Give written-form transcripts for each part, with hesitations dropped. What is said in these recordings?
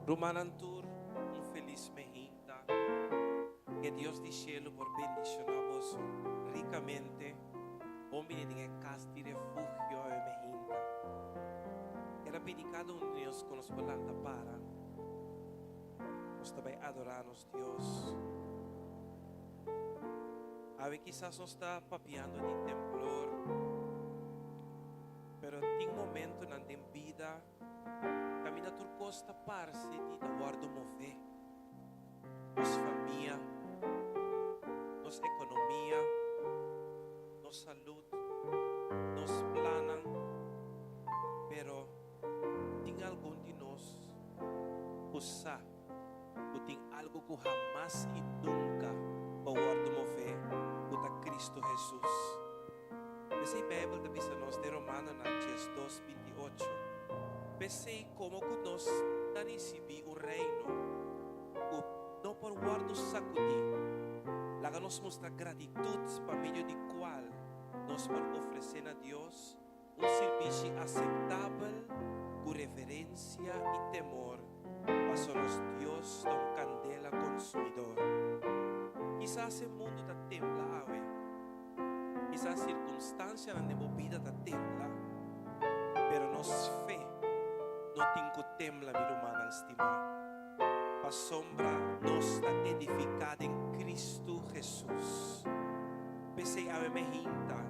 Rumannan tur, un felis mehinta. Ke Dios di shelu por bendishoná boso rikamente. Bon bini den e kas di refugio awe mehinta. Ker a pidi kada un di nos ku nos por lanta para. Nos ta bai adorá nos Dios. Awe kisas nos ta papiando di temblor, pero tin momentonan den bida kaminda tur kos ta parse di ta wòrdu mové. Nos famia, nos ekonomia, nos salud, nos plannan, pero tin algun di nos ku sa ku tin algu ku hamas i nunka pa wòrdu mové, ku ta Kristu Hesus. P'esei Beibel ta bisa nos den Romanonan 12, 28, P'esei komo ku nos ta risibí un reino ku no por wòrdu sakudí, laga nos mustra gratitut pa medio di kual nos por ofresé na Dios un sirbishi aseptabel ku reverensia i temor, pasobra nos Dios ta un kandela konsumidor. Kisas e mundu ta tembla awe. Kisas sirkunstansianan den bo bida ta tembla, pero nos fe no tin ku tembla, mi rumannan stimá, pasobra nos ta edifiká den Kristu Hesus. P'esei awe me hinta,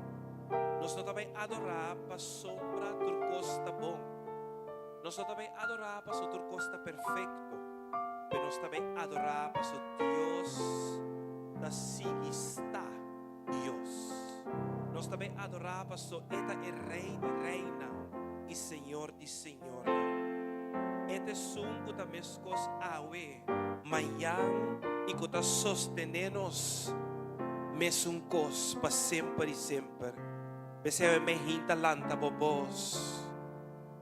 nos no ta bai adorá pasobra tur kos ta bon. Nos no ta bai adorá pasobra tur kos ta perfekto, pero nos ta bai adorá pasobra Dios ta sigui sta Dios. Nos ta bai adorá pasobra E ta e Rei di reinan i Señor di señornan. E ta esun ku ta meskos awe, mañan i ku ta sostené nos mesun kos pa semper i semper. P'esei awe me hinta lanta bo bos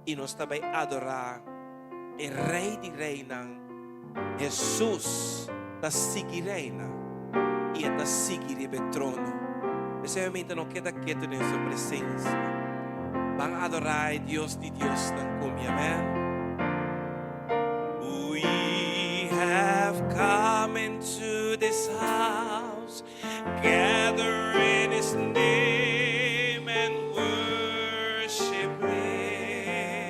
i nos ta bai adorá e Rei di reinan. Hesus ta sigui reina i e ta sigui riba e trono. P'esei awe me hinta no keda ketu den su presensia. Ban adorá e Dios di diosnan ku mi. Amèn. We have come into this house, gather in His name and worship Him.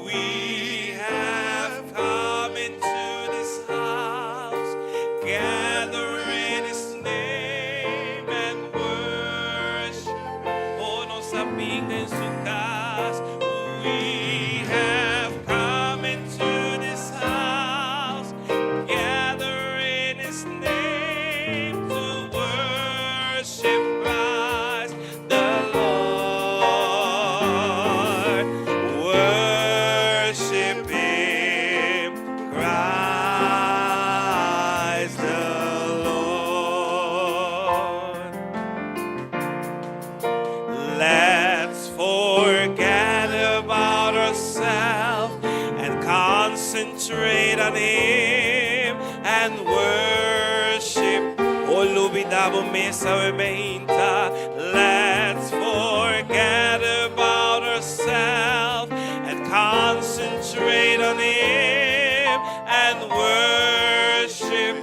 We have come into this house, gather in His name and worship. Oh, nos a bin den su kas. We have come into this house, gather in His name to worship Christ the Lord. Worship Him, Christ the Lord. Let's forget about ourselves and concentrate on Him and worship. Oh, lubidá bo mes awe mainta. Let's forget about ourselves and concentrate on Him and worship.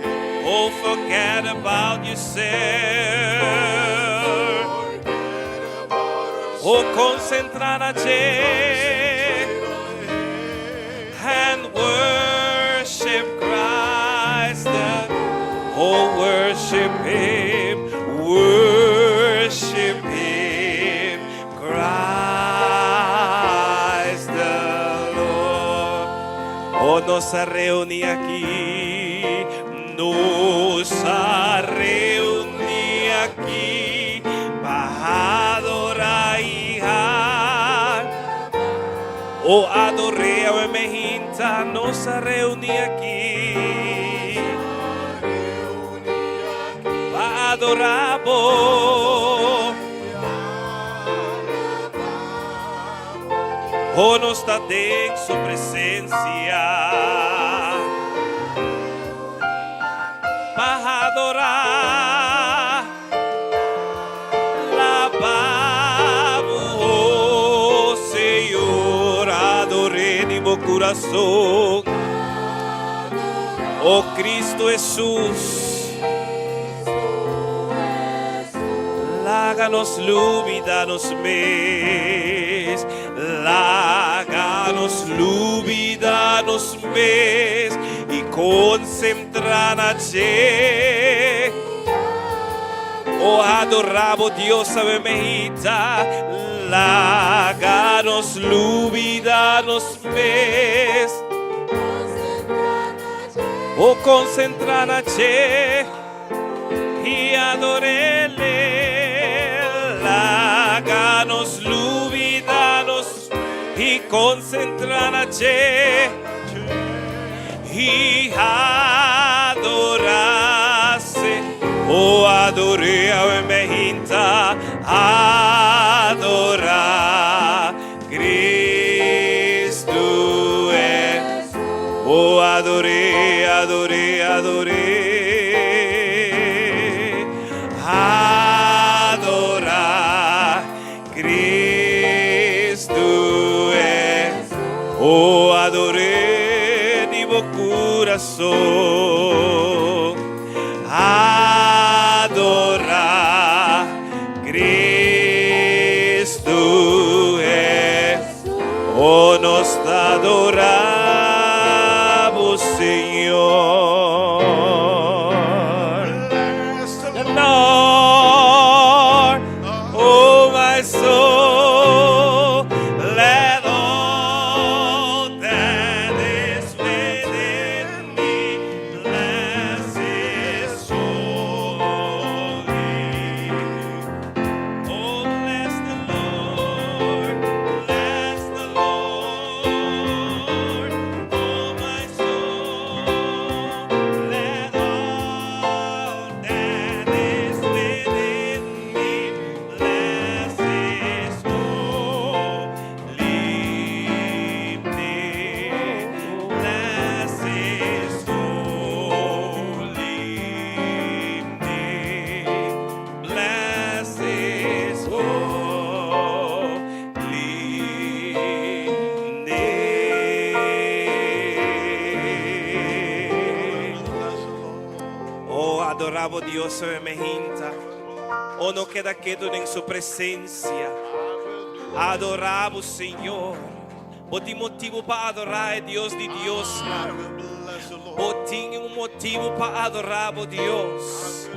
Oh, forget about yourself. Oh, konsentrá na dje and worship Christ. The, oh, worship Him, worship Him, Christ the Lord. Oh, nos a reuní aki, nos a reuní aki pa adorá i Oh, ador'é awe mainta, nos a reuní aki pa adorá bo. Oh, nos ta den su presensia pa adorá. Alabá bo, oh Señor, ador'é di bo kurason. kurason. O Kristu Hesus. Laga nos lubida nos mes. Laga nos lubida nos mes i konsentrá na dje. O adorá bo Dios awe meinta. Laga nos lubida nos mes. O konsentrá na dje i ador'Ele. Laga nos lubida nos i konsentrá na dje i adorá Se. O ador'É awe meinta, adorá Cristo é. O ador'É, ador'É, ador'É. Adorá Cristo é. O ador'É di bo kurason. Adorá Cristo é. O nos ta adorá bo Señor. The Lord, oh my soul, let all that is within me bless His holy. Oh, bless the Lord, bless the Lord, oh my soul, let all that is within me bless His holy name, bless His holy name, bless His holy name. Oh, adorá bo Dios awe meinta. Oh, no keda ketu den su presensia. Adorá bo Señor. Bo tin motibu pa adorá e Dios di Diosnan. Bo tin un motibu pa adorá bo Dios.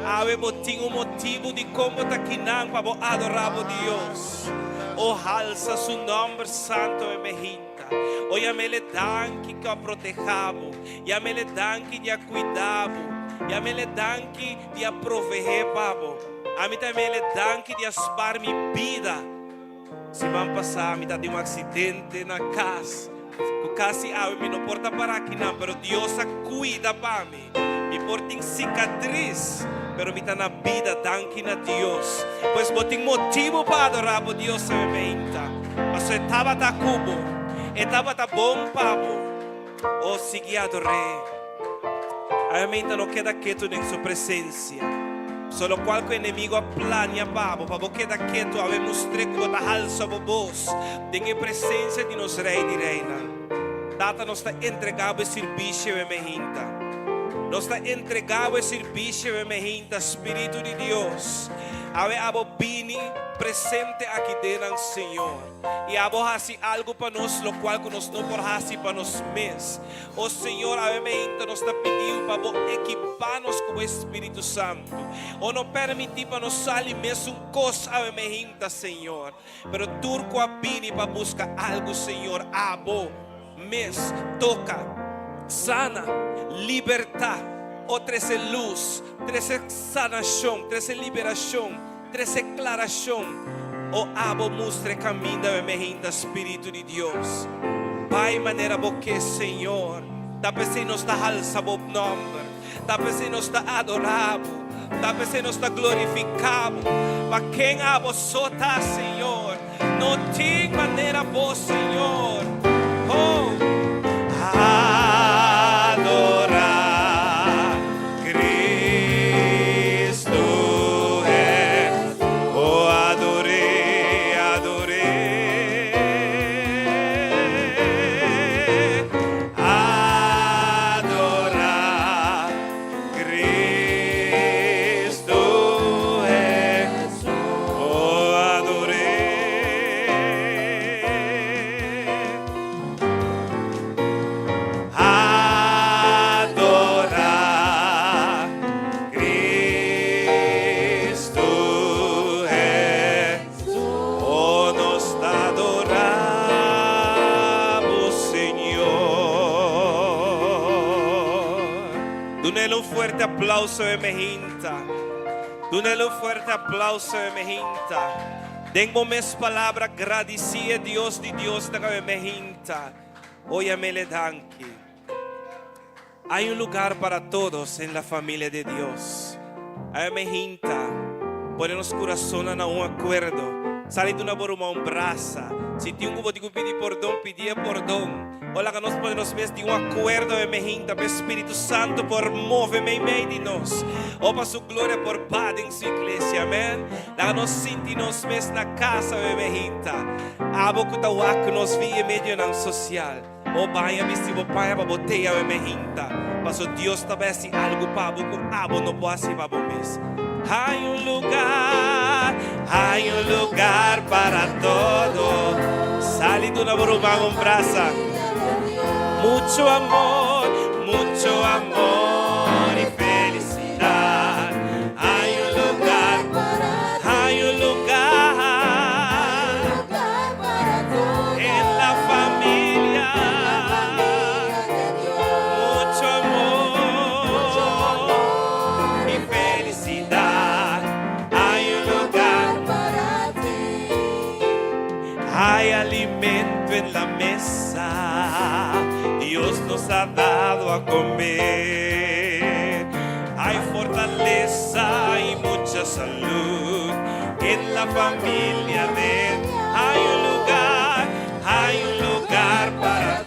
Awe bo tin un motibu di kon bo ta akinan pa bo adorá bo Dios. O halsa su nòmber santu awe meinta. O yam'Ele danki ku a protehá bo. Yam'Ele danki di a kuida bo. Yam'Ele danki di a proveé pa bo. Ami ta yam'Ele danki di a spar mi bida. Siman pasá mi ta den un aksidente na kas ku kasi awe mi no por ta para akinan, pero Dios a kuida pa mi. Mi por tin sikatris, pero mi ta na bida, danki na Dios. Pues bo tin motibu pa adorá bo Dios awe meinta, pasobra e tabata ku bo, e tabata bon pa bo. O sigui ador'é. Awe meinta no keda ketu den su presensia. So lokual ku enemigu a plania pa bo, pa bo keda ketu, awe mustr'é ku bo ta halsa bo bos den e presensia di nos Rei di Reinan. Tata, nos ta entregá bo e sirbishi awe meinta. Nos ta entregá bo e sirbishi awe meinta, Spiritu di Dios. Awe abo bini presente aki den nan, Señor. I abo hasi algu pa nos lokual ku nos no por hasi pa nos mes. O Señor, awe meinta nos ta pidiu pa Bo ekipá nos ku Bo Espíritu Santu. O no permití pa nos sali mesun kos awe meinta, Señor. Pero tur ku a bini pa buska algu, Señor, abo mes toka, sana, libertá. O trese lus, trese sanashon, trese liberashon. Trese klarashon, o abo mustra e kaminda awe mehinta Spiritu di Dios. Bai manera bo ke, Señor. Ta p'esei nos ta halsa bo nòmber. Ta p'esei nos ta adorá bo. Ta p'esei nos ta glorifiká bo. Pa ken abo so ta, Señor. No tin manera bo, Señor. Oh. Adora Cristo eh. Oh, ador'É, ador'É. Dunele un fuerte aplauso e mehinta. Dunele un fuerte aplauso e mehinta. Den bo mes palabra gradisí e Dios di Dios na e mehinta. Oyamele danki. Hay un lugar para todos en la familia de Dios. Awe mehinta, pone nos kurasonnan na un akuerdo. Sali duna bo ruman un brasa. Si tin un ku bo tin ku pidi pordon, pidié pordon. O laga nos pone nos mes di un akuerdo awe mehinta pa e Spiritu Santu por move meimei di nos. O pa Su gloria por ba den Su iglesia. Amen. Laga nos sinti nos mes na kas awe mehinta. Abo ku ta wak nos via e medionan sosial. Bo baña bisti bo paña pa bo te awe mehinta, paso Dios ta bai hasi algu pa bo ku abo no por hasi pa bo mes. Hay un lugar, hay un lugar para todo. Sali duna bo ruman un brasa. Mucho amor, mucho amor y felicidad. Hay un lugar, hay un lugar. En la familia. Mucho amor y felicidad. Hay un lugar Hay alimento en la mesa. Dios nos ha dado a comer. Hay fortaleza y mucha salud en la familia de hay un lugar para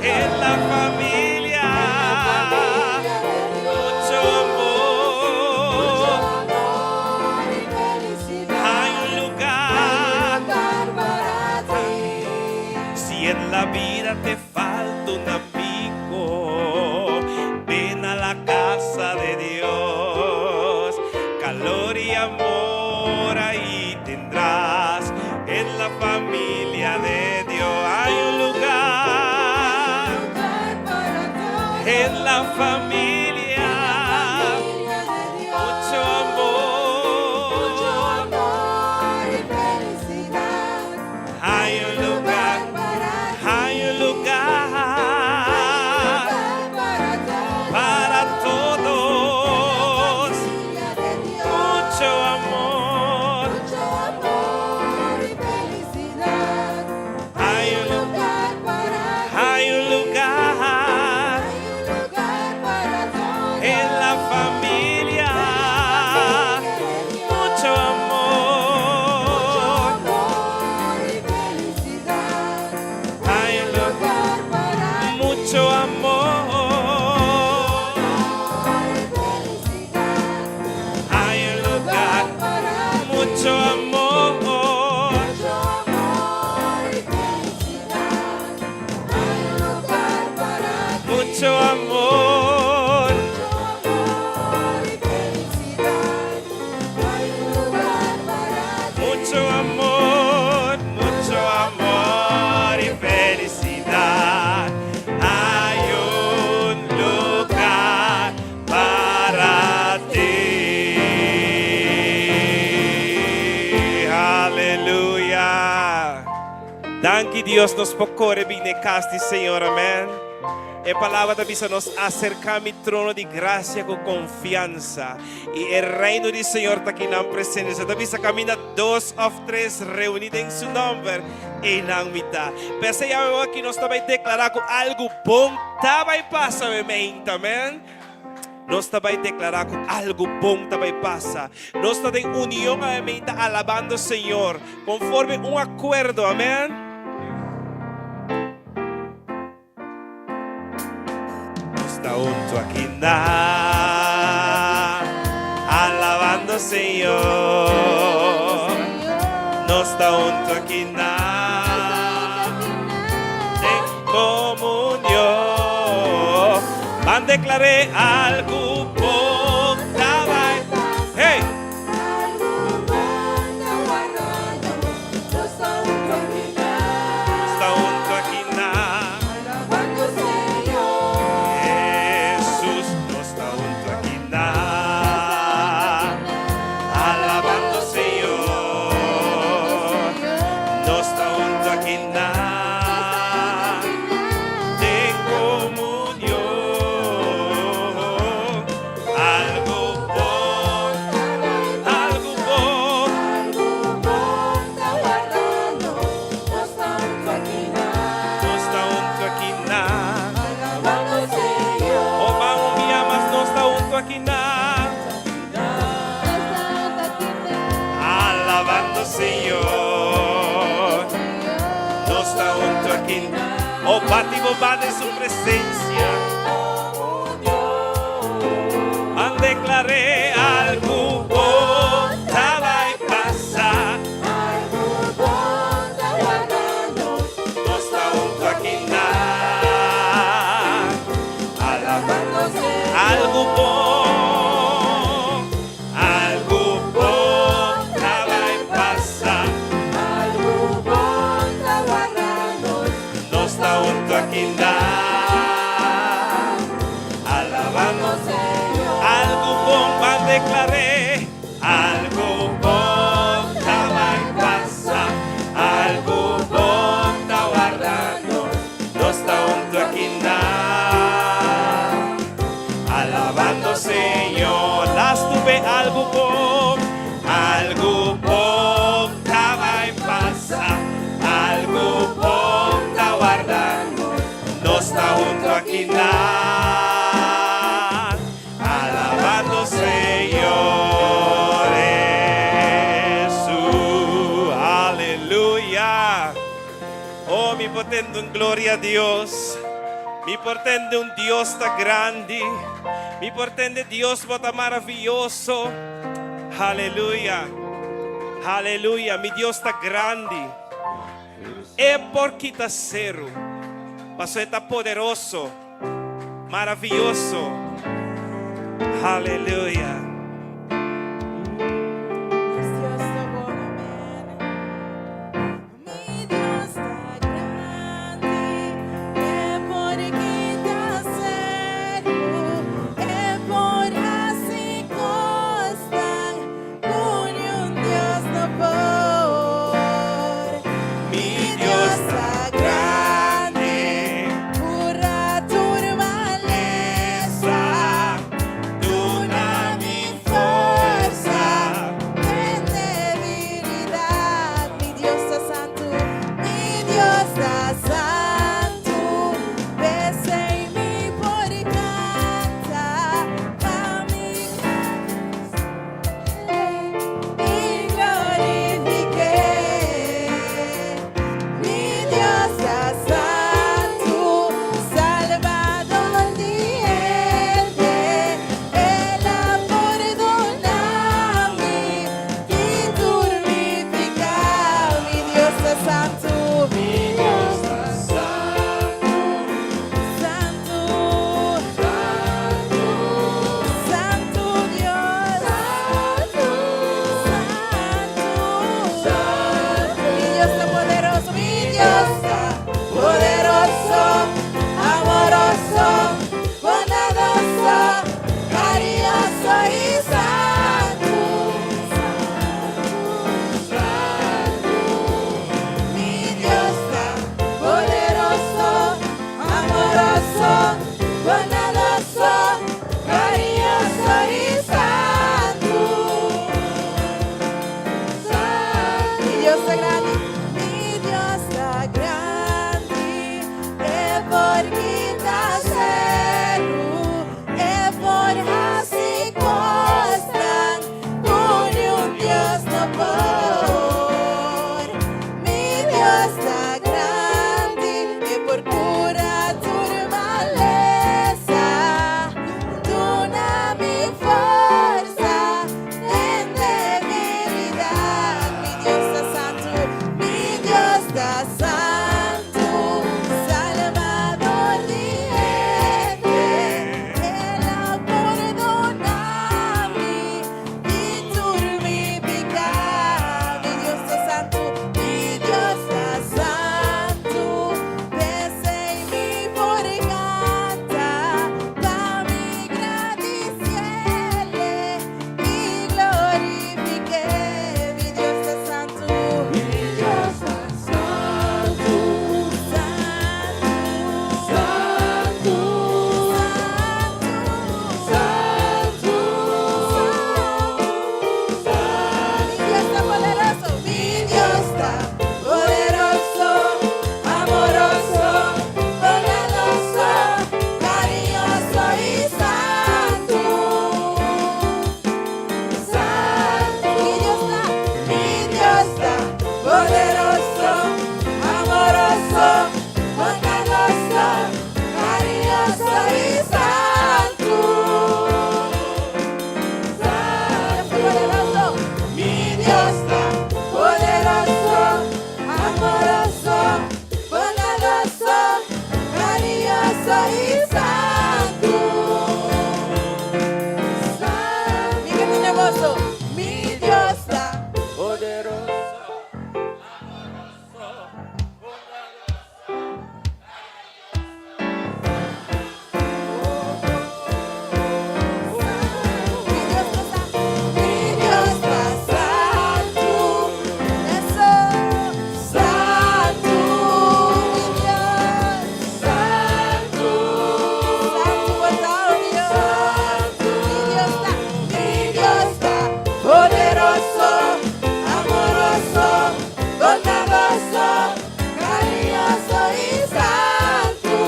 en la familia. Mucho amor. Hay un lugar. Si en la vida te falta un amigo, ven a la casa de Dios. Calor y amor ahí tendrás en la familia de Dios. Hay un lugar en la familia. Mucho amor. Hay un lugar, hay un lugar para todos. Mucho amor. Hay un lugar en la familia. Mucho amor. Hay un lugar, mucho amor. Hay un lugar, mucho amor. Mucho amor y felicidad. Hay un lugar para ti. Mucho amor. Mucho amor y felicidad. Hay un lugar para ti. Mucho amor, mucho amor y felicidad. Hay un lugar para ti. Aleluya. Danki Dios nos por kore bin na kas di Señor, amèn. E palabra ta bisa nos aserká mi trono di grasia ku konfiansa. I e reino di Señor ta aki na presensia. Ta bisa kaminda dos òf tres reuní den su nòmber, einan mi ta. P'esei aki nos ta bai deklará ku algu bon ta bai pasa, amèn. Nos ta bai deklará ku algu bon ta bai pasa. Nos ta den union, amèn, ta alabando Señor, konforme un akuerdo, amèn. Nos ta huntu aki na, alabando Señor. Nos ta huntu aki na, den komunion. Ban deklará algu bon ta bai. Hey! Algu bon ta wardando, nos ta huntu aki na. Nos ta huntu aki na. Alabando Señor. Jesus, nos ta huntu aki na. Alabando Señor. Nos ta huntu aki na. Den komunion. Parti bo pan den su presensia. Ban deklar'é algu bon ta bai pasa. Algu bon ta wardando. Nos ta huntu akinan. Alabando Señor. Algu bon, algu bon ta bai pasa. Algu bon ta wardando. Nos ta huntu akinan. Alabando Señor. Algu bon ban deklar'é. Algu bon ta bai pasa. Algu bon ta wardando. Nos ta huntu akinan. Alabando Señor. Lastu be algu bon. Algu bon ta bai pasa. Algu bon ta wardando. Nos ta huntu akinan. Alabando Señor Jesús. Aleluya. Oh, mi por tende un gloria na Dios. Mi por tende un Dios ta grandi. Mi por tende Dios bo ta maravioso. Aleluya. Aleluya. Mi Dios ta grandi. E por kita seru. Paso e ta poderoso. Maravioso. Aleluya. Dios ta bon, amèn. Mi Dios ta grandi, e por kita seru, e por hasi kosnan, ku un Dios no por. Mi Dios ta grandi, kura tur malesa, Duna mi Maravilloso, mi Dios ta Poderoso, amoroso, bondadoso. Mi Dios ta, mi Dios ta santu, eso, santu, mi Dios, santu, santu bo ta, Dios, mi Dios ta, mi Dios ta poderoso, amoroso, bondadoso, kariñoso i santu.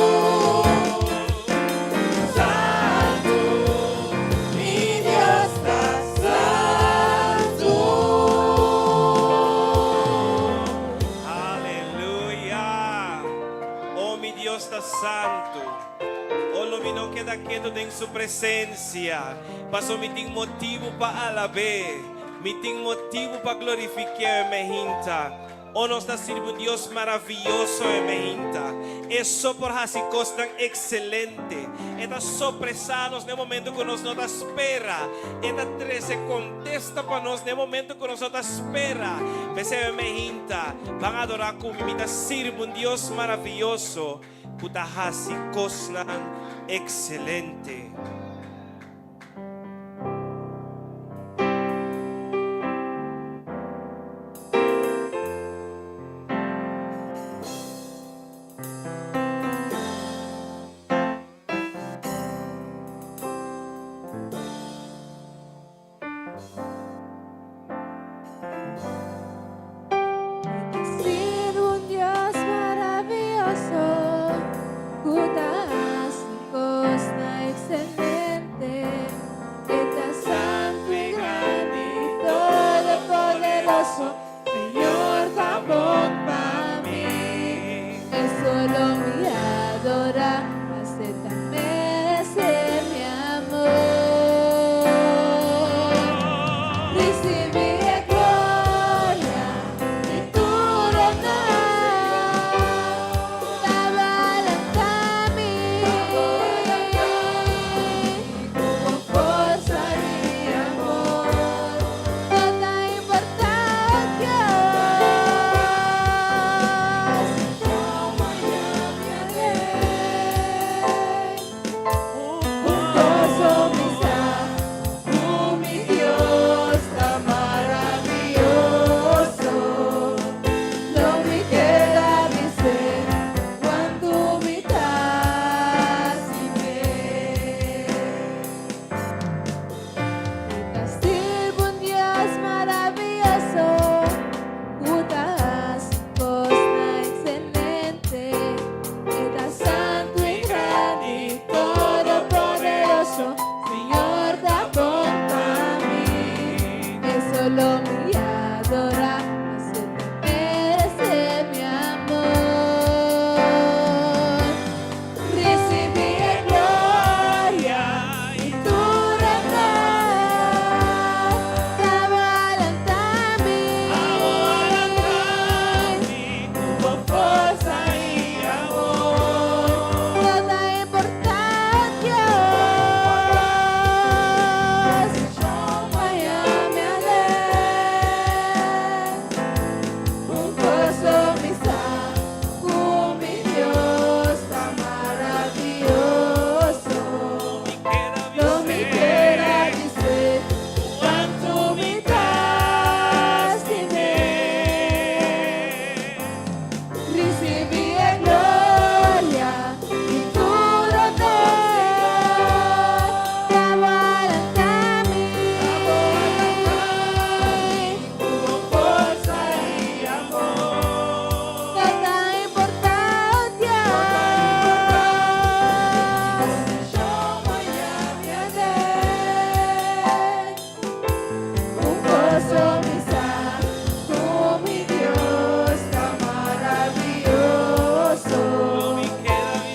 Santu, mi Dios ta santu. Aleluya. Oh, mi Dios ta santu. Oh, lo mi no keda ketu den su presensia. Paso mi tin motibu pa alab'é. Mi tin motibu pa glorifik'é mainta. Oh, nos ta sirbi un Dios maravioso mainta. E so por hasi kosnan ekselente. E ta sorprendé nos na momento ku nos no ta spera. E ta trese kontesta pa nos na momento ku nos no ta spera. P'esei mainta, ban adorá ku mi, ta sirbi un Dios maravioso. Ku ta hasi kosnan ekselente. Sirbi un Dios maravioso, ku ta hasi kosnan ekselente, e ta santu i grandi, todopoderoso, Señor ta bon pa mi. E so lo mi adorá, mas e ta meresé mi amor. Risibí e gloria i tur honor, Ta lanta mi, ku forsa i amor, No ta importá, Dios, komo Un goso mi sa, mi Dios ta maravioso. Lo mi keda bis'é kuantu mi ta stim'é. Ta sirbi un Dios maravioso, ku ta hasi kosnan ekselente, e ta santu i grandi, todopoderoso, Señor ta bon pa mi. E so lo mi adorá, mas e ta meresé mi amor. Risibí e gloria i tur honor, Ta lanta mi, Ku forsa i amor. No ta importá, Dios, Miami Un goso mi sa, ku mi Dios ta maravioso. Lo mi keda bis'é, kuantu mi ta stim'é. Risibí e gloria i tur honor, Ta lanta mi, Ku forsa i amor. No ta importá, Dios, Un goso mi sa, ku mi Dios ta maravioso.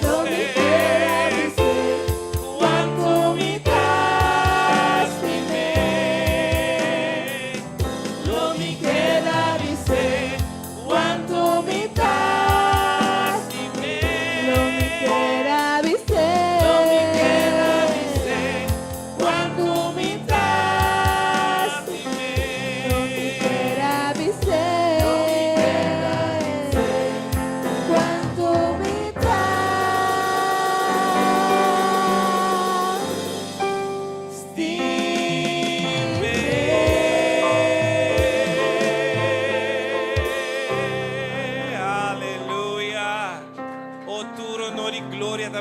Lo mi keda bis'é, kuantu mi ta stim'é. Lo mi keda bis'é, kuantu mi ta stim'é. Lo mi keda bis'é, Lo mi keda bis'é, kuantu mi ta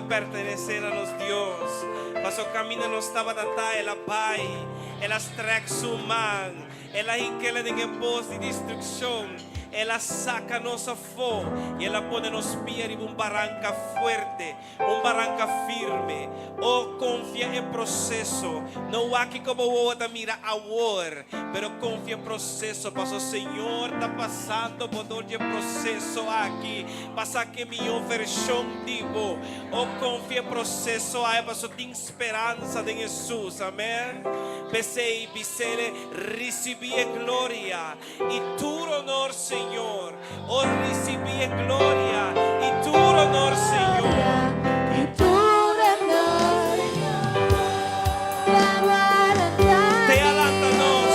pertenesé na nos Dios. Paso kaminda nos tabata ta, el a bai, el a strek su man, el a hink'é den e pos di destrukshon, el a saka nos afó i el a pone nos pia riba un baranka fuerte. Un baranka firme. O konfia e proseso. No wak kiko bo wowo ta mira awor, pero konfia e proseso, paso Señor ta pasando bo dor di e proseso aki pa saka e mihó vershon di bo. O konfia e proseso ai, paso tin speransa den Hesus. Amen. P'esei bis'El, Risibí e gloria i tur honor, Señor. O ricibi e gloria y tur honor, Señor. Te a lanta nos,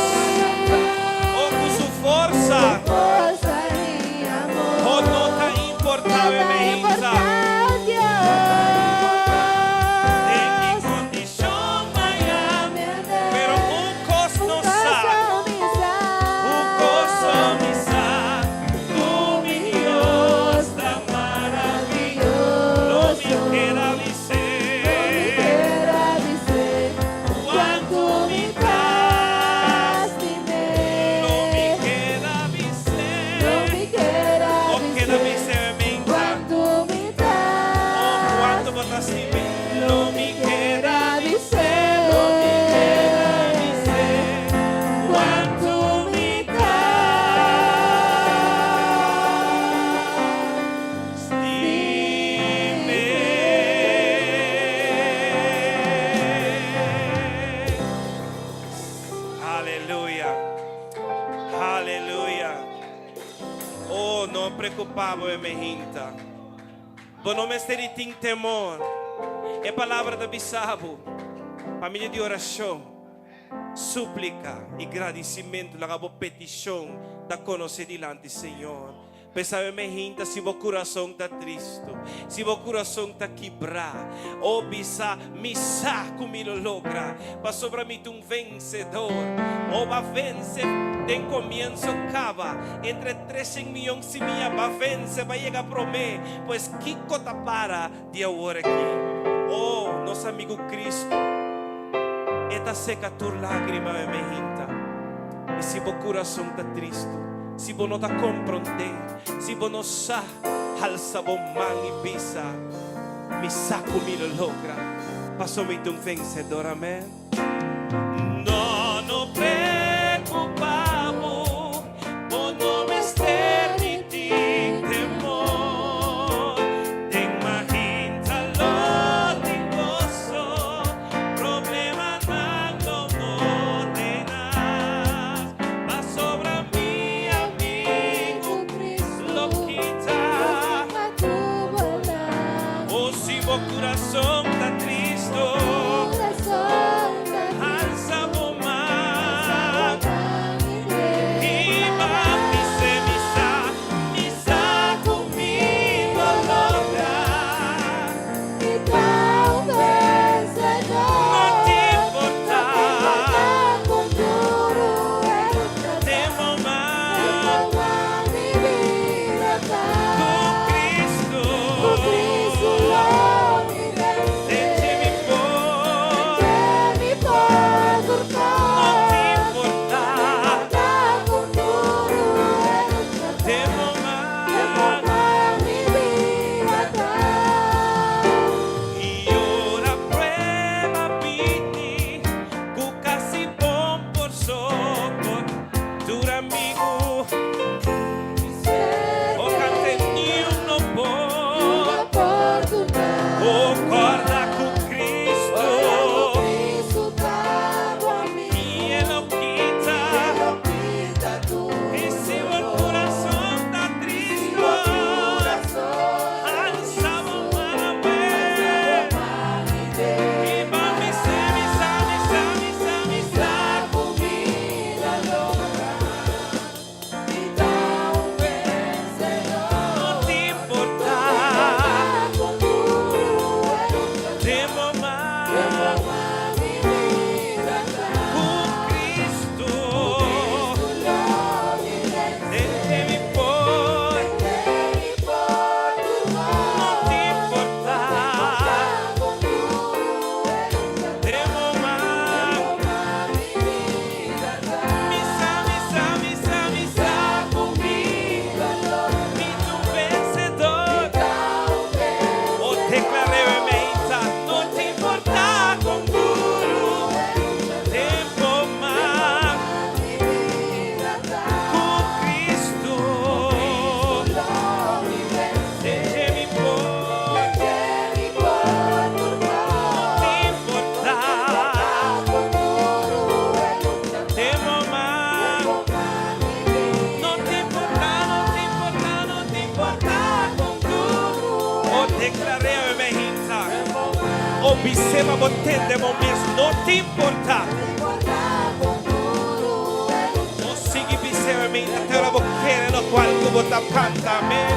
o cu su forza. O no ta importa we meinta. Den ki condicion maya, pero un cos nos sa. Un cos mi sa, cu mi Dios ta maravilloso. Lo mi kier a bis'é. Cuanto mi ta Lo mi kier a bis'é. O keda bis'é meinta. Oh, cuanto bo ta stim'é. Lo mi kier a bis'é. Lo mi kier a bis'é. Cuanto mi ta stim'é. Aleluya. Aleluya. Oh, no preocupa bo, meinta. Bo no mester di tin temor. E palabra ta bisa bo. Famia di oracion, suplica y gradicimento, laga bo peticion ta conoci dilanti Señor. Pensa meinta si bo curason ta tristo, si bo curason ta kibra, o bisa mi sa cu mi lo logra, pasobra mi ta un vencedor. O b'a vence den comienso caba, entre 300 miyon simia b'a vence, b'a yega prome, pues kico ta para di awor aki? Oh, nos amigo Cristo, e ta seca tur lagrima meinta. Y si bo curason ta tristo, si bo no ta comprende, si bo no sa, halsa bo man y bisa, mi sa cu mi lo logra, paso mi ta un vencedor, amen. No, no preocupa bo, bo no mester di tin temor. Den mainta lo tin goso, problemanan lo no tenaz. Pasobra mi amigo lo kita. Oh, si bo curason ta tristo. Bis'é pa bo tende bo mes, no ta importá. No sigui bis'é mi te ora bo kere lokual ku bo ta kanta, amèn.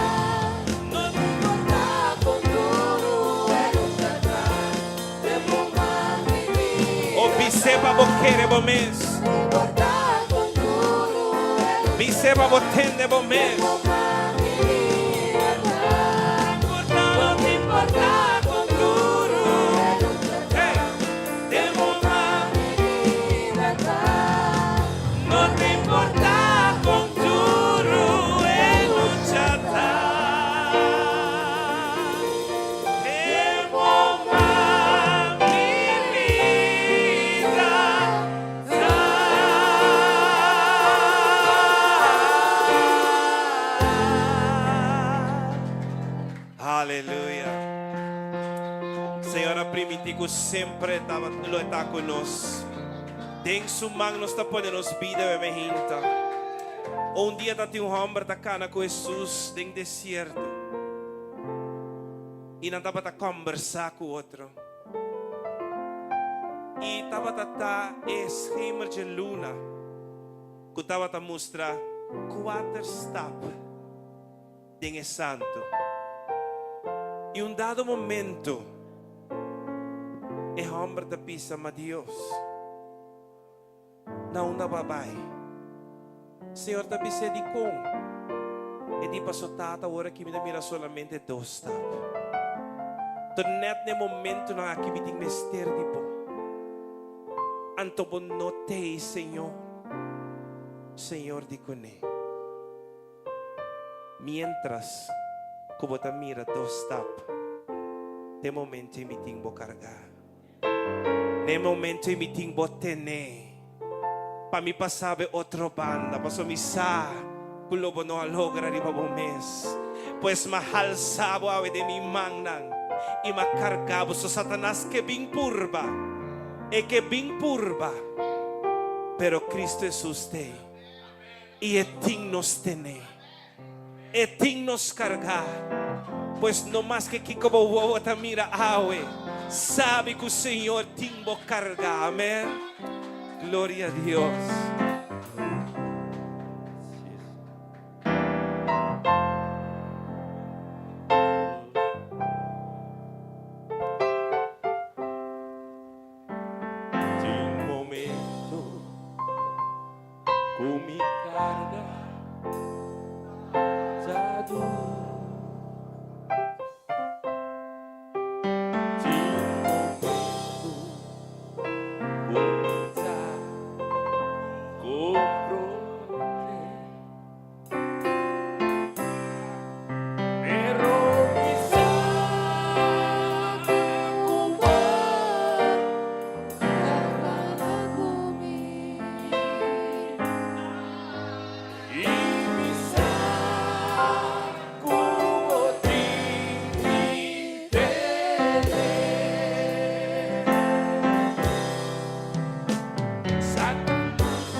O bis'é pa bo kere bo mes. Bis'é pa bo tende bo mes. No ta importá kon duru. Hey, No ta importá kon duru e lucha ta. Den bo man mi bida ta. Aleluya. Señor a primintí ku semper e tabata lo e ta ku nos. Den su man nos ta pone nos bida bebe hinta. Un dia tatin un hòmber ta kana ku Hesus den desierto i nan tabata kòmbersá ku otro. I tabata ta e schemer dje luna ku tabata mustra kuater stap den e santu. I un dado momento e hòmber ta bisa, Ma Dios, na unda bo a bai? Señor ta bis'é, Dikon? E di, Paso Tata, awor aki mi ta mira solamente dos stap. To nèt na e momentunan aki mi tin mester di bo. Anto bo no t'ei, Señor. Señor di kuné. Miéntras ku bo ta mira dos stap, te momento ei mi tin bo kargá. Na e momento ei mi tin bo tené pa mi pasá be otro banda, pasobra mi sa ku lo bo no a logra riba bo mes. Pues m'a halsá bo awe den mi mannan i m'a kargá bo. So Satanas ke bin purba, e ke bin purba, pero Kristu Hesus t'ei. I e tin nos tené. E tin nos kargá. Pues no maske kiko bo wowo ta mira awe, sabi ku Señor tin bo kargá. Amèn. Gloria a Dios. Tin momento Ku mi karga ta duru. Tin momento ku mi ta komprondé. Pero mi sa ku bo ta para ku mi. I mi sa ku bo tin mi tene. Satanas.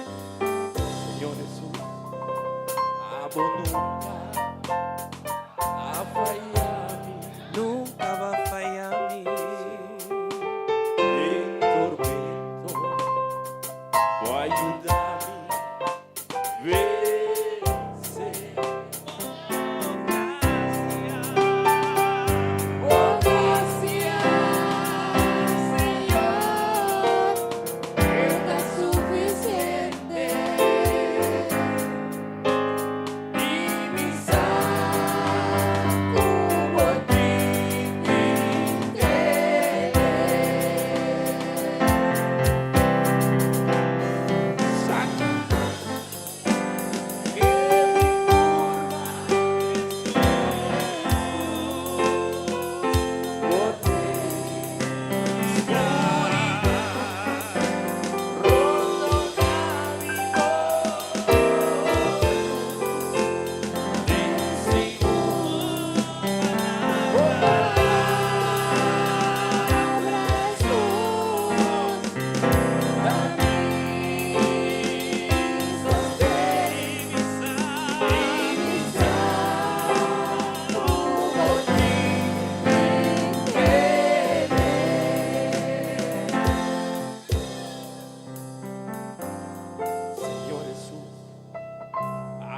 Señor Jesús, abo nunca a faya mi. Nunca bo a faya mi. Den tormento, bo a yuda mi vense. Oh, gracias, Señor, ta suficiente. I mi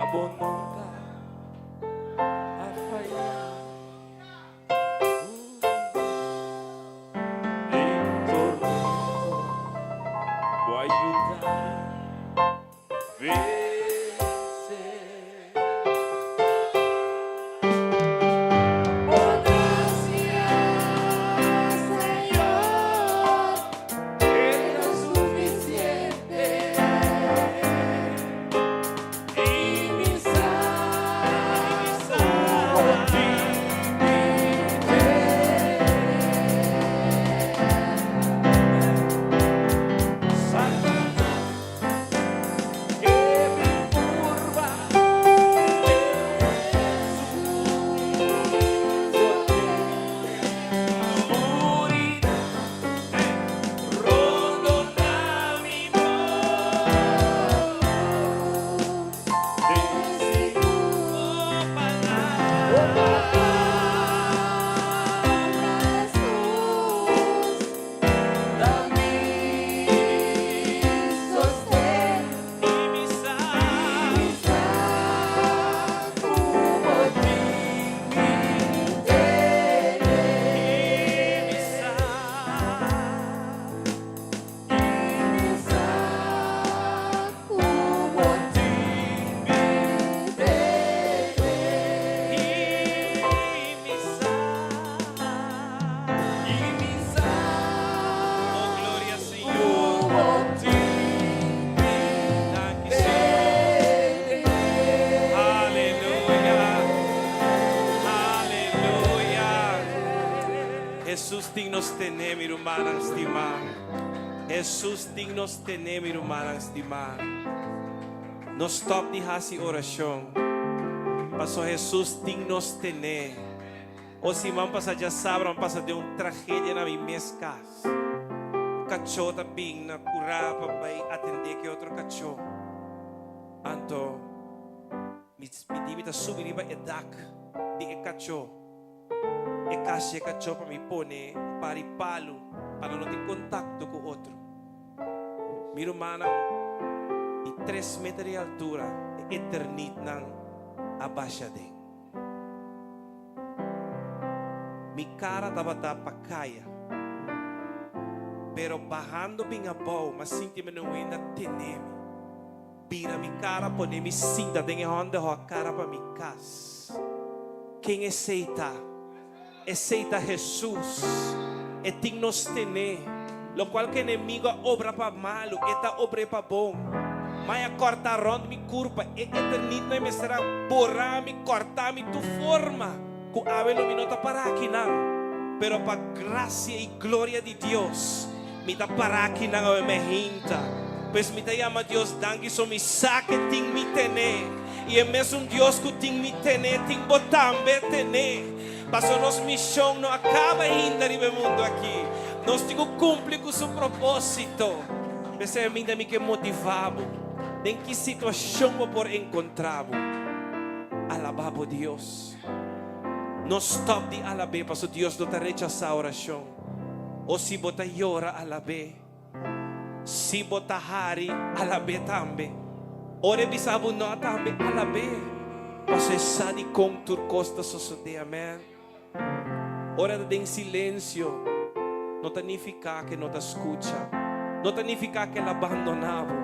Abo nunca a faya. Den tormento bo a yuda mi vence. Bo gracia, Señor, ta suficiente. I mi sa, Bo tin mi tene. Satanas, ke bin purba, Bo tin skuridat, rondoná mi Den su palabra. Jesús, ta mi sosten. I mi sa, Mi sa ku bo tin mi tene. I mi sa. Mi sa ku bo tin mi tene. I mi sa. I mi sa Oh, gloria Señor. ku bo tin mi Danki, Señor. Aleluya. Aleluya. Jesus tin nos tene, mi ruman stimá. Jesus tin nos tene, mi ruman stimá. No stòp di hasi orashon. Paso Jesus tin nos tene. O siman pasá djasabra, pasa den un tragedia na mi mes kas. Kachó ta bin na kurá pa bai atendé ku otro kachó. Anto, mi di mi ta subi riba e dak di e kachó. E kas e kachó pa mi pone par di palu pa no tin kontakto ku otro. Mi ruman, di 3 meter di altura, e eternitnan a basha den. Mi kara tabata pa kaya. Pero bahando bin abou, m'a sinti mi no ainda tene mi. Bira mi kara, pone mi sinta den e hondenhok kara pa mi kas. Ken esei ta? Esei ta Jesus. E tin nos tene. Lokual ku enemigu a obra pa malu, e ta obr'é pa bon. Mai a kòrta rònt mi kurpa, e eternit no mester a borá mi, kòrta mi tur forma, ku awe lo mi no ta pará akinan. Pero pa grasia i gloria di Dios, mi ta pará akinan awe mainta. Pues mi ta yama Dios danki so mi sa ku e tin mi tene. I e mesun Dios ku tin mi tene, tin bo tambe tene. Paso nos mishon no a kaba ainda riba e mundu aki. Nos tin ku kumpli ku su propósito. P'esei mi ta mi ke motivá bo. Den ki situashon bo por enkontrá bo. Alabá bo Dios. No stòp di alab'é, paso Dios no ta rechasá orashon. O si bo ta yora, alab'é. Si bo ta hari, alab'é tambe. Ora e bisa bo no tambe, alab'é. Paso e sa di kon tur kos ta sosodé. Amèn. Ora ta den silensio, no ta nifiká ku e no ta skucha. No ta nifiká ku el a bandoná bo.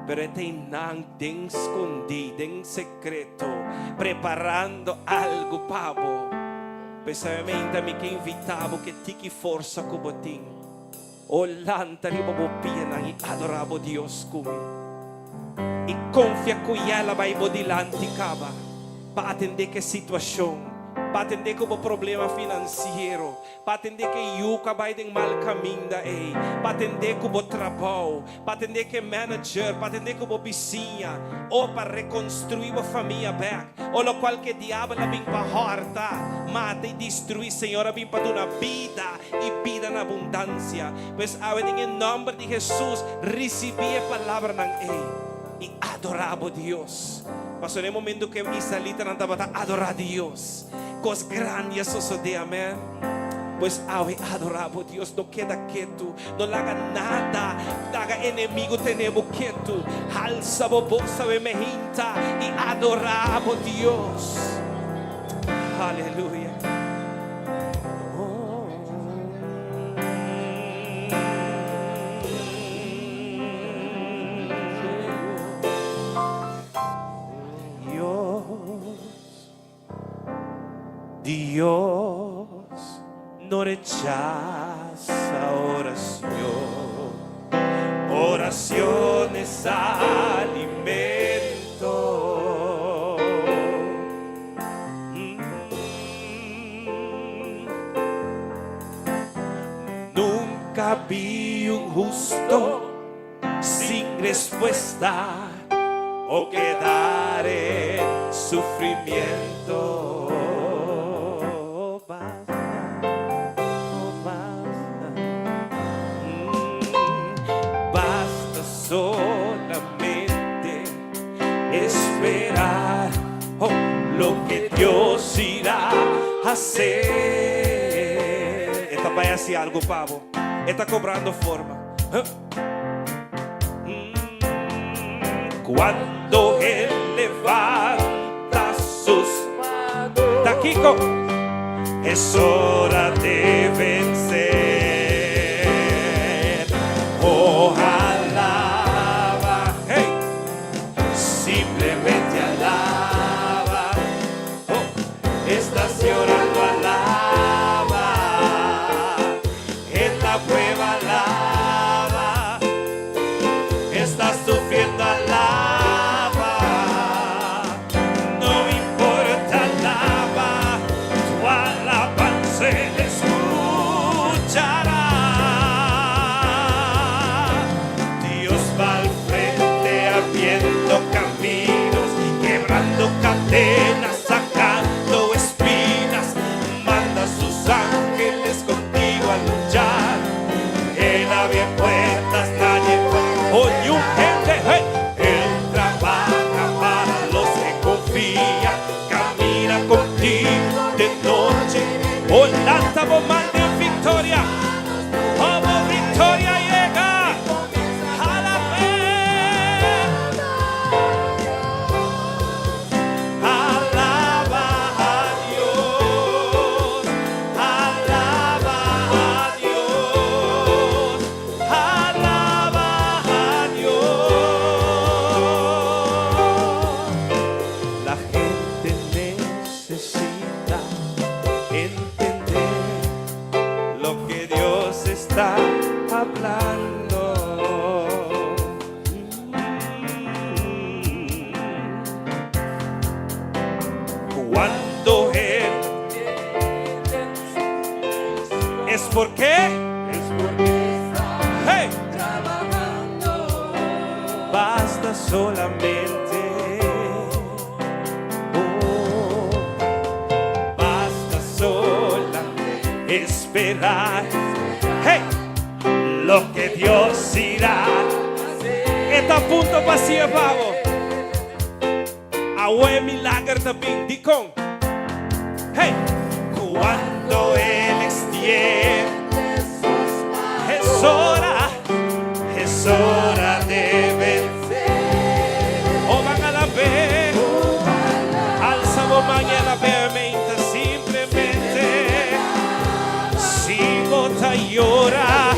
Pero e ta einan den skondí, den sekreto, preparando algu pa bo. P'esei mainta mi ke invitá bo ku e tiki forsa ku bo tin. O lanta riba bo pianan i adorá bo Dios ku mi. I konfia ku el a bai bo dilanti kaba pa atendé ku e situashon, pa atendé ku bo problema finansiero, pa atendé ku e yu ku a bai den mal kaminda ei, pa atendé ku bo trabou, pa atendé ku e manager, pa atendé ku bo bisiña, o pa rekonstruí bo famia bèk, o lokual ku e diabel a bin pa hòrta, mata i destruí, Señor a bin pa duna bida i bida na abundansia. Pues awe den e nòmber di Hesus, risibí e palabranan ei i adorá bo Dios. Pasobra den e momento ku e israelitanan tabata adorá Dios, kos grandi a sosodé. Amèn. Pues awe adorá bo Dios, no keda ketu, no laga nada laga enemigu tene bo ketu. Halsa bo bos awe mehinta i adorá bo Dios. Aleluya. Dios. Dios no rechasa oracion. Oracion es alimento. Mm. Nunca vi un husto sin respuesta o quedar en sufrimiento. Basta, oh, basta. Basta solamente esperar, oh, lo que Dios irá a hacer. E ta bai hasi algu pa bo. E ta kobrando forma. Huh? Cuando Él levanta sus Takiko, es hora de vencer. Oh, alaba, hey, simplemente alaba. Oh, estás llorando, alaba. En la prueba, alaba. Estás sufriendo, alaba. No importa, alaba. Tu alabanza Él escuchará. Dios va al frente abriendo caminos, quebrando cadenas, sacando espinas. Manda a sus ángeles contigo a luchar. Él abre puertas, nadie oye un gente. Hey. Él trabaja para los que confían, camina contigo de noche. Oh, lanta bo man den viktoria. Oh, viktoria yega. Alab'é. Alaba a Dios, alaba a Dios, alaba a Dios. La gente necesita entender lo que Dios está hablando. Cuando Él es porque Es porque está hey, trabajando. Basta solamente, oh, basta sola esperar, hey, lo que Dios irá. Ta a punto pa hasi, pa bo. Awe milager ta bin, dikon. Hey, cuando Él extiende, es hora de vencer. Oh, ban alab'é. Alsa bo man i alab'é simplemente. Si bo ta yora,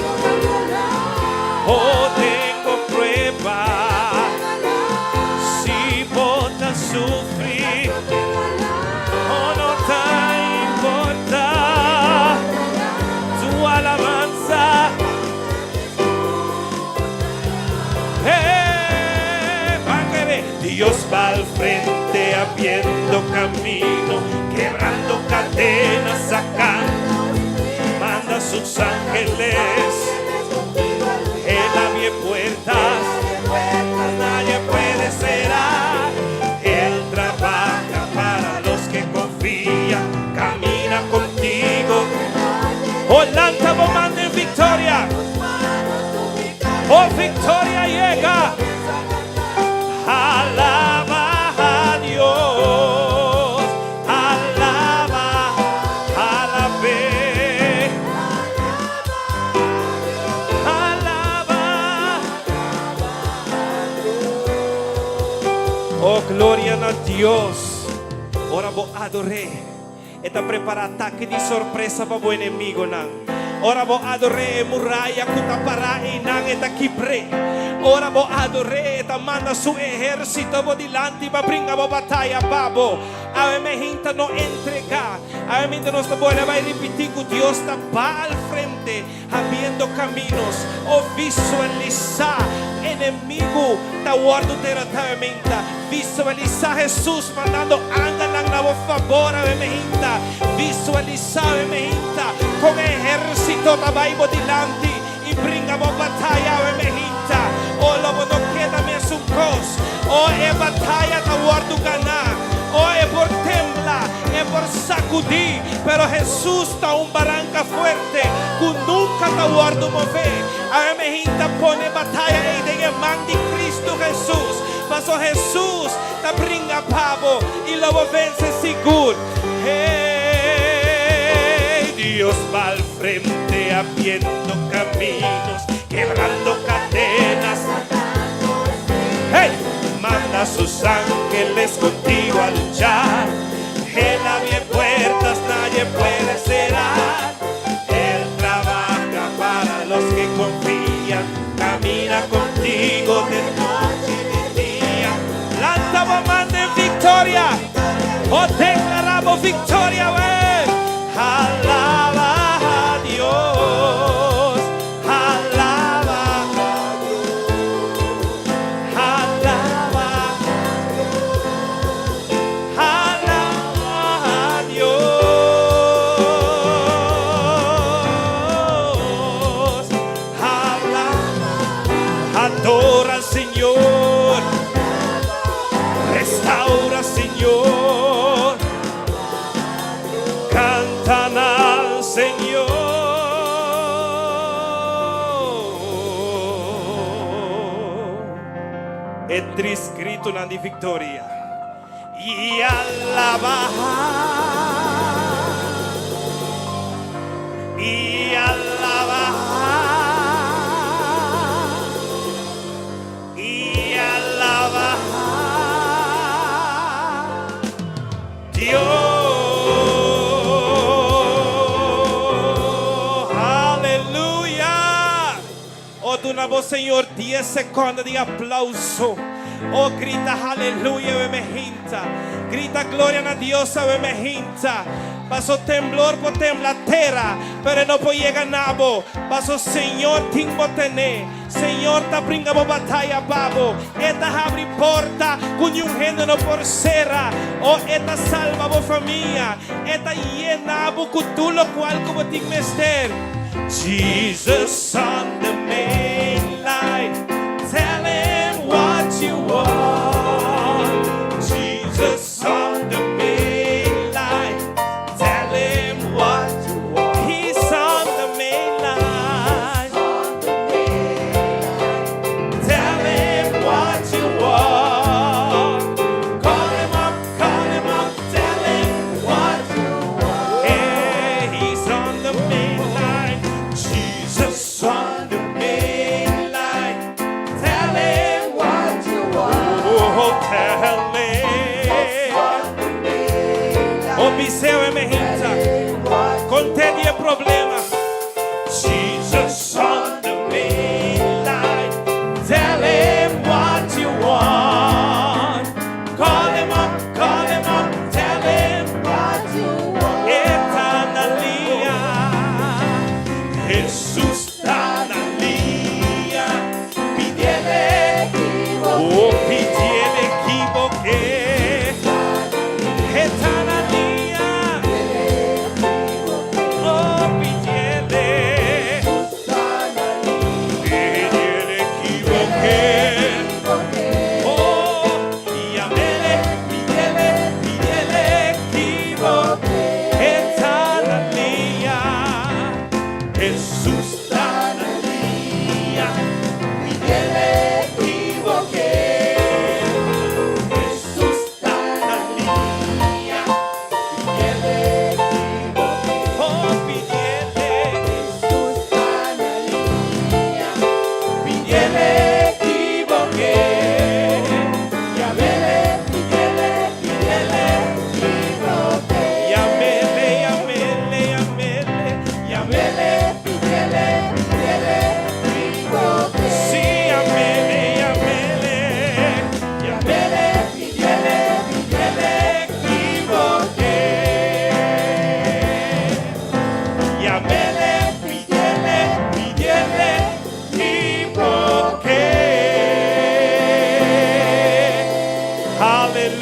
oh, tengo prueba. Si bo ta sufri, oh, no te importa tu alabanza. ¡Eh! Págale. Dios va al frente abriendo camino, quebrando cadenas, sacando, manda a sus ángeles. Él abre puertas, nadie puede cerrar. Él trabaja para los que confían, camina contigo. Oh, lanta bo man den viktoria. Oh, viktoria yega. Alaba a Dios, alaba, alab'é. Oh, gloria na Dios. Ora bo ador'é, E ta prepará atake di sorpresa pa bo enemigunan. Ora bo ador'é, e muraya ku ta pará einan e ta kibr'é. Ora bo ador'é, e ta manda su ehérsito bo dilanti pa bringa bo bataya pa bo. Awe mehinta no entregá. Awe minta nos ta bolbe bai ripití ku Dios ta ba al frente, habiendo caminos. O visualisá enemigu ta wòrdu derotá awe minta. Visualisá Hesus mandando angelnan na bo fabor awe mehinta. Visualisá awe mehinta kon e ehérsito ta bai bo dilanti i bringa bo bataya awe mehinta. O lo bo no keda mesun kos. O e bataya ta wòrdu ganá. O e por tembla, e por sakudí, pero Hesus ta un baranka fuerte ku nunka ta wòrdu mové. Awe mehinta pone bataya ei den e man di Kristu Hesus, paso Hesus ta bringa pa bo i lo bo vense sigur. Hey, Dios va al frente abriendo caminos, quebrando cadenas. Hey, manda sus ángeles contigo a luchar. Él abre puertas, nadie puede cerrar. Él trabaja para los que confían. Camina contigo de noche y de día. Lanta bo man den viktoria. O deklará bo viktoria, wey. Alaba a Dios. Alaba a Dios. Alaba. Alaba a Dios. Alaba. Adora al Señor. Restaura, Señor. Cantan al Señor. E tres gritonan di viktoria. I alaba. I alaba. I alaba. Dios. Aleluya. O duna bo Señor 10 sekonde di aplouso. O grita aleluya, awe mehinta. Grita gloria na Dios, awe mehinta. Paso temblor por tembla tera, pero no por yega na bo. Paso Señor tin bo tené. Señor ta bringa bo bataya pa bo. E ta habri porta ku ningun hende no por sera. O e ta salba bo famia. E ta yena bo ku tur lokual ku bo tin mester. Jesus on the main line. Tell him what you want. Jesus on the main line. Tell him what you want. He's on the main line. Tell him what you want. Call him up, call him up, tell him what you want. Hey, he's on the main line. Jesus on the main line. Tell him what you want. Oh, tell him. Oh, bis'é awe mehinta. Kont'é e problema. Jesus on the main line. Tell him what you want. Call him up, call him up, tell him what you want. E ta na liña. Jesus ta na liña. Pidi'é, oh, pidi'é ki bo ke.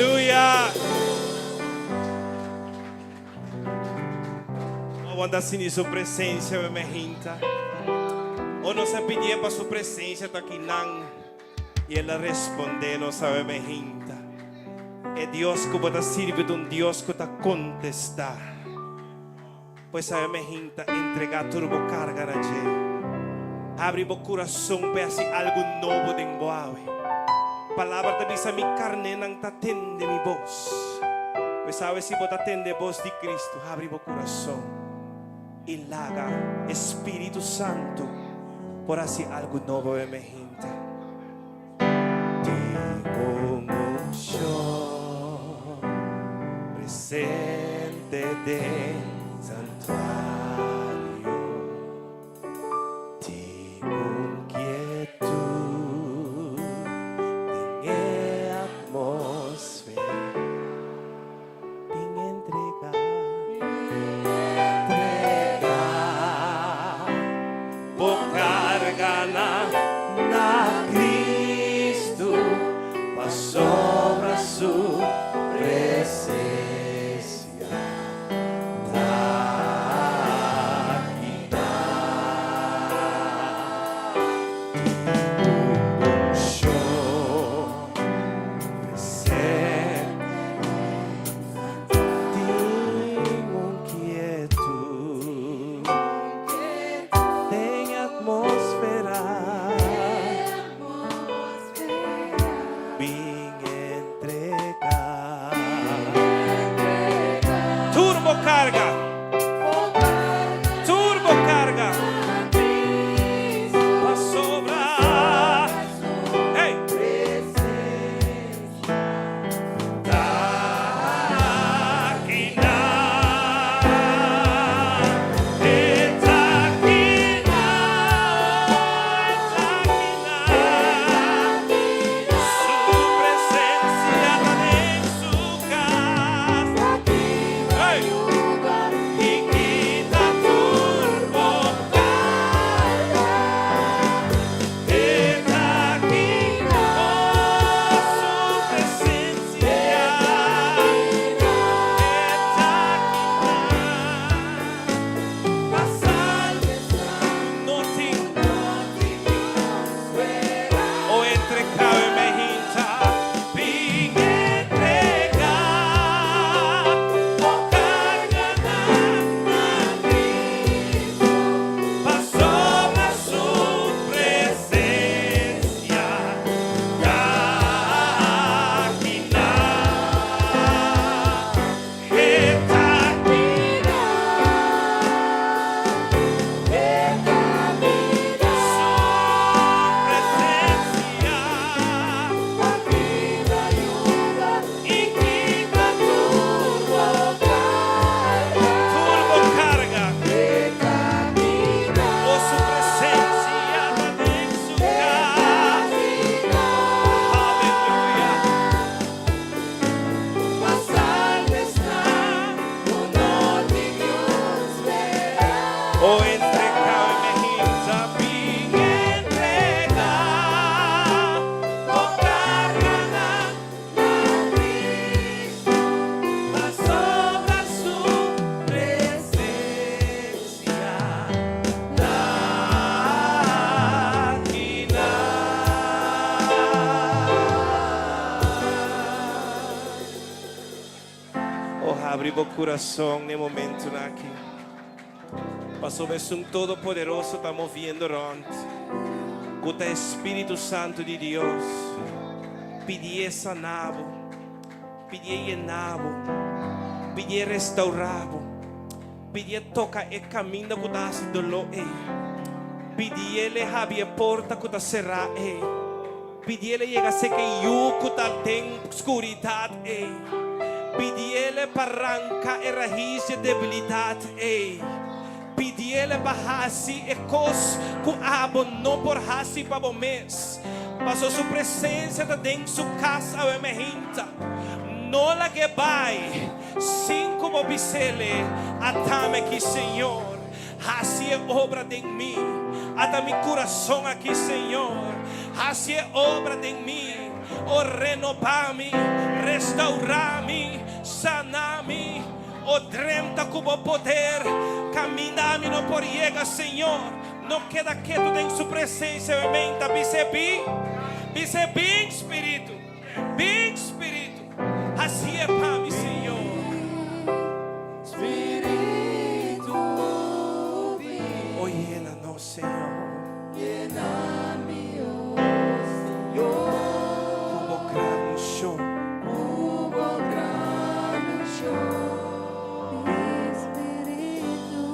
Aleluya! O anda sinti su presencia me hinta. O nos a pidi pa su presencia ta akinan y el a responde nos awe mainta. E Dios cu bo ta sirbi ta un Dios cu ta contesta. Pues awe mainta entrega tur bo carga na dje. Habri bo curason pa haci algo nobo den bo awe. Palabra ta bisa mi carnenan ta tende mi bos. Pues awe si bo ta tende bos di Cristo, habri bo curason y laga e Spiritu Santo por haci algo nobo awe mainta. Tin un unshon presente den santuario. Tin un kietud den e atmosfera. Bin entrega, entrega bo carganan na Cristo pasobra su presencia ta akinan. Tin un unshon presente. Tin un kietud den atmosfera. Bin entrega. Tur bo carga. Tur bo carga. Pasobra. Hey. Ta akinan. E ta akinan. Ta akinan. Su presencia ta den su cas. Hey. Y kita tur bo carga. E ta akinan. Oh, su presencia. E ta akinan. Pasar no tin. O entrega mainta. Bin entrega. Bo carganan na Pasobra su presencia ta akinan. E ta akinan. Su presencia y kita tur bo carga. Oh, su presencia ta den su cas. Aleluya. Pasar está O entrega mainta bin entrega bo carganan Pasobra su presencia ta akinan. Oh, habri bo curason na e momento aki. Pasobra Esun Todopoderoso ta moviendo rond. Cu ta Spirito Santo di Dios. Pidi sana bo. Pidi yena bo. Pidi restaura bo. Pidi toca e caminda cu ta haci dolor ey. Pidi habri e porta cu ta cera ey. Pidi yega seka e yu cu ta den oscuridad ey. Pidi pa ranca e rais di debilidad ey. Pidi pa hasi e cos cu abo no por hasi pa bo mes. Paso su presencia ta den su cas awe mainta. No lag'e bay. Sin cu bo bis'ele at'ami aki Señor. Hasi e obra den mi. Ata mi curason aki Señor. Hasi e obra den mi. O renobá mi, restaurá mi, sana mi. O drenta ku bo poder, kaminda mi no por yega, Señor. No keda ketu den su presensia, menta, bis'é bin, bis'é bin, Spiritu, bin, Spiritu, hasié pa mi, Señor. Spiritu, bin. O yena nos, Señor. Yena mi, oh Señor. Ku bo gran unshon. Ku bo gran unshon. Spiritu,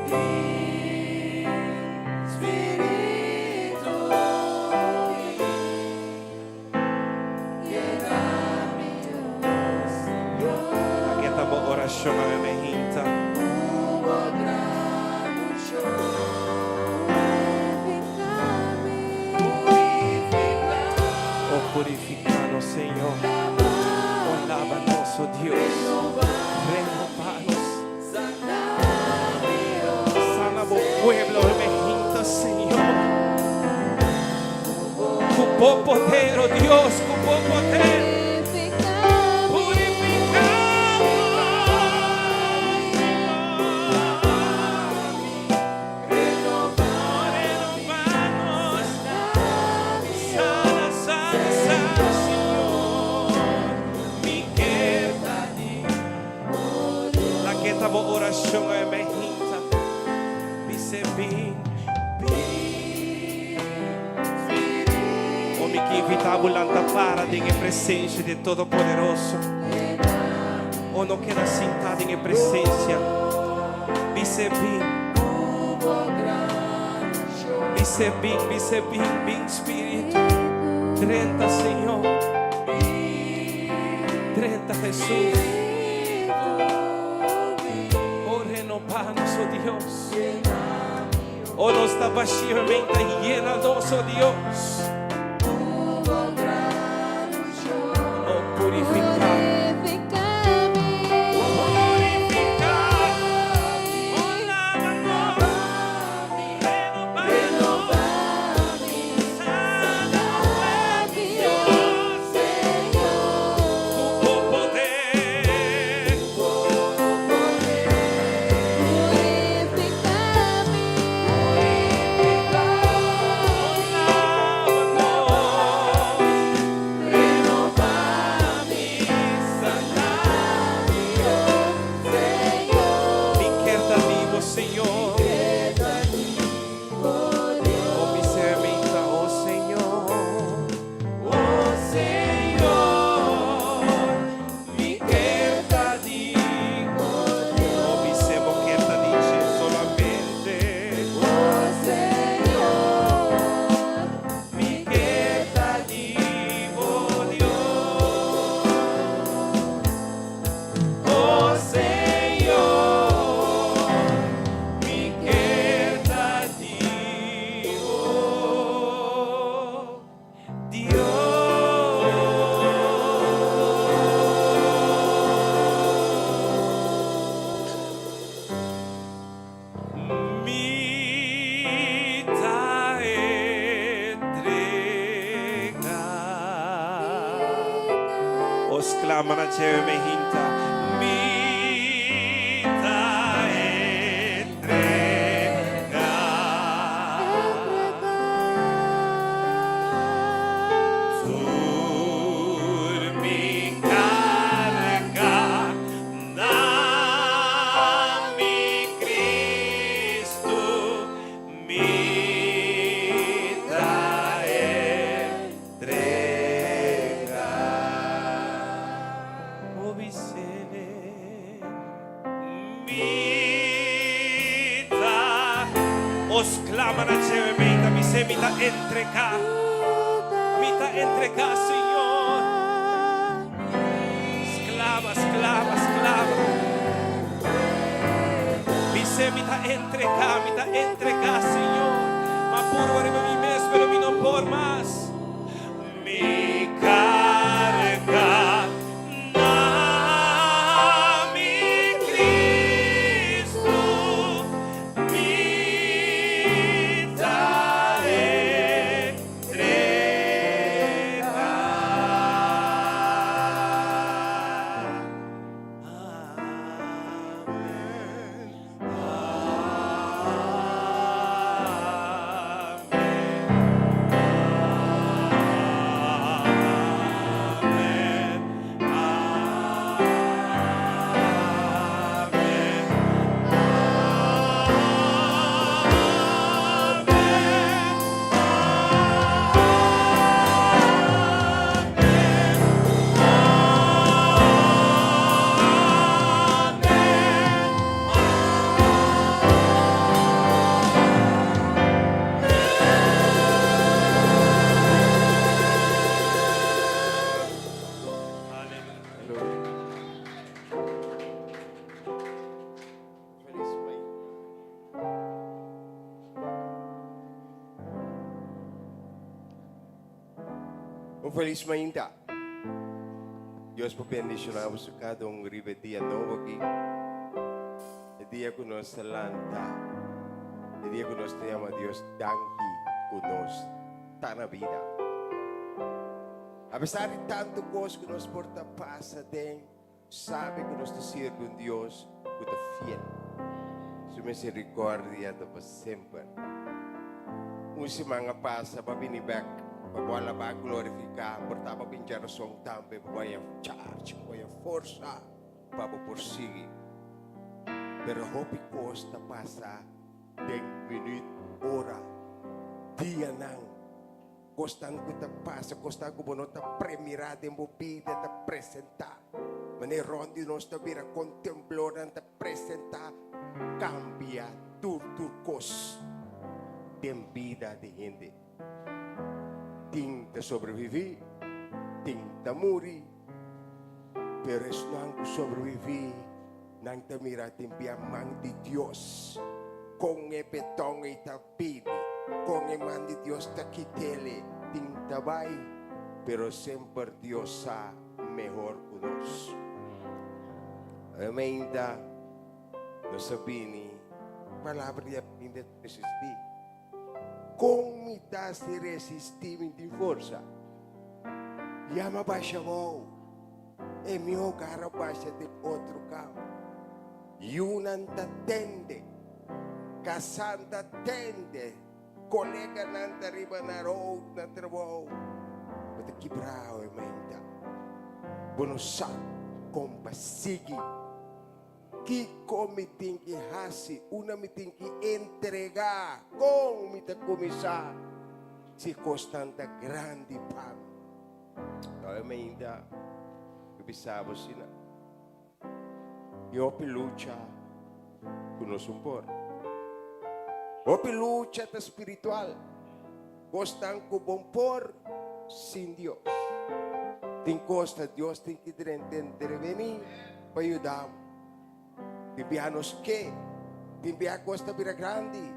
bin. Spiritu, bin. Yena mi, oh Señor. Aki ta bo orashon awe mainta. Ku bo gran unshon. Purifiká mi. Oh, purifiká nos, Señor. Oh, laba nos, oh Dios. Renobá nos. Sana bo pueblo, mainta, Señor. Ku bo poder, oh Dios, ku bo poder. Purifiká nos, Señor. Renobá nos. Sana, sana, sana, Señor. Mi ke ta di. Aki ta bo orashon awe mainta. Bis'é bin, bin. O mi ke invitá bo lanta para den presensia di Todopoderoso. O no keda sintá den presensia. Bis'é bin. Bis'é bin, bis'é bin, bin Spiritu. Drenta, Señor. Drenta, Jesús. Oh, renobá nos, oh Dios. Oh, nos ta bashí, yena nos, oh Dios. Oh, purifiká. Purifiká. Oh, laba nos. Renobá nos. Sana, Dios. Ku bo poder. Purifiká mi. Laba nos. Renobá mi, sana. Mi ke ta di bo, Señor. Oh, mi sermenta, oh Señor. Oh Señor. Mi ke ta di bo. Oh, mi sebo ke ta dice solamente. Oh Señor. Mi ke ta di bo, Dios. Oh Señor, mi ke ta di bo, Dios. Mi ta entregá. O sklama na dje mainta. Mi ta entregá. Tur mi karga na mi Kristu mi ta entregá. O bis'é mi ta o sklama na dje mainta bis'é mi ta entregá mi ta entregá, Señor. Sklama, sklama, sklama. Bis'é mi ta entregá, mi ta entregá, Señor. M'a purba riba mi mes, pero mi no por mas. Mi karga na mi Kristu mi ta entregá. felis mainta. Dios por bendiciona boso cada un riba e dia nobo aki. E dia cu nos ta lanta. E dia cu nos ta yama Dios danki cu nos ta na bida. A pesar di tanto cos cu nos por ta pasa den, sabi cu nos ta sirbi un Dios cu ta fiel. Su misericordia ta pa semper. Un siman a pasa, bo a bini bek pa bo alabá, glorifiká, por ta bo bin djarason tambe pa bo haña charge, pa bo haña forsa pa bo por sigui. Pero hopi kos ta pasa den minuut, ora, dianan. Kosnan ku ta pasa, kosnan ku bo no ta premirá den bo bida ta presentá. Manera rònt di nos ta bira kon temblornan ta presentá, kambia tur tur kos den bida di hende. Tin ta sobreviví, tin ta muri, pero esnan ku sobreviví nan ta mira den bia man di Dios kon e beton ei ta Bini, con e man di Dios ta kitele, tin ta bay, pero semper Dios sa mehor cu nos. Ainda nos a bini, palabra di ainda ta resisti. Con mi ta si resisti mi tin forsa? Yama basha abou, e mi hogar a basha den otro cama. Yunan ta tende, kasan ta tende, koleganan ta riba na road na trabou. Bo ta kibrao e menta. Bo no sa kon pa sigui. Kiko mi tin ki hasi? Una mi tin ki entregá? Kon mi ta kuminsá si kosnan ta grandi pa mi? Tòg e menta mi bisa bo asina. I hopi lucha ku nos un por. Hopi lucha ta spiritual. Kosnan ku bon por sin Dios. Tin kos ta Dios tin ki drenta intervení pa yuda bo. Tin biaha nos ke, tin biaha kos ta bira grandi.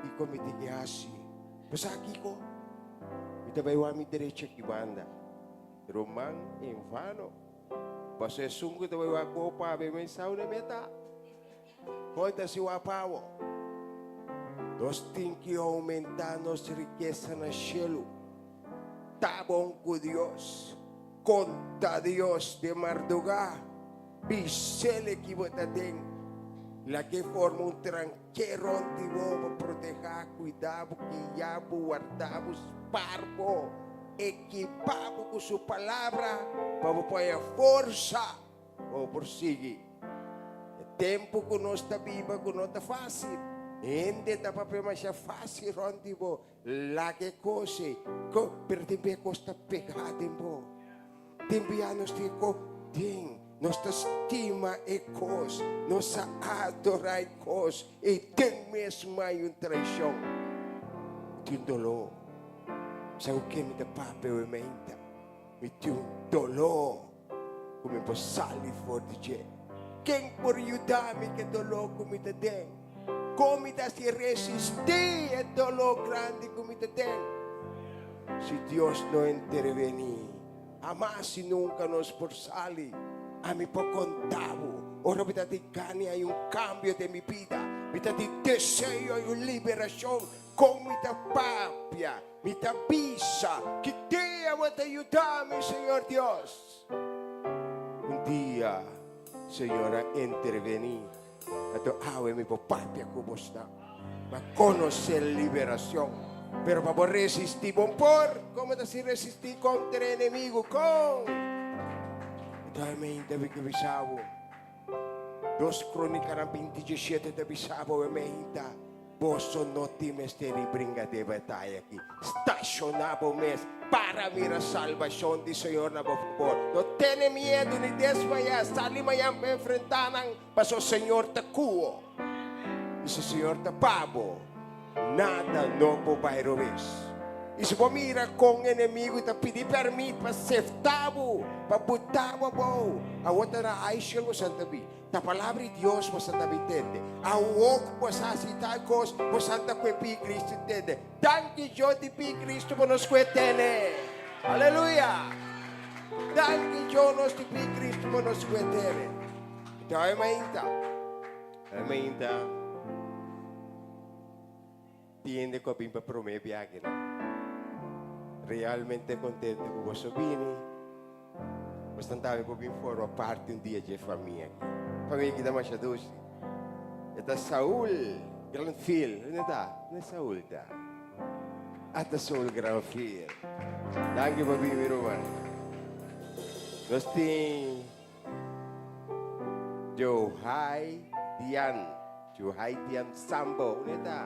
Kiko mi tin ki hasi? Bo sa kiko? Mi ta bai wak mi derecha ki banda. Ruman en vano. Paso esun ku ta bai wak bo pabia mi sa unda mi ta. Hoi ta si wak pa bo. Nos tin ki oumentá nos rikesa na shelu. Ta bon ku Dios. Konta Dios den mardugá. Bisele ki bo ta den. Lag'é forma un tranke rond di bo pa protehá, kuidá bo, guiá bo, wardá bo, spar bo, ekipá bo ku su Palabra pa bo por haña forsa pa bo por sigui. E tempu ku nos ta biba ku no ta fásil. Hende ta papia masha fásil rond di bo. Lag'é kos ei, pero tin bia kos ta pegá den bo. Tin bia nos tin ko den, nos ta stima e kos, nos a adorá e kos, i den mes mai un traishon. Mi tin un doló. Sa ku ke mi ta papia awe mainta? Mi tin un doló ku mi por sali for di dje. Ken por yuda mi ku e doló ku mi ta den? Kon mi ta hasi resistí e doló grandi ku mi ta den? Si Dios no intervení, hamas i nunka nos por sali. Ami por konta bo, ora mi ta tin gana hay un kambio den mi bida, mi ta tin deseo hay un liberashon, kon mi ta papia, mi ta bisa, ki dia bo ta yuda mi, Señor Dios? Un dia Señor a intervení. Anto awe mi por papia ku bosnan. Pa konosé liberashon. Pero pa bo resistí, bo por. Komo ta si resistí kontra e enemigu? Kon? Anto awe mi ta bin bisa bo. Dos Krónikanan 20 17 ta bisa bo awe mi ta. Boso no tin mester di bringa den bataya aki. Stashoná bo mes para mira salbashon di Señor na bo fabor. No tene miedu ni desmayá. Sali mañan pa enfrentá nan, pasobra Señor ta ku bo. I si Señor ta pa bo, nada no por bai robes. I si bo mira kon enemigu ta pidi pèrmit pa sefta bo, pa buta bo abou, awor ta na aishel bo san ta bi. Ta palabra di Dios bo san ta bi tende. Awor ku bo sa hasi tal kos, bo san ta kue pi Kristu tende. Danki Dios di pi Kristu bo nos kue tene. Aleluya! Danki Dios nos di pi Kristu bo nos kue tene. Anto awe mainta, awe mainta. Tiende ku a bin pa promé biahenan. Realmente kontento ku boso bini. Bos tan tambe por bin forma parti un dia dje famia aki. Famia aki ta masha dushi. E ta Saul Granfield. Unda ta? Unda Saul ta? Ata Saul Granfield. Danki pa bini mi ruman. Nos tin Johai Dian, Johai Dian Sambo, unda e ta?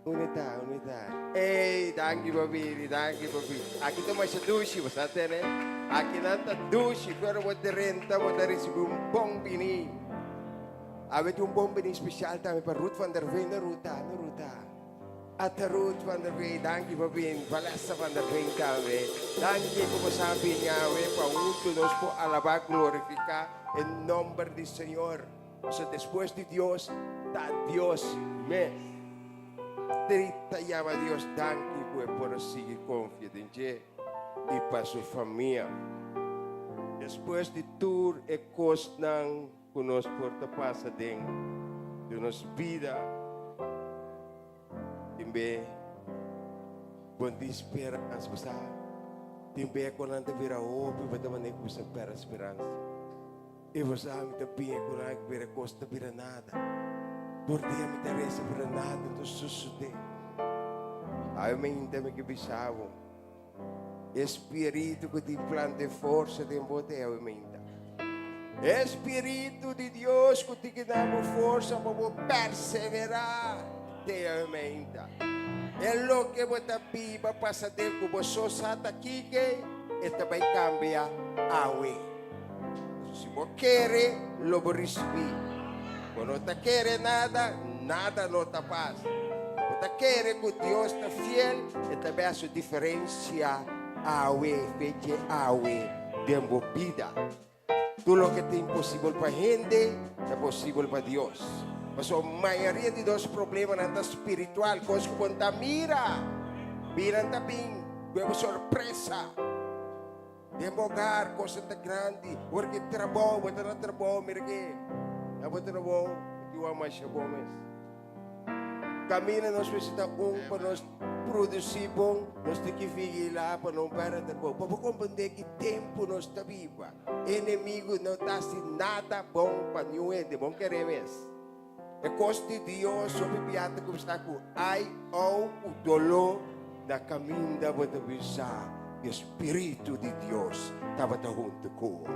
Unda e ta? Unda e ta? Ey, danki pa bini, danki pa bini. Aki ta masha dushi, bo sa tene? Aki nan ta dushi, pero bo ta renta, bo ta ricibi un bon bini. Awe tin un bon bini special tambe pa Ruth van der Veen. Unda Ruth ta? Unda Ruth ta? Ata Ruth van der Veen, danki pa bin. Valessa van der Veen tambe. Danki ku bo sa bini awe pa huntu nos por alabá, glorifiká e nomber di Señor. Pasobra despues di Dios ta Dios mes. Trita yama Dios danki ku e por a sigui konfia den dje i pa su famia. Despues di tur e kosnan ku nos por ta pasa den di nos bida, tin be bon tin speransa, bo sa? Tin be ku nan ta bira hopi, bo ta manera ku bo sa pèrdè speransa. I bo sa, mi ta bia ku nan bira kos ta bira nada. Tur dia mi ta resa pero nada no ta sosodé. Awe mainta mi ke bisa bo, E spiritu ku tin planta e forsa den bo ta e awe mainta. E spiritu di Dios ku tin ki da bo forsa pa bo perseverá ta e awe mainta. E loke bo ta biba pasa den ku bo so sa ta kiko e ta bai kambia awe. Si bo kere, lo bo risibí. Bo no ta kere nada, nada no ta pasa. Bo ta kere ku Dios ta fiel, e ta bai hasi un diferensia awe, fecha awe den bo bida. Tur loke ta imposibel pa hende, ta posibel pa Dios. Pasobra mayoria di nos problemanan ta spiritual, kos ku bo no ta mira. Bira ta bin ku e sorpresa. Den bo hogar cosnan ta grandi. Ora ki trabou, bo ta na trabou, mira ki na bo trabou ki wak masha bon mes. Camina nos mester ta un pa nos produci bon, nos tin ki vigila pa no perde trabou. Pa bo comprende ki tempo nos ta biba. Enemigo no ta haci nada bon pa niun hende, bon kere mes. E kos di Dios hopi bia ta kuminsá ku ai, ou ku doló. Na kaminda bo ta bisa ku e spiritu di Dios tabata huntu ku bo.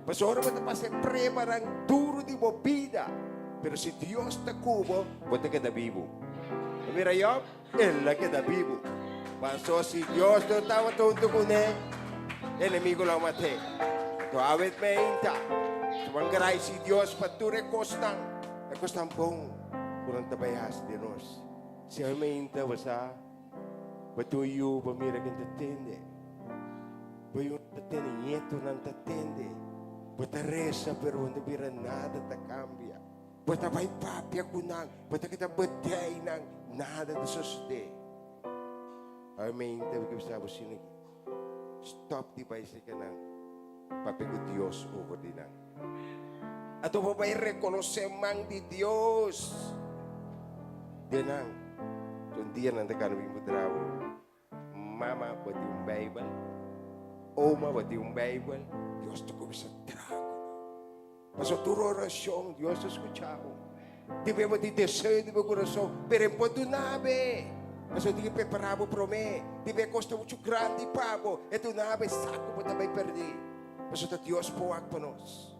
Pasobra ora bo ta pasa e pruebanan duru di bo bida, pero si Dios ta ku bo, bo ta keda bibu. Bo mira Job? El a keda bibu. Pasobra si Dios no tabata huntu kuné, enemigu lo a mat'é. Anto awe meinta, Juan graisi Dios pa tur e kosnan, e kosnan bon ku nan ta bai hasi den nos. Si awe meinta bo sa, bo tin un yu, bo mira ken ta tende. Bo yu ta tende, ñetonan ta tende. Bo ta resa pero bo no ta bira nada ta kambia. Bo ta bai papia ku nan, bo ta keda bedei nan, nada ta sosodé. Awe meinta bo ke bisa bo sino aki. Stop di bai seka nan, papia ku Dios over di nan. Anto bo bai rekonosé man di Dios den nan. Un dia nan ta kana bin puntra bo, Mama, bo tin un Beibel? Oma, bo tin un Beibel? Dios ta kuminsá traha ku nan. Pasobra tur orashon Dios ta skucha bo. Debe bo tin deseo den bo kurason, pero e por duna be. Pasobra tin ke prepará bo promé. Debe e kos ta muchu grandi pa bo, e duna bo e sa ku bo ta bai pèrdí. Pasobra ta Dios por wak pa nos.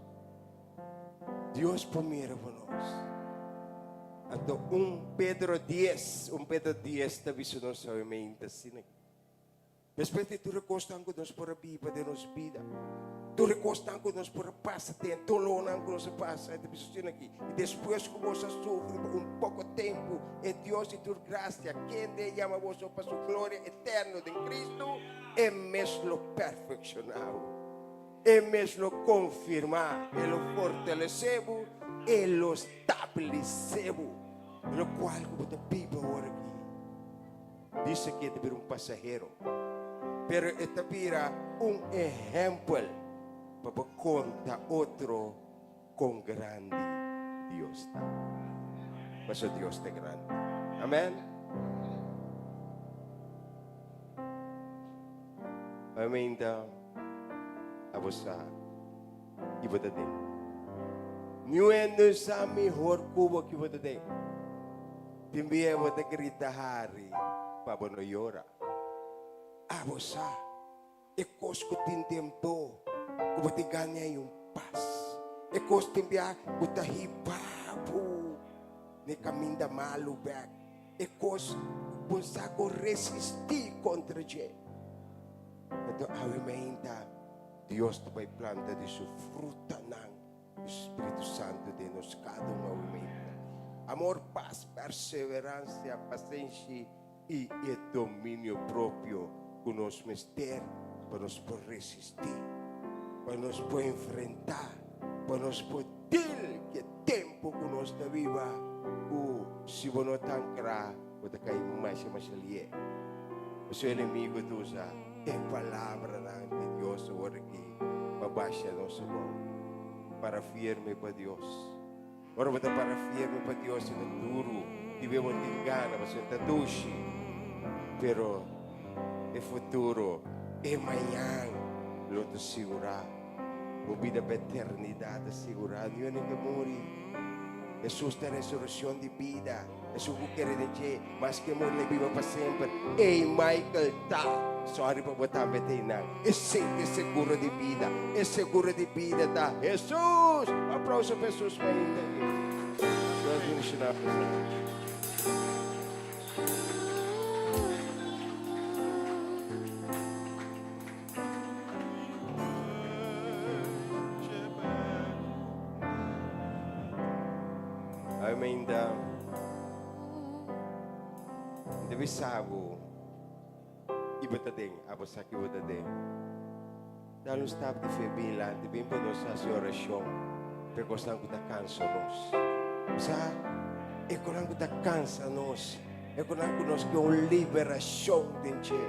Dios por mira pa nos. Anto un Pedro dies, un Pedro dies ta bisa nos awe meinta asina. Despues di tur e kosnan ku nos por a biba den nos bida, tur e kosnan ku nos por a pasa den, dolónan ku nos a pasa, e ta bisa asina aki, I despues ku boso a sufri pa un poko tempu, e Dios di tur grasia, kende a yama boso pa su gloria eterno den Kristu, e mes lo perfekshoná bo, e mes lo konfirmá, e lo fortalesé bo, e lo stabilisé bo, lokual ku bo ta biba awor aki. Dice cu e ta bira un pasahero, pero e ta bira un ehempel pa bo conta otro con grandi Dios ta. Pasobra Dios ta grandi. Amen. Amen ta abo sa ki bo ta den. Niun hende sa mihor cu bo ki bo ta den. Tin bia bo ta grita hari pa bo no yora. Abo sa e kos ku tin den bo ku bo tin gana i un pas. E kos tin bia ku ta hiba bo na e kaminda malu bek. E kos ku bo sa ku resisti kontra dje. Anto awe mainta Dios ta bai planta di su frutanan. Spiritu Santu den nos kada un aumenta. Amor, pas, perseverancia, pasenshi i e dominio propio ku nos mester pa nos por resistí, pa nos por enfrentá, pa nos por deal ku e tempu ku nos ta biba ku si bo no ta ankrá bo ta kai masha masha lié. Pasobra e enemigo ta usa e palabranan di Dios awor aki. Pa basha nos abou. Para firme pa Dios. Ora bo ta para firme pa Dios e ta duru. Di be bo tin gana pasobra e ta dushi. Pero e futuro, e mañan lo ta sigurá. Bo bida pa eternidad ta sigurá. Niun hende ke muri. Hesus ta resurreccion di bida. Esun ku kere den dje, maske muri lo biba pa semper. Ey Michael ta! Sorry pa bo tambe ta einan. Esei ta e seguro di bida. E seguro di bida ta Hesus! Un aplauso pa Hesus pa ainda aki. Dios bendiciona boso. Ami ainda mi ta bisa bo i bo ta den, abo sa ki bo ta den. Dal un stap di fe bin lanti, bin pa nos hasi orashon pa e kosnan ku ta kansa nos. Sa, e kosnan ku ta kansa nos, e kosnan ku nos ke un liberashon den dje,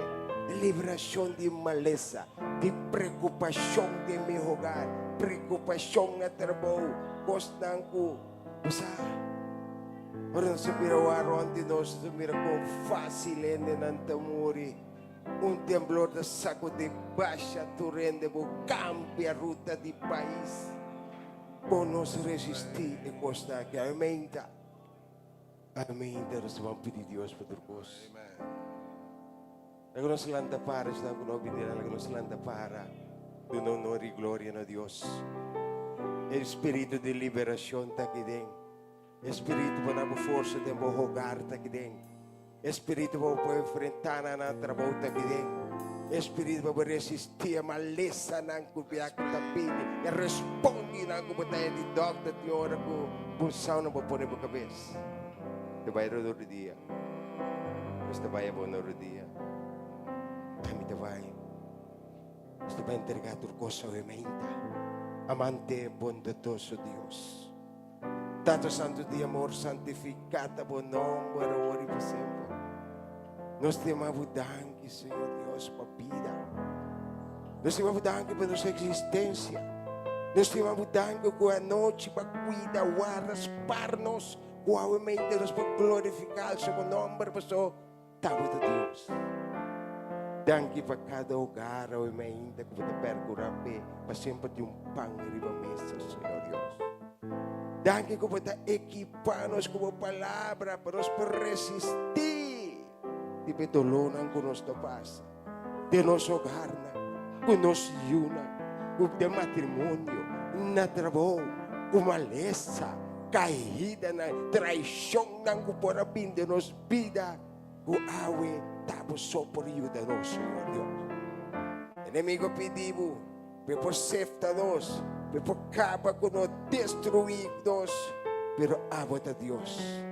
liberashon di malesa, di preokupashon den mi hogar, preokupashon na trabou, kosnan ku bo sa. Ora nos ta mira wak rònt di nos, nos ta mira kon fásil hendenan ta muri. Un temblor ta sakudí basha tur hende bo kambia ruta di pais. Kon nos resistí e kosnan aki? Amén ta. Amén ta. Nos ta ban pidi Dios pa tur kos. Laga nos lanta para, esnan ku no a bini laga nos lanta para duna honor i gloria na Dios. E spiritu di liberashon ta aki den. E spiritu pa na bo forsa den bo hogar ta aki den. E spiritu pa bo por enfrentá nan na trabou ta aki den. E spiritu pa bo resistí e malesanan ku bia ku ta bini. E respondinan ku bo ta haya di dòkter tin ora ku bo sau na bo pone bo kabes. Ta bai rodor di dia. Nos ta bai abou na rodia. Ami ta bai. Nos ta bai entregá tur kos awe mainta. Amante bondadoso Dios. Tata Santu di amor, santifiká ta bo nòmber awor i pa semper. Nos ta yama bo danki, Señor Dios, pa bida. Nos ta yama bo danki pa nos eksistensia. Nos ta yama bo danki ku anochi pa kuida, warda, spar nos, ku awe mente nos por glorifiká alsa bo nòmber, paso ta bo ta Dios. Danki pa kada hogar awe mainta ku bo ta perkurá p'e pa semper tin un pan riba mesa, Señor Dios. Danki ku bo ta ekipá nos ku bo palabra pa nos por resistí riba e dolónan ku nos ta pasa den nos hogarnan, ku nos yunan, ku den matrimonio, na trabou, ku malesa, kaidanan, traishonnan ku por a bin den nos bida. Ku awe ta bo so por yuda nos, Señor Dios. Enemigo pidi bo pa e por sefta nos, pa e por kaba ku nos, destruí nos, pero abo ta Dios.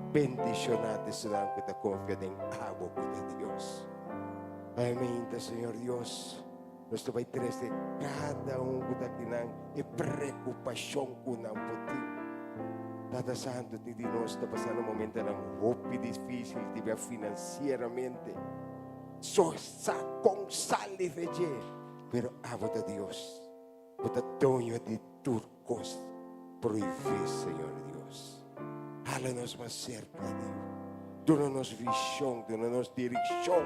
Bendishoná ta esnan ku ta konfia den abo ku ta Dios. Awe mainta, Señor Dios, nos ta bai trese kada un ku ta akinan e preokupashon ku nan por tin. Tata Santu, tin di nos ta pasando momentonan hopi difísil, tibia finansieramente. So sa kon sali fe dje, pero abo ta Dios. Bo ta doño di tur kos. Prohibí, Señor Dios. Hala nos mas serka di bo. Duna nos vishon, duna nos direkshon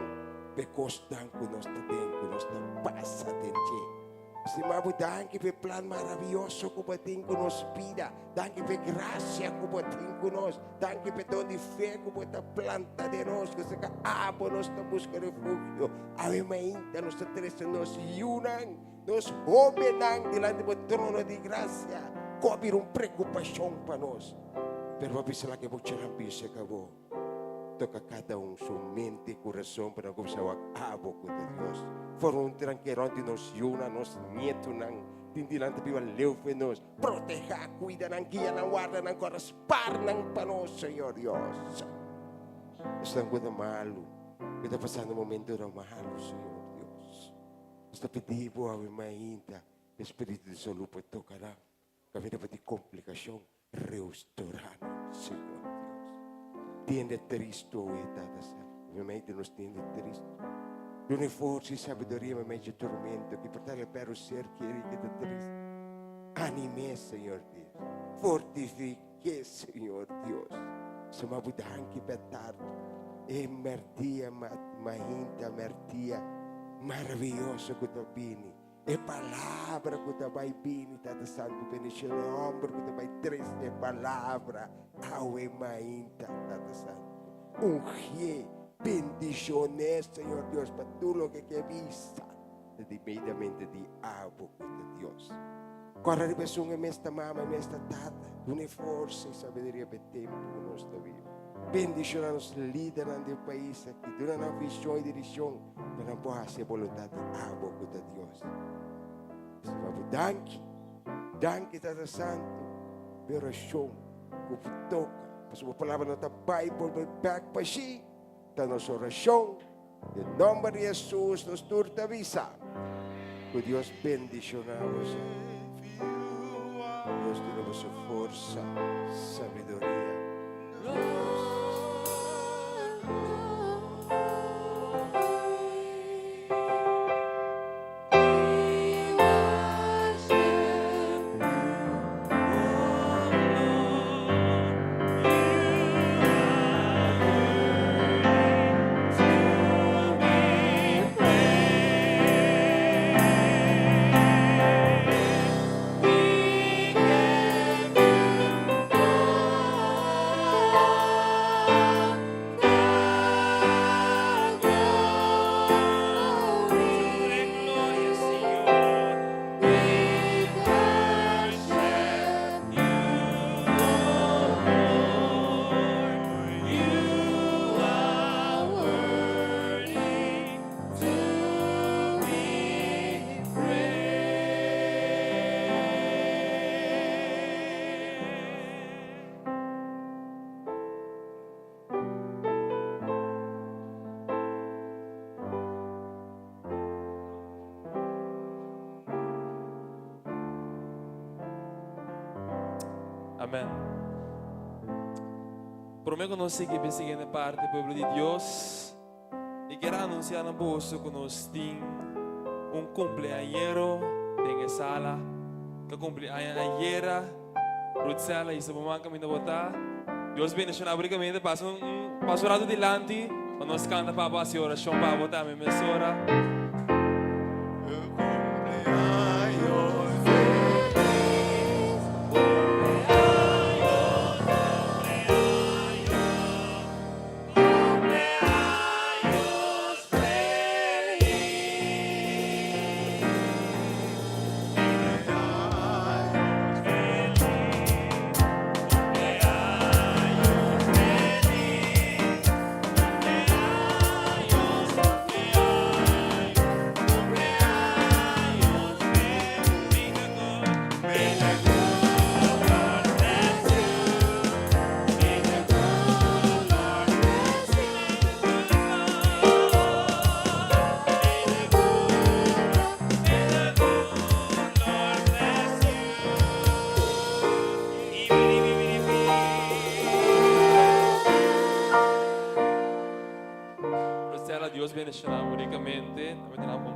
p'e kosnan ku nos ta den, ku nos ta pasa den dje. Stima bo danki p'e plan maravioso ku bo tin ku nos bida. Danki p'e grasia ku bo tin ku nos. Danki p'e don di fe ku bo ta planta den nos, ku seka abo nos ta buska refugio. Awe mainta nos ta trese nos yunan, nos hóbennan dilanti bo trono di grasia. Ku a bira un preokupashon pa nos. Pero bo a bisa laga e bochanan bisa ka bo. Toka kada un su mente i kurason pa nan kuminsá wak abo ku ta Dios. For un tranke rònt di nos yunan, nos nietunan, tin di nan ta biba leu for nos. Protehá, kuida nan, guia nan, warda nan, kòrda spar nan pa nos, Señor Dios. Esnan ku ta malu, ku ta pasando momentunan malu, Señor Dios, nos ta pidi Bo awe mainta, e Spiritu di salú por toka nan. Kaminda pa di komplikashon, reustorá nos, Señor Dios. Tiende tristu awe, Tata Santu. Mi mente nos tiende tristu. Duna e forsa i sabiduria mi mente tormento ki por ta el perro ser keri ki ta tristu. Anim'é, Señor Dios. Fortifik'é, Señor Dios. Suma bo danki pa e tardi, e merdia, mainta merdia maraviyoso ku ta bini. E palabra ku ta bai bini, Tata Santu, bendiciona e homber ku ta bai trese e palabra awe mainta, Tata Santu. Ungié, bendicion'é, Señor Dios, pa tur loke ke bisa ta debidamente di abo ku ta Dios. Kòrda riba esun e mes ta mama, e mes ta tata. Duna e forsa i sabiduria pa e tempu ku nos ta biba. Bendiciona nos lidernan di e pais aki. Duna nan vision i direccion. Pa nan por hasi e boluntat di abo ku ta Dios. Stima bo danki. Danki Tata Santu pa e orashon ku bo toka. Pasobra bo palabra no ta bai bolbe bèk pa shi. Ta nos orashon. Den nòmber di Hesus nos tur ta bisa. Ku Dios bendishoná boso. Dios duna boso forsa, sabiduria. Amen. Prome ku nos sigui pa e siguiente parte, pueblo di Dios, mi kier anunsiá na boso ku nos tin un kumpleañero den e sala ku a kumpli aña ayera. Ruthsella i su mamá kaminda bo ta. Dios bendishoná bo rikamente. Pasa un pasa un ratu dilanti pa nos kanta pa bo hasi orashon pa bo tambe mesora.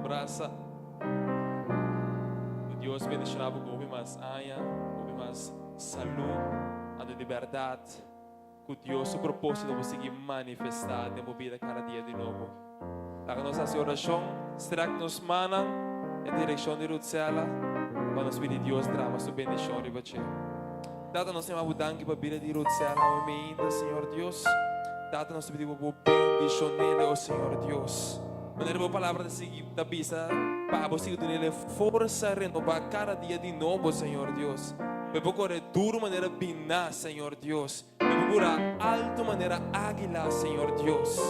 brasa. Ku Dios bendishoná bo ku hopi mas aña, hopi mas salú, anto di bèrdat ku Dios su propósito por sigui manifestá den bo bida kada dia di nobo. Laga nos hasi orashon, strèk nos mannan den direkshon di Rutsela pa nos pidi Dios drama su bendishon riba dje. Tata, nos yama bo danki pa bida di Rutsela awe meinta, Señor Dios. Tata, nos ta pidi bo bo bendishon'ele, o Señor Dios. Manera bo palabra ta sigui ta bisa pa bo sigui dun'ele forsa renobá kada dia di nobo, Señor Dios. Pa e por kore duru manera biná, Señor Dios. Pa e por bura alto manera águila, Señor Dios.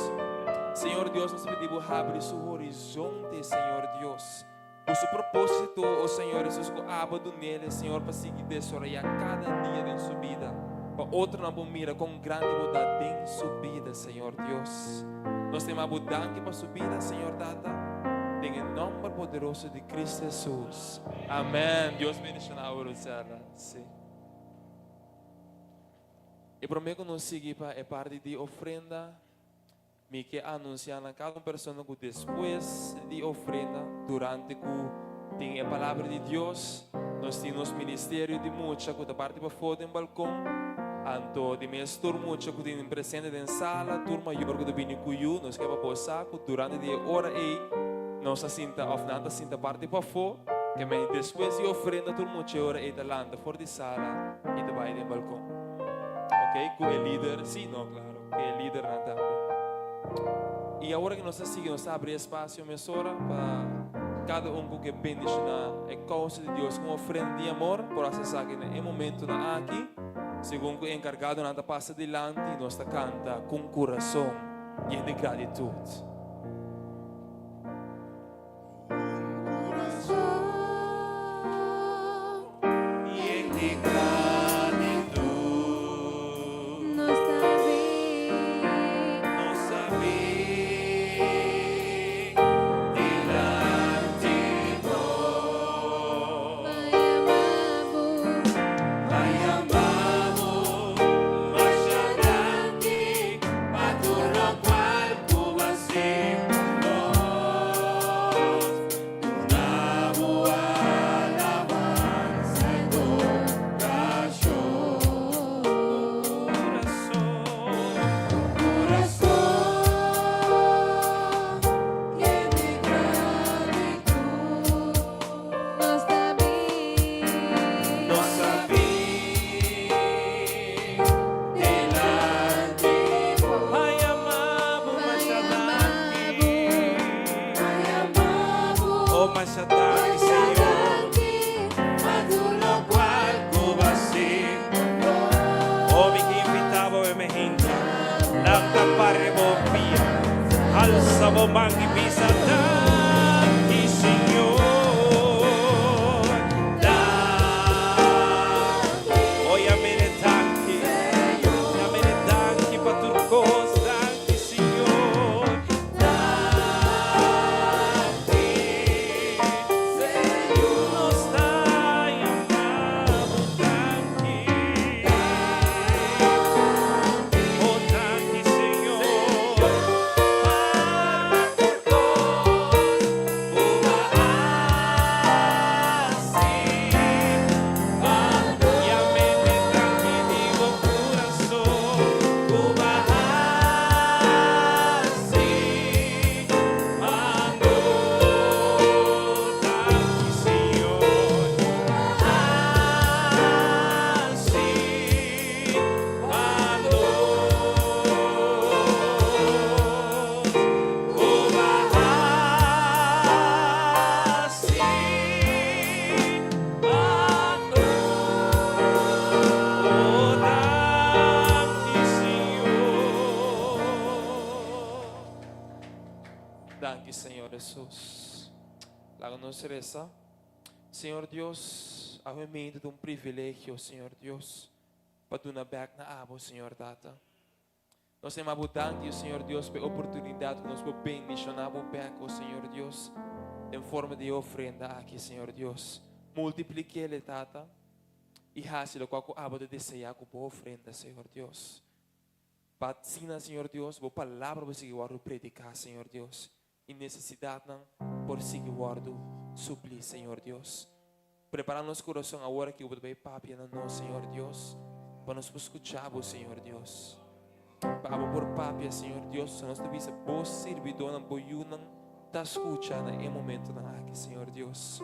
Señor Dios, nos ta pidi bo habri su horizonte, Señor Dios. Ku su propósito, o Señor Jesus, ku abo dun'el, Señor, pa sigui desaroyá kada dia den su bida, pa otronan por mira kon grandi bo ta den su bida, Señor Dios. Nos ta yama bo danki pa su bida, Señor Tata, den e nòmber poderoso di Cristo Jesus. Amèn. Dios bendishoná bo, Rutsella. Sí. E promé ku nos sigui pa e parti di ofrenda. Mi ke anunsiá na kada un persona ku despues di ofrenda, durante ku tin e Palabra di Dios, nos tin nos ministerio di mucha ku ta parti pafó den balkon. Anto di mes tur mucha ku tin presente den sala, tur mayor ku ta bini ku yu, nos ke pa bo sa ku durante di e ora ei nos ta sinta òf nan ta sinta parti pafó, ke mei despues di ofrenda tur mucha e ora ei ta lanta for di sala i ta bai den balkon. Oke, ku e lider, si, no, klaro. Ku e lidernan tambe. I awor ku nos ta sigui, nos ta abri espasio mesora pa kada un ku ke bendishoná e kousa di Dios ku un ofrenda di amor por hasi esaki na e momentunan aki. Segun ku e enkargadonan ta pasa dilanti, nos ta kanta ku un kurason yen di gratitut. Danki Señor Hesus. Laga nos resa. Señor Dios, awe mi ta un privilegio, Señor Dios, pa duna bek na abo, Señor Tata. Nos ta yama bo danki, o Señor Dios, pa e oportunidat ku nos por bendishoná bo bek, o Señor Dios, den forma di e ofrenda aki, Señor Dios. Multiplik'é, Tata, i hasi lokual ku abo ta deseá ku bo ofrenda, Señor Dios. Pa asina, Señor Dios, bo palabra por sigui wòrdu prediká, Señor Dios. i nesesidatnan por sigui wòrdu suplí, Señor Dios. Prepará nos kurason awor aki ku bo ta bai papia na nos, Señor Dios, pa nos por skucha bo, Señor Dios. Pa abo por papia, Señor Dios, nos ta bisa bo sirbidónan, bo yunan ta skucha na e momentonan aki, Señor Dios.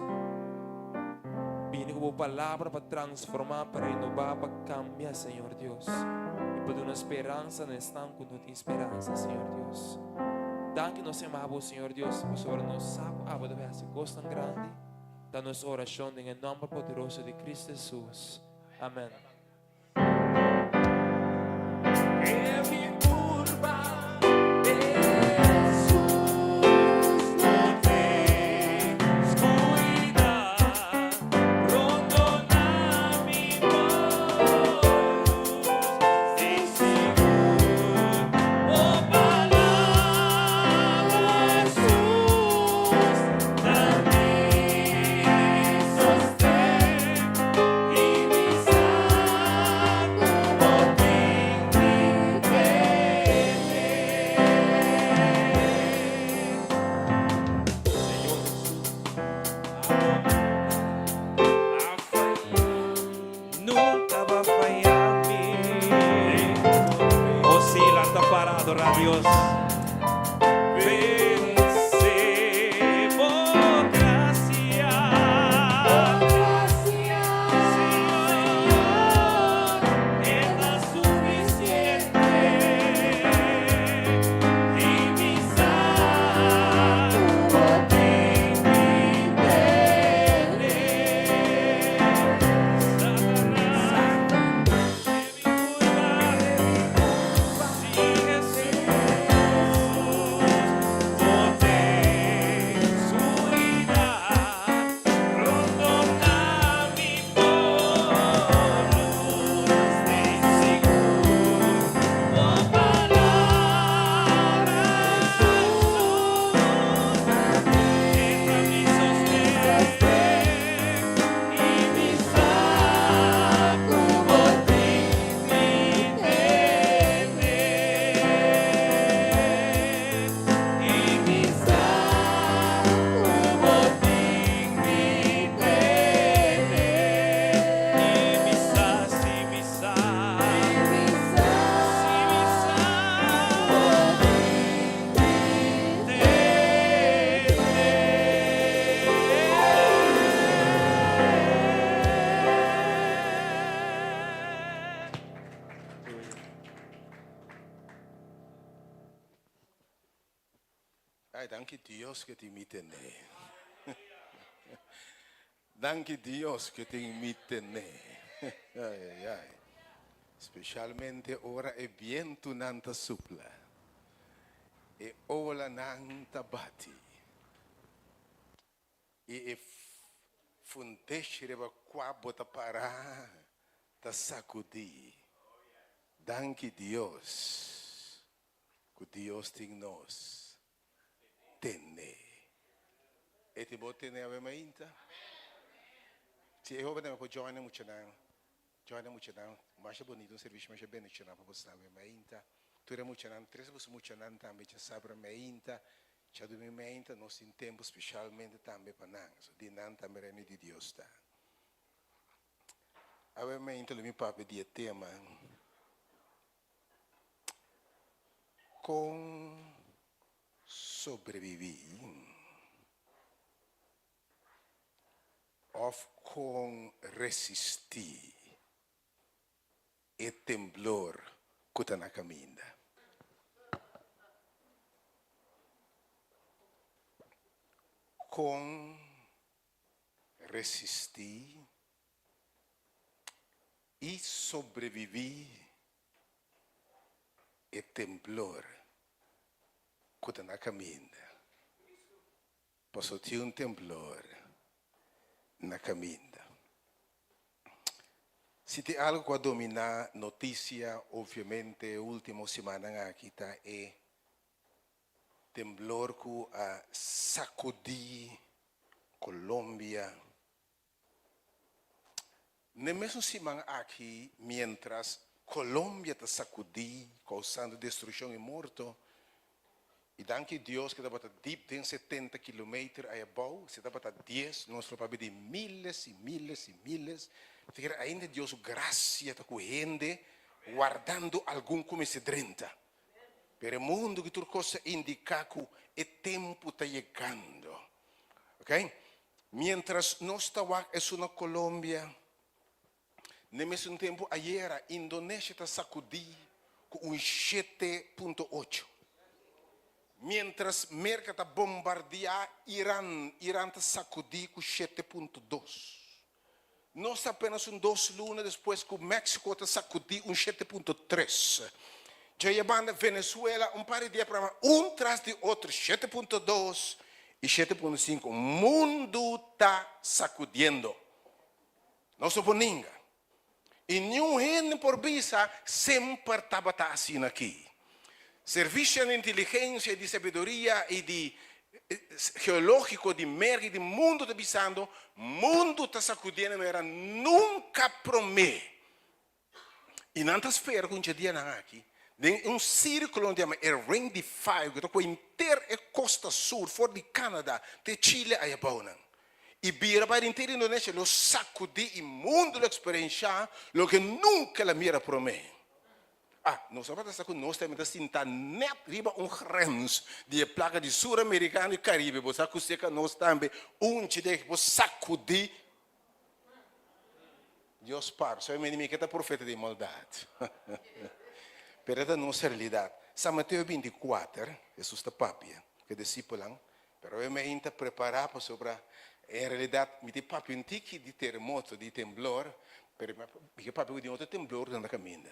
Bini ku bo palabra pa transformá, pa renobá, pa kambia, Señor Dios. I pa duna speransa na esnan ku no tin speransa, Señor Dios. Danki nos ama bo, Señor Dios, pasobra nos sa ku abo ta bai hasi kosnan grandi. Ta nos orashon den e nòmber poderoso di Kristu Hesus. Amèn. Ay, danki Dios que tin mi tene. Danki Dios que tin mi tene. Ay, ay, ay. Specialmente ora e vientunan ta supla. E olanan ta bati. I e fundeshi riba kua bo ta pará ta sakudí. Danki Dios ku Dios tin nos tene. E tin bo tene awe mainta? Si e hobennan por join e muchanan, join e muchanan. Masha bonito un servisio masha bendishoná pa boso awe mainta. Tur e muchanan, tres boso muchanan tambe djasabra mainta. Djadumingu mainta nos tin tempu speshalmente tambe pa nan. So di nan tambe Reino di Dios ta. Awe mainta lo mi papia di e tema Kon sobreviví òf kon resistí e temblor ku ta na kaminda. Kon resistí i sobreviví e temblor ku ta na kaminda. Pasobra tin un temblor na kaminda. Si tin algu ku a dominá notisia obviamente e último simannan aki ta e temblor ku a sakudí Colombia. N'e mesun siman aki miéntras Colombia ta sakudí kousando destrukshon i morto, I danki Dios ku tabata dip den 70 kilometer ei abou, si tabata 10, nos lo papia di miles i miles i miles. Mi ta kere ainda Dios su grasia ta ku hende wardando algun ku mester drenta. Pero e mundu ku tur kos ta indiká ku e tempu ta yegando. Ok? Mientras nos ta wak esun na Colombia, n'e mesun tempu ayera Indonesia ta sakudí ku un 7.8. Mientras Merka ta bombardiá Iran, Iran ta sakudí ku 7.2. Nos ta apenas un dos luna despues ku Mexico ta sakudí un 7.3. Djei banda Venezuela un par di dia prama un tras di otro 7.2 i 7.5. Mundu ta sakudiendo. Nos no por ninga. I niun hende por bisa semper tabata asina aki. Servisionan di inteligensia i di sabiduria i di geológiko di Merka i di mundu ta bisando, mundu ta sakudiendo manera nunka promé. I nan ta spera ku un dje dianan aki, den un sírkulo nan ta yama e Ring di Fire ku ta kue henter e kosta sur for di Canada te Chile aya abounan i bira bai henter Indonesia lo sakudí i mundu lo eksperenshá loke nunka el a mira promé. Ah, nos tabata sa ku nos tambe ta sintá nèt riba un grens di e plaka di Sur Amerikano i Karibe. Bo sa ku seka nos tambe un dje di por sakudí. Dios par, solamente mi ke ta profeta di maldat. Pero e ta nos realidat. San Mateo 24, Hesus ta papia ku e disipelnan, pero e mi ta prepará pasobra en realidat mi tin papia un tiki di teremoto, di temblor, pero mi ke papia ku di otro temblor ku ta na kaminda.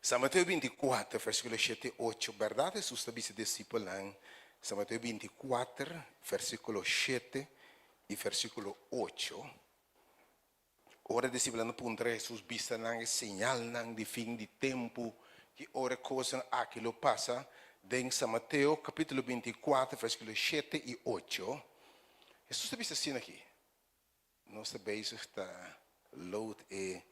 San Mateo 24, versíkulo 7 i 8, bèrdat Hesus ta bisa e disipelnan, San Mateo 24, versíkulo 7 i versíkulo 8, ora e disipelnan a puntra Hesus, Bisa nan e señalnan di fin di tempu, ki ora e kosnan aki lo pasa? Den San Mateo kapítulo 24, versíkulo 7 i 8, Hesus ta bisa asina aki, Nos ta bezig ta load e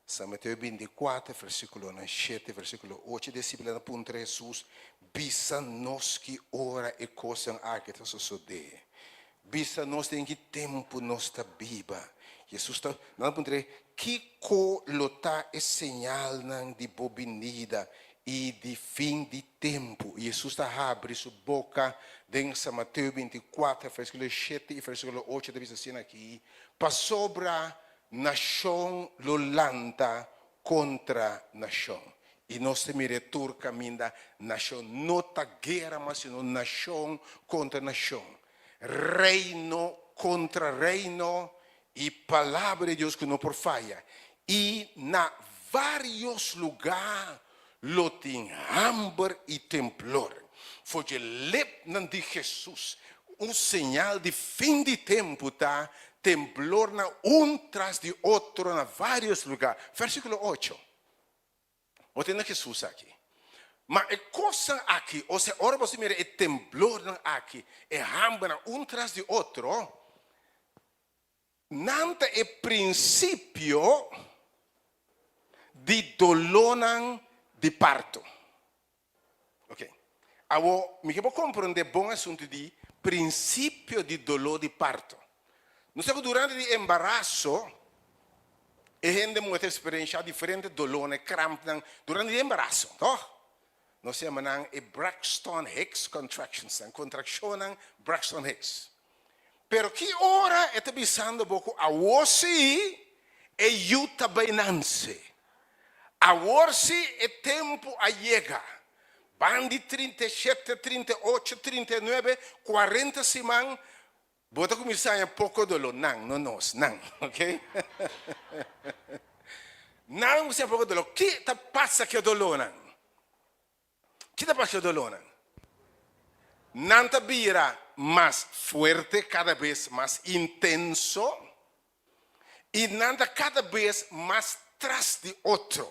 San Mateo 24, versíkulonan 7, versíkulo 8. Disipelnan a puntra Hesus, Bisa nos ki ora e kosnan aki ta sosodé. Bisa nos den ki tempu nos ta biba. Hesus ta, nan a puntr'é, Kiko lo ta e señalnan di bo binida i di fin di tempu? I Hesus ta habri su boka den San Mateo 24, versíkulo 7 i versíkulo 8 ta bisa asina aki, Pasobra nashon lo lanta kontra nashon. I nos ta mira e tur kaminda nashon no ta guera mas sino nashon kontra nashon, reino kontra reino i palabra di Dios ku no por faya. I na vários lugá lo tin hamber i temblor. For dje lepnan di Hesus, un señal di fin di tempu ta temblornan un tras di otro na vários lugá. Versíkulo 8. Bo tende Hesus aki. Ma e kosnan aki, osea ora boso mira e temblornan aki, e hambernan un tras di otro, Nan ta e prinsipio di dolónan di parto. Ok. Awor, mi ke por komprondé bon asuntu di prinsipio di doló di parto. Nos sa ku durante di embaraso, e hende muhé ta eksperenshá diferente dolónan, e krampnan durante di embaraso, tòg? Nos yama nan e Braxton Hicks contractions, nan kontrakshonnan Braxton Hicks. Pero ki ora e ta bisando bo ku awor sí e yu ta bai nanse? Awor sí e tempu a yega. Ban di 37, 38, 39, 40 siman, bo ta kuminsá haña poko doló. Nan, no nos, nan, ok? Nan kuminsá haña poko doló. Ki ta pasa ku e dolónan? Ki ta pasa ku e dolónan? Nan ta bira mas fuerte, kada bes mas intenso, i nan ta kada bes mas tras di otro.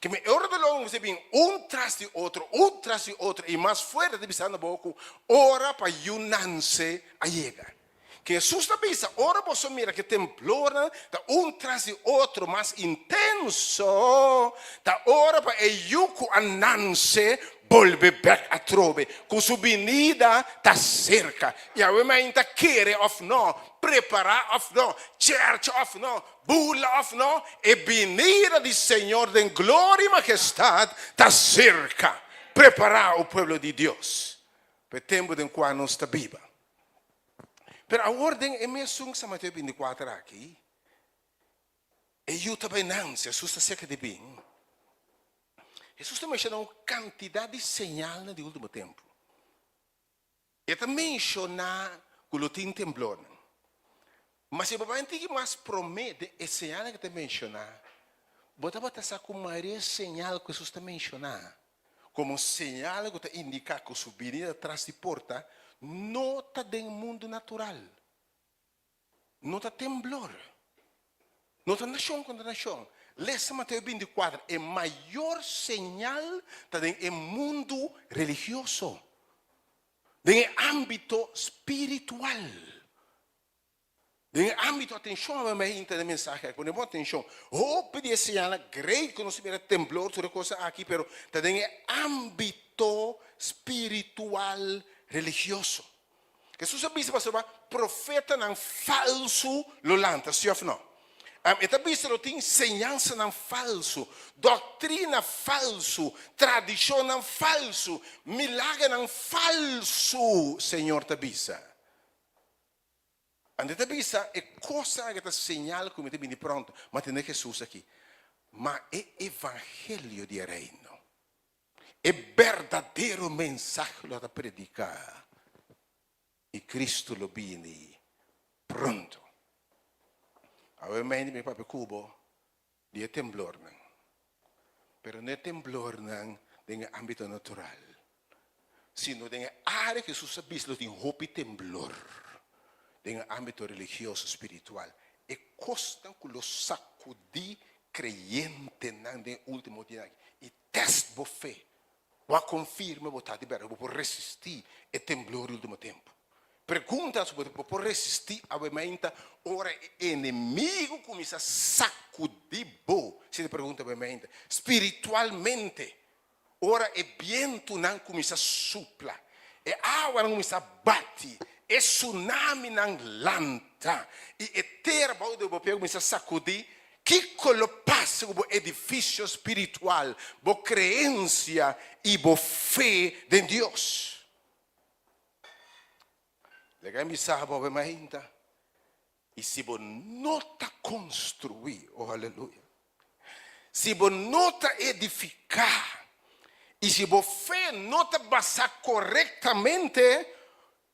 Ke mi e ora doló mester bin un tras di otro, un tras di otro, i mas fuerte ta bisando bo ku ora pa yu nanse a yega. Ke Hesus ta bisa, Ora boso mira ke temblornan ta un tras di otro mas intenso, ta ora pa e yu ku a nanse. bolbe bèk atrobe, ku su binida ta serka. I awe mainta kere òf nò, prepará òf nò, chèrcha òf nò, burla òf nò, e binida di Señor den gloria i magestat ta serka. Prepará, o pueblo di Dios, pa e tempu den kua nos ta biba. Pero awor den e mesun San Mateo bintikuater aki, E yu ta bai nan, si Hesus ta serka di bin. Hesus ta menshoná un kantidat di señalnan di último tempu. E ta menshoná ku lo tin temblornan. Ma si bo bai un tiki mas promé den e señalnan ku e ta menshoná, bo tabata sa ku mayoria señal ku Hesus ta menshoná komo señal ku ta indiká ku su binida tras di porta no ta den mundu natural. No ta temblor. No ta nashon kontra nashon. Lesa Mateo 24. E mayor señal ta den e mundu religioso, den e ámbito spiritual. Den e ámbito, atenshon awe mi a hinta den e mensahe aki, pone bon atenshon. Hopi di e señalnan great ku nos ta mira, temblor, tur e kosnan aki, pero ta den e ámbito spiritual religioso. Hesus a bisa pasobra profetanan falsu lo lanta, si òf no? E ta bisa lo tin señansanan falsu, doktrina falsu, tradishonnan falsu, milagernan falsu, Señor ta bisa. Anto e ta bisa, e kosnan aki ta señal ku mi ta bini pronto. Ma tende Hesus aki, Ma e evangelio di e reino. E berdadero mensahe lo ta prediká i Cristo lo bini pronto. Awe mei mi papia ku bo di e temblornan, pero no e temblornan den e ámbito natural, sino den e área ku Hesus a bisa lo tin hopi temblor den e ámbito religioso, spiritual. E kosnan ku lo sakudí kreyentenan den e último dianan aki i Test bo fe. Wak kon firme bo ta di bèrdat bo por resistí e temblor di ultimo tempu. Pregunta si bo por resistí awe mainta ora e enemigu kuminsá sakudí bo. Si ta pregunta awe mainta spiritualmente ora e bientunan kuminsá supla, e awanan kuminsá bati, e tsunaminan lanta i e tera bou di bo pia kuminsá sakudí, Kiko lo pasa ku bo edifisio spiritual, bo kreensia i bo fe den Dios? Laga mi bisa bo awe mainta, i si bo no ta konstruí, oh aleluya, si bo no ta edifiká i si bo fe no ta basá korektamente,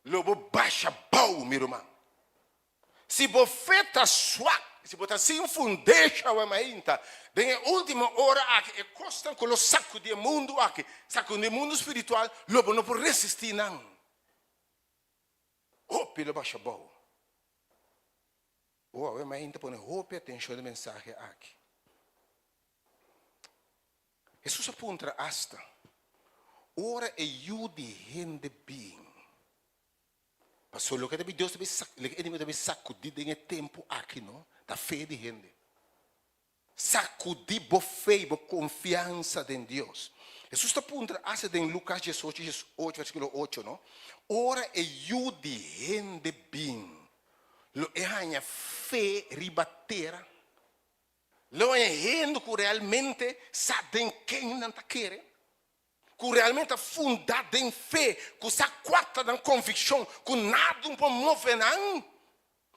lo bo basha bou, mi ruman. Si bo fe ta swak, si bo ta sin fundeshi awe mainta, den e ultimo ora aki, e kosnan ku lo sakudi e mundu aki, sakudi e mundu spiritual, lo bo no por resistí nan. Hopi lo basha bou. Bo awe mainta pone hopi atenshon na e mensahe aki. Hesus a puntra asta, Ora e Yu di hende bin, Pasobra loke ta bin Dios ta bin sak, loke enemigo ta bin sakudí den e tempu aki no, ta fe di hende. Sakudí bo fe i bo konfiansa den Dios. Hesus ta puntra asta den Lukas diesocho, diesocho versíkulo ocho no, Ora e Yu di hende bin, lo e haña fe riba tera? Lo haña hende ku realmente sa den ken nan ta kere? Ku realmente ta fundá den fe, ku sa kua ta nan konvikshon, ku nada no por move nan,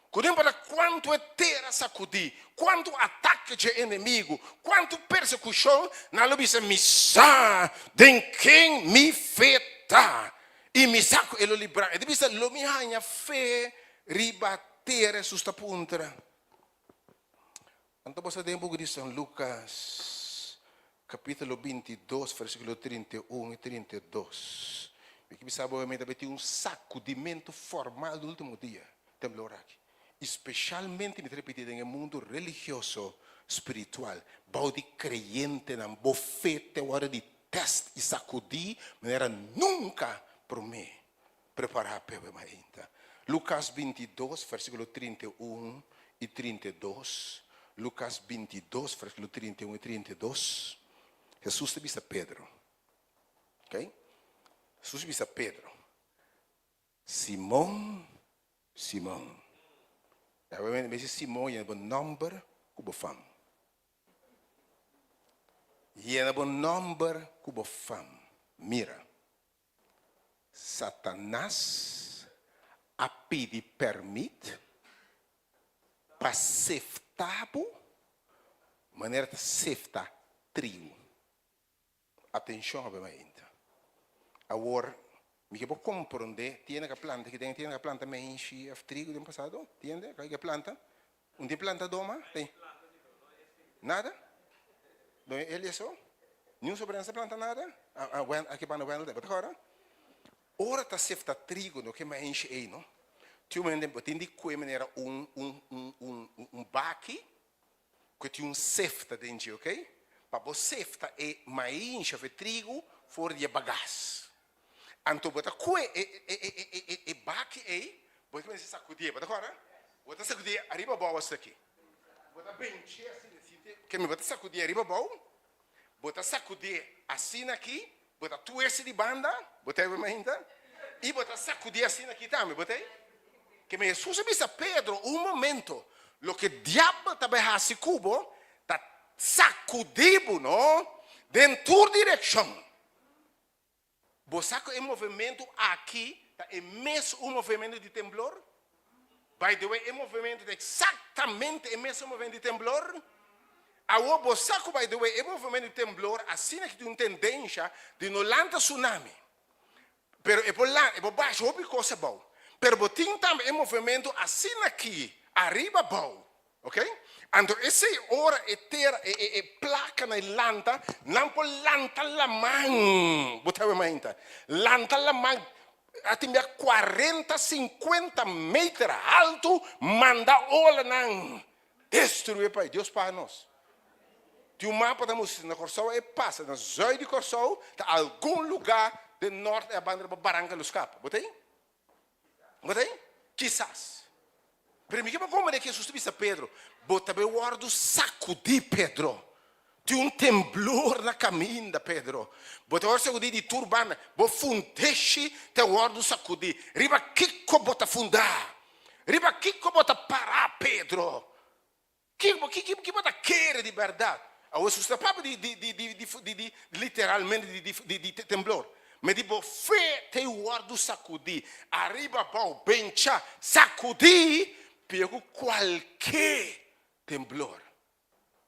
ku no importa kuantu e tera sakudí, kuantu atake dje enemigu, kuantu persekushon, nan lo bisa, Mi sa den ken mi fe ta, i mi sa ku e lo librá. E ta bisa, Lo mi haña fe riba tera? Hesus ta puntra. Anto bo sa den buki di San Lukas, kapítulo 22, versíkulo 31 i 32. Mi ke bisa bo mi ta tin un sakudimentu formal di último dia, temblor aki. I speshalmente mi ta ripití den e mundu religioso spiritual, bou di kreyentenan, bo fe te wòrdu di tèst i sakudí manera nunka promé. Prepará p'e mainta. Lukas 22, versíkulo 31 i 32, Lukas 22, versíkulo 31 i 32, Hesus ta bisa Pedro. Ok? Hesus bisa Pedro, Simon, Simon. Awe mi Simon yena bo nòmber ku bo fam. Yena bo nòmber ku bo fam. Mira, Satanas a pidi pèrmit pa sefta bo manera ta sefta trigu. Atenshon awe mainta. Awor, mi ke por komprondé, tiende ka planta ki den, tiende ka planta meinshi òf trigu den pasado? Tiende ka ke planta? Un tin planta doma? Tin? Nada? Don Elias so? Niun sobreno sa planta nada? Ah, ah, aki banda Wendel, bo ta kòrda? Ora ta sefta trigu no ke meinshi ei no. Tin un hende bo tin di kue manera un un un un un baki ku tin un sefta den dje, ok? Pa bo sefta e mainshi of e trigu for di e bagas. Anto bo ta kue e e e e e e baki ei, bo ta kuminsá sakudié, bo ta kòrda? Bo ta sakudié ariba abou asina aki. Bo ta bench'é asina, sinti kemi bo ta sakudié ariba abou, bo ta sakudié asina aki, bo ta tuerse di banda, bo ta mainta, i bo ta sakudí asina aki tambe, bo ta ei? Keme Hesus a bisa Pedro, un momento, loke diabel ta bai hasi ku bo ta sakudí bo, no, den tur direkshon. Bo sa ku e movementu aki ta e mes un movementu di temblor? By the way, e movementu ta eksaktamente e mesun movementu di temblor. Awor bo sa ku by the way e movementu di temblor asina ki tin un tendensha di no lanta tsunami. Pero e por lanta, e por basha hopi kos abou. Pero bo tin tambe e movementu asina ki ariba abou. Ok? Anto esei ora e tera, e e e plakanan e lanta, nan por lanta laman. Bo ta wak mainta? Lanta laman a tin bia kuarenta, sinkuenta meter haltu, manda olanan destruí e pais. Dios paga nos. Tin un mapa ta mustra na Kòrsou e pasa na zùit di Kòrsou ta algun lugá den nòrt e a banda riba Baranka lo skapa. Bo ta ei? Bo ta ei? Kisas. Pero mi ke pa komprende ke Hesus ta bisa Pedro, Bo ta bai wòrdu sakudí, Pedro. Tin un temblor na kaminda, Pedro. Bo ta wòrdu sakudí di tur banda. Bo fundeshi ta wòrdu sakudí. Riba kiko bo ta fundá? Riba kiko bo ta pará, Pedro? Ki ki ki bo ta kere di bèrdat? Awor Hesus ta papia di di di di di di literalmente di di di di temblor. Me di bo fe ta wòrdu sakudí, ariba abou, benchá, sakudí pia ku kualke temblor.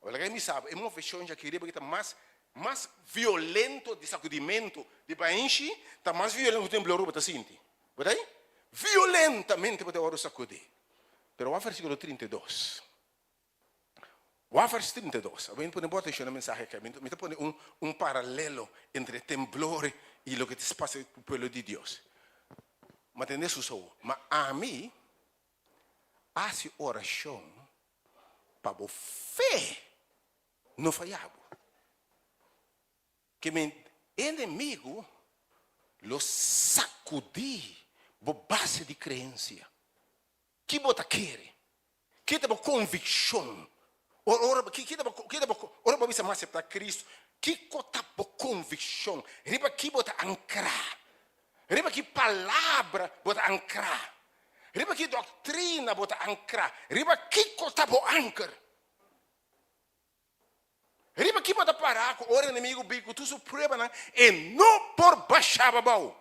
Awor laga mi sa bo, e moveshon djaki riba ki ta mas mas violento di sakudimentu di bainshi ta mas violento ku temblor ku bo ta sinti. Bo ta ei? Violentamente bo ta wòrdu sakudí. Pero wak versíkulo 32. Wak vers 32. Awor mi pone bo atenshon na mensahe aki. Mi ta pone un un paralelo entre temblor i loke ta pasa ku pueblo di Dios. Ma tende Hesus awor, Ma ami hasi orashon pa bo fe no faya bo. Ke mi enemigu lo sakudí bo base di kreensia. Ki bo ta kere? Ki ta bo konvikshon? Ora ki ta bo ki ta bo ora bo bisa mi aseptá Kristu, kiko ta bo konvikshon? Riba ki bo ta ankrá? Riba ki palabra bo ta ankrá? Riba ki doktrina bo ta ankrá? Riba kiko ta bo anker? Riba ki bo ta pará ku ora enemigu bin ku tur su pruebanan, e no por bashá bo abou.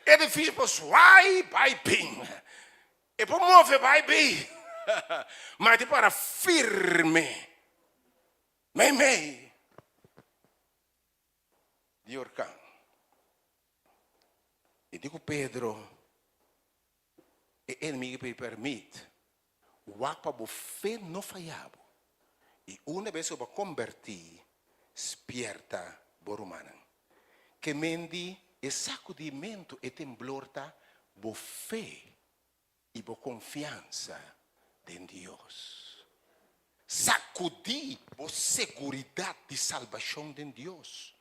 E difísil por zwai bai bin, e por move bai bin, ma e ta para firme meimei di orkan. E di ku Pedro, E enemigu pidi pèrmit, wak pa bo fe no faya bo, i una bes ku bo a kombertí, spièrta bo rumannan. Ke men di e sakudimentu, e temblor ta bo fe i bo konfiansa den Dios. Sakudí bo seguridat di salbashon den Dios.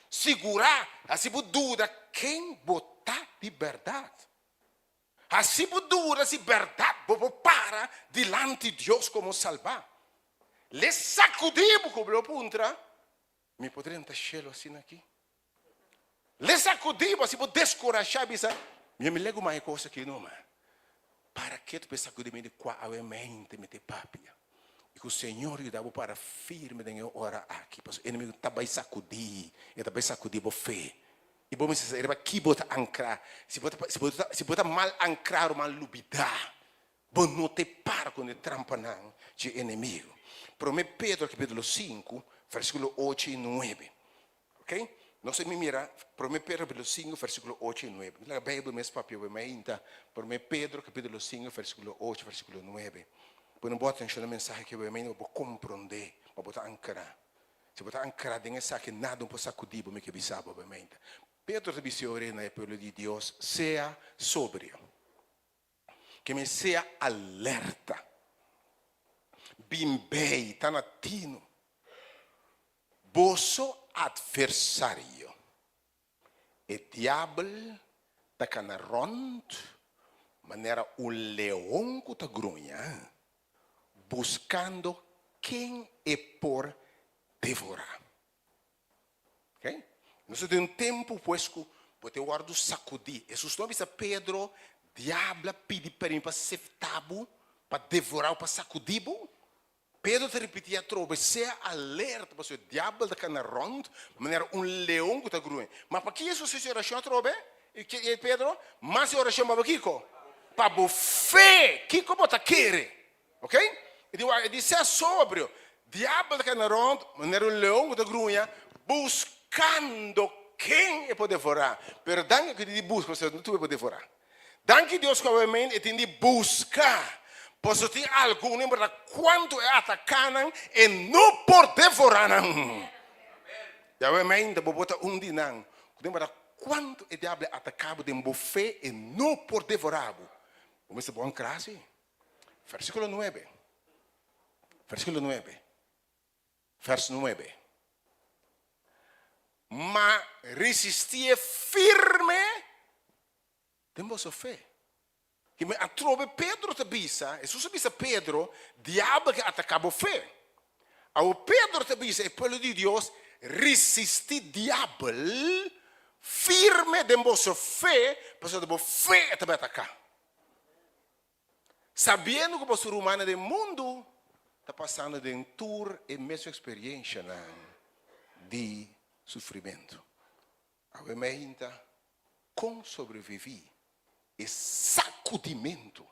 Sigurá, hasi bo duda ken bo ta di bèrdat. Hasi bo duda si bèrdat bo por para dilanti Dios komo salbá. L'e sakudí bo ku bo lo puntra, Mi por drenta shelu asina aki? L'e sakudí bo, si bo deskurashá bisa, Mi a mi legu mas e kos aki numa. Para ketu pa e sakudí mi di kua awe mente mi ta papia. I ku Señor yuda bo para firme den e ora aki, pasobra e enemigu ta bai sakudí, e ta bai sakudí bo fe. I bo mester sa riba ki bo ta ankrá. Si bo ta, si bo ta, si bo ta mal ankrá, ruman, lubidá. Bo no ta para ku e trampanan dje enemigu. Promé Pedro kapítulo sinku, versíkulo ocho i nuebe. Ok? Nos a mira Promé Pedro kapítulo sinku, versíkulo ocho i nuebe. Mi laga Beibel mes papia bo mainta. Promé Pedro kapítulo sinku, versíkulo ocho, versíkulo nuebe. Pone bo atenshon na mensahe ke bo mainta pa bo komprondé, pa bo ta ankrá. Si bo ta ankrá den esaki, nada no por sakudí bo, mi ke bisa bo mainta. Pedro ta bisa e ora na e pueblo di Dios, Sea sobrio. Ke men sea alerta. Bin bei, ta na tinu. Boso atversario, e diabel, ta kana rònt manera un leon ku ta gruña, buskando ken e por devorá. Ok? Nos ta den un tempu pues ku bo ta wòrdu sakudí. Hesus no a bisa Pedro, Diabel a pidi permi pa seftá bo, pa devorá bo, pa sakudí bo. Pedro ta ripití atrobe, Sea alerta, pasobra e diabel ta kana rònt manera un leon ku ta gruña. Ma pakiko Hesus hasi orashon atrobe? I Pedro, Mas e orashon pa bo kiko? Pa bo fe! Kiko bo ta kere? Ok? E di wak, e di sea sobrio. Diabel ta kana rònt manera un leon ku ta gruña, buskando ken e por devorá. Pero danki ku e tin di buska, pasobra no tur e por devorá. Danki Dios ku awe e tin di buska, pasobra tin algun, no importa kuantu e ataká nan, e no por devorá nan. I awe bo por ta un di nan, ku no importa kuantu e diabel ataká bo den bo fe, e no por devorá bo. Bo mester bon kla si. Versíkulo nuebe. Versíkulo nuebe. Vers nuebe. Ma risistié firme den boso fe. I mi atrobe Pedro ta bisa, Hesus a bisa Pedro, diabel ke ataká bo fe. Awor Pedro ta bisa e pueblo di Dios, risistí diabel firme den boso fe, pasobra bo fe e ta bai ataká. Sabiendo ku boso rumannan den mundu ta pasando den tur e mesun eksperiencianan di sufrimentu. Awe meinta kon sobreviví e sakudimentu,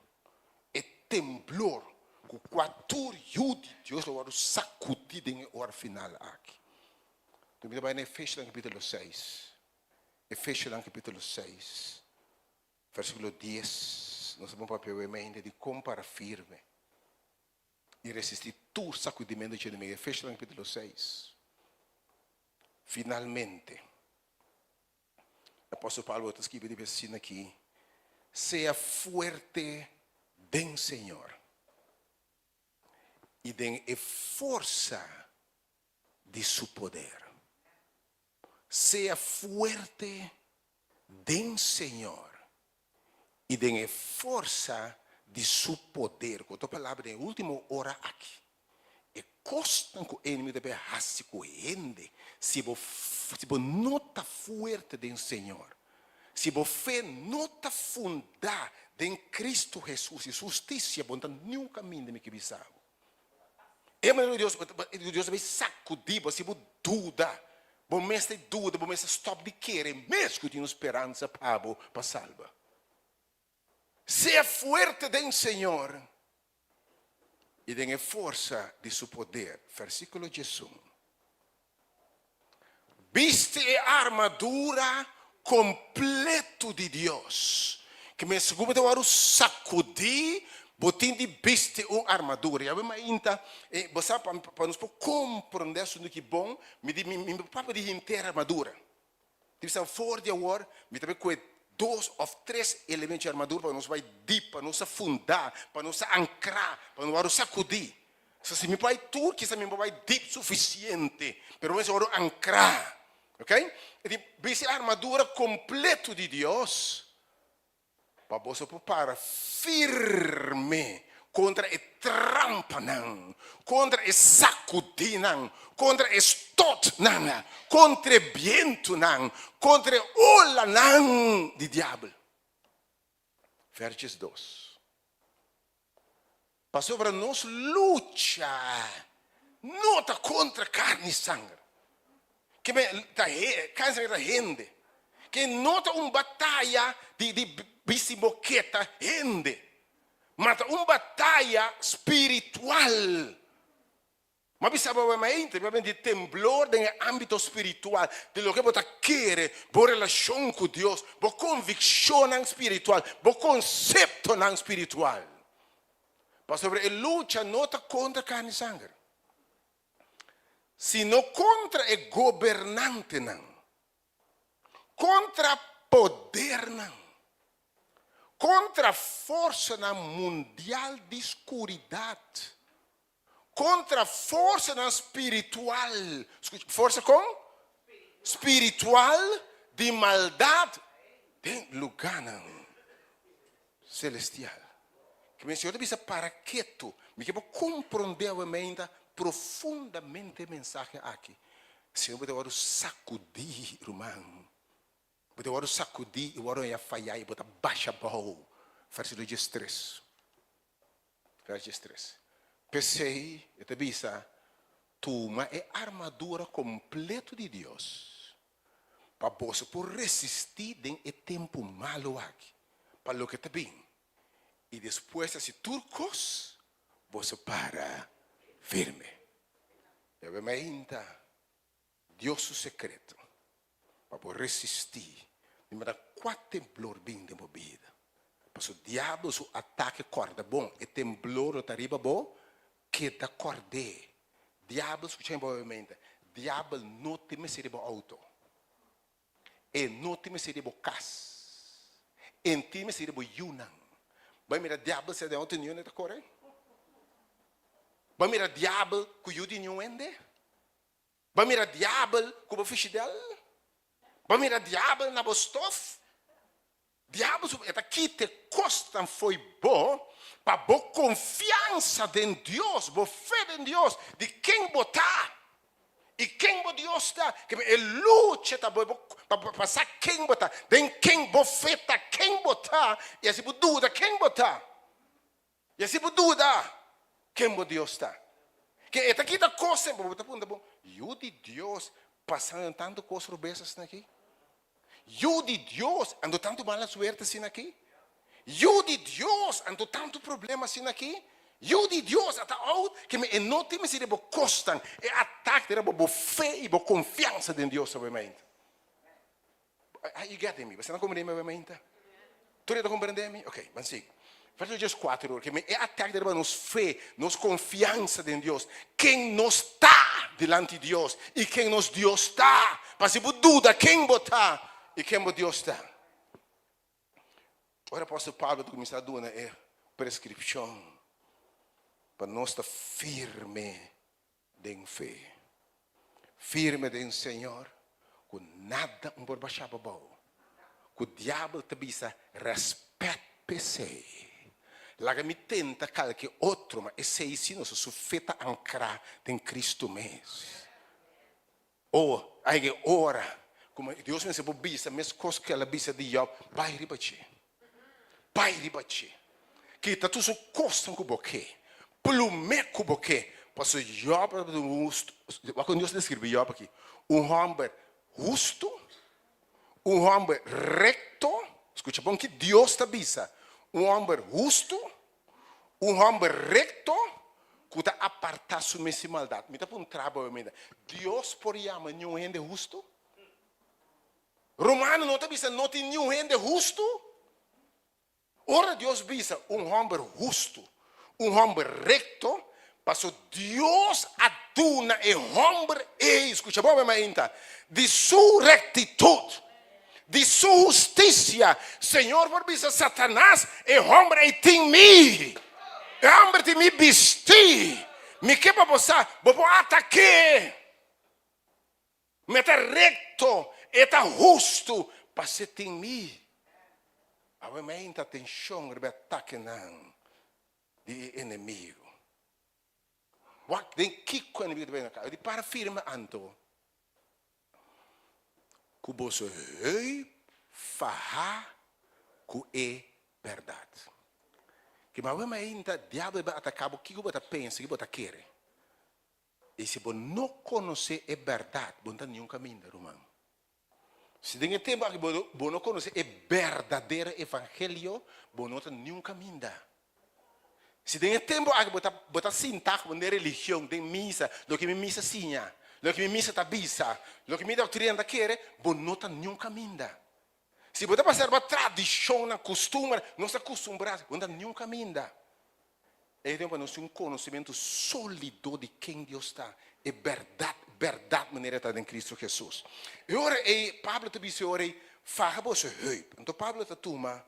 e temblor ku kua tur yu di Dios lo wòrdu sakudí den e ora final aki. Nos ta bai na Efesionan kapítulo seis. Efesionan kapítulo seis. Versíkulo dies, Nos ta bon papia awe di kon para firme i resistí tur sakudimentu dje enemigu. Efesionan kapítulo seis. Finalmente, apòstel Pablo ta skibi riba e asina akí, Sea fuerte den Señor i den e forsa di su poder. Sea fuerte den Señor i den e forsa di su poder. Ku otro palabra, den e último ora aki, e kosnan ku enemigu ta bai hasi ku hende, si bo si bo no ta fuerte den Señor, si bo fe no ta fundá den Cristo Hesus i su hustisia, bo no ta niun kaminda mi ke bisa bo. E manera ku Dios, Dios ta bai sakudí bo, si bo duda, bo mes ta duda, bo mes ta stòp di kere mes ku tin un speransa pa bo pa salba. Sea fuerte den Señor i den e forsa di su poder. Versíkulo diesun. Bisti e armadura kompletu di Dios. Ke men segun bo ta wòrdu sakudí, bo tin di bisti un armadura. Yawe mainta, bo sa, pa nos por komprondé asuntu ki bon, mi di, mi papia di henter armadura. Tin bisa for di awor, mi ta bai kue dos òf tres elemento di armadura pa nos bai dip, pa nos ta fundá, pa nos ta ankrá, pa nos wòrdu sakudí. So si mi bai tur kisa mi no bai dip sufisiente, pero mi mester wòrdu ankrá. Ok? E di bisti e armadura kompleto di Dios pa boso por para firme. Kontra e trampanan, kontra e sakudinan, kontra e stotnan, kontra e bientunan, kontra e olanan di diabel. Verches dos. Pasobra nos lucha no ta kontra karni i sanger. Ke men ta karni i sanger ta hende. Ke no ta un bataya di di bisti boketa hende, ma ta un bataya spiritual. M'a bisa bo mente, mi a bini di temblor den e ámbito spiritual, di loke bo ta kere, bo relashon ku Dios, bo konvikshonnan spiritual, bo konseptonan spiritual. Pasobra e lucha no ta kontra karni i sanger, sino kontra e gobernantenan, kontra podernan, kontra forsanan mundial di skuridat, Kontra forsanan spiritual, skucha, forsa kon? Spiritual di maldat den lugánan selestial. Ke men Señor ta bisa para ketu. Mi ke bo komprondé awe meinta profundamente e mensahe aki. Si no bo ta wòrdu sakudí, ruman. Bo ta wòrdu sakudí i wòrdu haña fayá i bo ta basha abou. Versíkulo diestres. Vers diestres. P'esei e ta bisa, Tuma e armadura kompleto di Dios, pa boso por resistí den e tempu malu aki, pa loke ta bin, i despues hasi tur kos, boso para firme. Debe mainta Dios su sekreto pa bo resistí di manda kua temblor bin den bo bida. Pasobra diablo su atake kòrda bon, e temblor lo ta riba bo, keda kòrd'é. Diablo, skucha mi bon mente, diabel no tin mester di bo outo, e no tin mester di bo kas, e no tin mester di bo yunan. Bai mira diabel sea den outo niun hende ta kore? Bai mira diabel ku yu di niun hende? Bo a mira diabel ku bo fishidel? Bo a mira diabel na bo stof? Diabel su e ta kita e kosnan fo'i bo pa bo konfiansa den Dios, bo fe den Dios, di ken bo ta i ken bo Dios ta. Ke e lucha ta bo pa pa sa ken bo ta, den ken bo fe ta, ken bo ta, i asi bo duda ken bo ta. I asi bo duda ken bo Dios ta. Ke e ta kita kos semper bo ta puntra bo, Yu di Dios pasando den tantu kos robes asina aki? Yu di Dios anto tantu mala suerte asina aki? Yu di Dios anto tantu problema asina aki? Yu di Dios a ta out ke mi e no tin mester di bo kosnan, e atak ta riba bo fe i bo konfiansa den Dios awe mainta. Are you getting me? Bo ta komprende mi awe mainta? Tur e ta komprende mi? Ok, ban sigui. Verso dieskuater ora ke mi e atak ta riba nos fe, nos konfiansa den Dios, ken nos ta dilanti Dios i ken nos Dios ta. Pa si bo duda ken bo ta i ken bo Dios ta. Ora apòstel Pablo ta kuminsá duna e preskripshon pa nos ta firme den fe. Firme den Señor ku nada un por basha bo bou. Ku diabel ta bisa rèspèt p'esei. Laga mi tenta kalke otro, ma esei si nos su fe ta ankrá den Kristu mes. O, a yega e ora ku Dios mester por bisa meskos ku el a bisa di Jòb, Bai riba dje. Bai riba dje. Kita tur su kosnan ku bo ke. Plum'é ku bo ke. Pasobra Jòb tabata un hustu. Wak kon Dios a deskribí Jòb aki. Un hòmber hustu, un hòmber rekto. Skucha bon ki Dios ta bisa. Un hòmber hustu, Un hòmber rekto ku ta apartá su mes di maldat. Mi ta puntra bo awe, Dios por yama niun hende hustu? Romano no ta bisa no tin niun hende hustu? Ora Dios bisa un hòmber hustu, un hòmber rekto, paso Dios a duna e hòmber ei, skucha bo awe mainta, di su rektitut. Di su hustisia. Señor por bisa Satanas, E homber ei tin mi. E homber tin mi bisti. Mi ke pa bo sa, bo por atak'é. Mi e ta rekto, e ta hustu, pas'é tin mi. Awe meinta atenshon riba e atakenan. Di e enemigo. Wak den kiko enemigo ta bini na Di para firme anto ku boso heup faha ku e bèrdat. Ke mawe mainta diabel a bin ataka bo, kiko bo ta pensa, kiko bo ta kere? I si bo no konosé e bèrdat, bo no ta niun kaminda, ruman. Si den e tempu aki bo no konosé e berdadero evangelio, bo no ta niun kaminda. Si den e tempu aki bo ta bo ta sintá ku den religion, den misa, loke mi misa siña, loke mi misa ta bisa, loke mi doktrina ta kere, bo no ta niun kaminda. Si bo ta pasa riba tradishonnan, kustumber, nos ta kustumbrá, bo no ta niun kaminda. E tempu pa nos tin un konosementu sólido di ken Dios ta, e bèrdat, bèrdat manera e ta den Kristu Hesus. E ora ei, Pablo ta bisa e ora ei, Faha boso heup. Anto Pablo ta tuma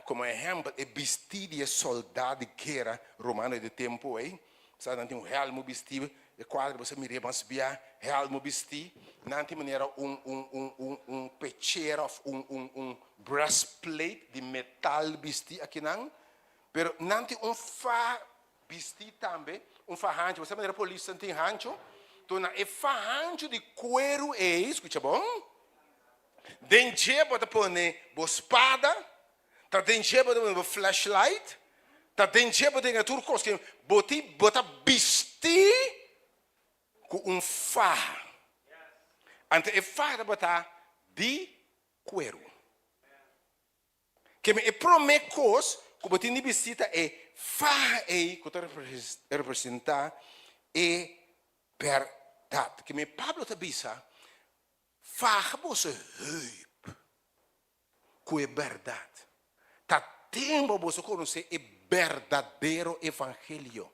komo ehèmpel e bistí di e sòldá di guera romano di e tempu ei. Sa nan tin un hèlmu bistí, e kuadro bo sa mir'é mas bia, hèlmu bistí, nan tin manera un un un un un pechera òf un un un breastplate di metal bistí akinan, pero nan tin un fa bistí tambe, un fa hanchu, bo sa manera polisnan tin hanchu? Enton na e fa hanchu di kueru ei, skucha bon, den dje bo ta pone bo spada, Ta den dje bo ta pone bo flashlight, ta den dje bo tenga tur kos ke bo tin, bo ta bisti ku un faha. Anto e faha tabata di kueru. Keme e prome kos ku bo tin di bisti ta e faha ei ku ta representa e bèrdat. Keme Pablo ta bisa, faha boso heup. ku e bèrdat. Ta tempu pa boso konosé e berdadero evangelio,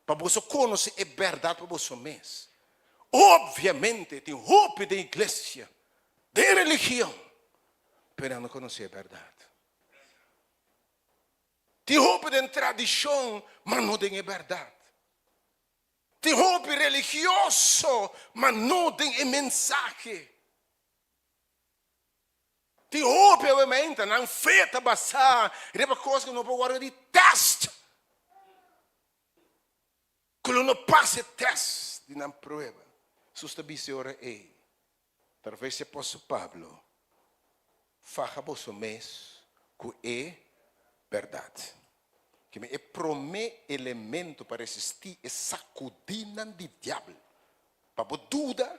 pa boso konosé e bèrdat pa boso mes. Opviamente tin hopi den iglesia, den religion, pero nan no konosé e bèrdat. Tin hopi den tradishon, ma no den e bèrdat. Tin hopi religioso, ma no den e mensahe. Tin hopi awe nan fe ta basá riba kos ku no por wòrdu di tèst, ku lo no pasa e tèst di nan prueba. Jesús ta bisa e ora ei, atraves di apòstel Pablo, Faha boso mes ku e bèrdat. Keme e promé elemento pa resistí e sakudínan di diabel Pa bo duda,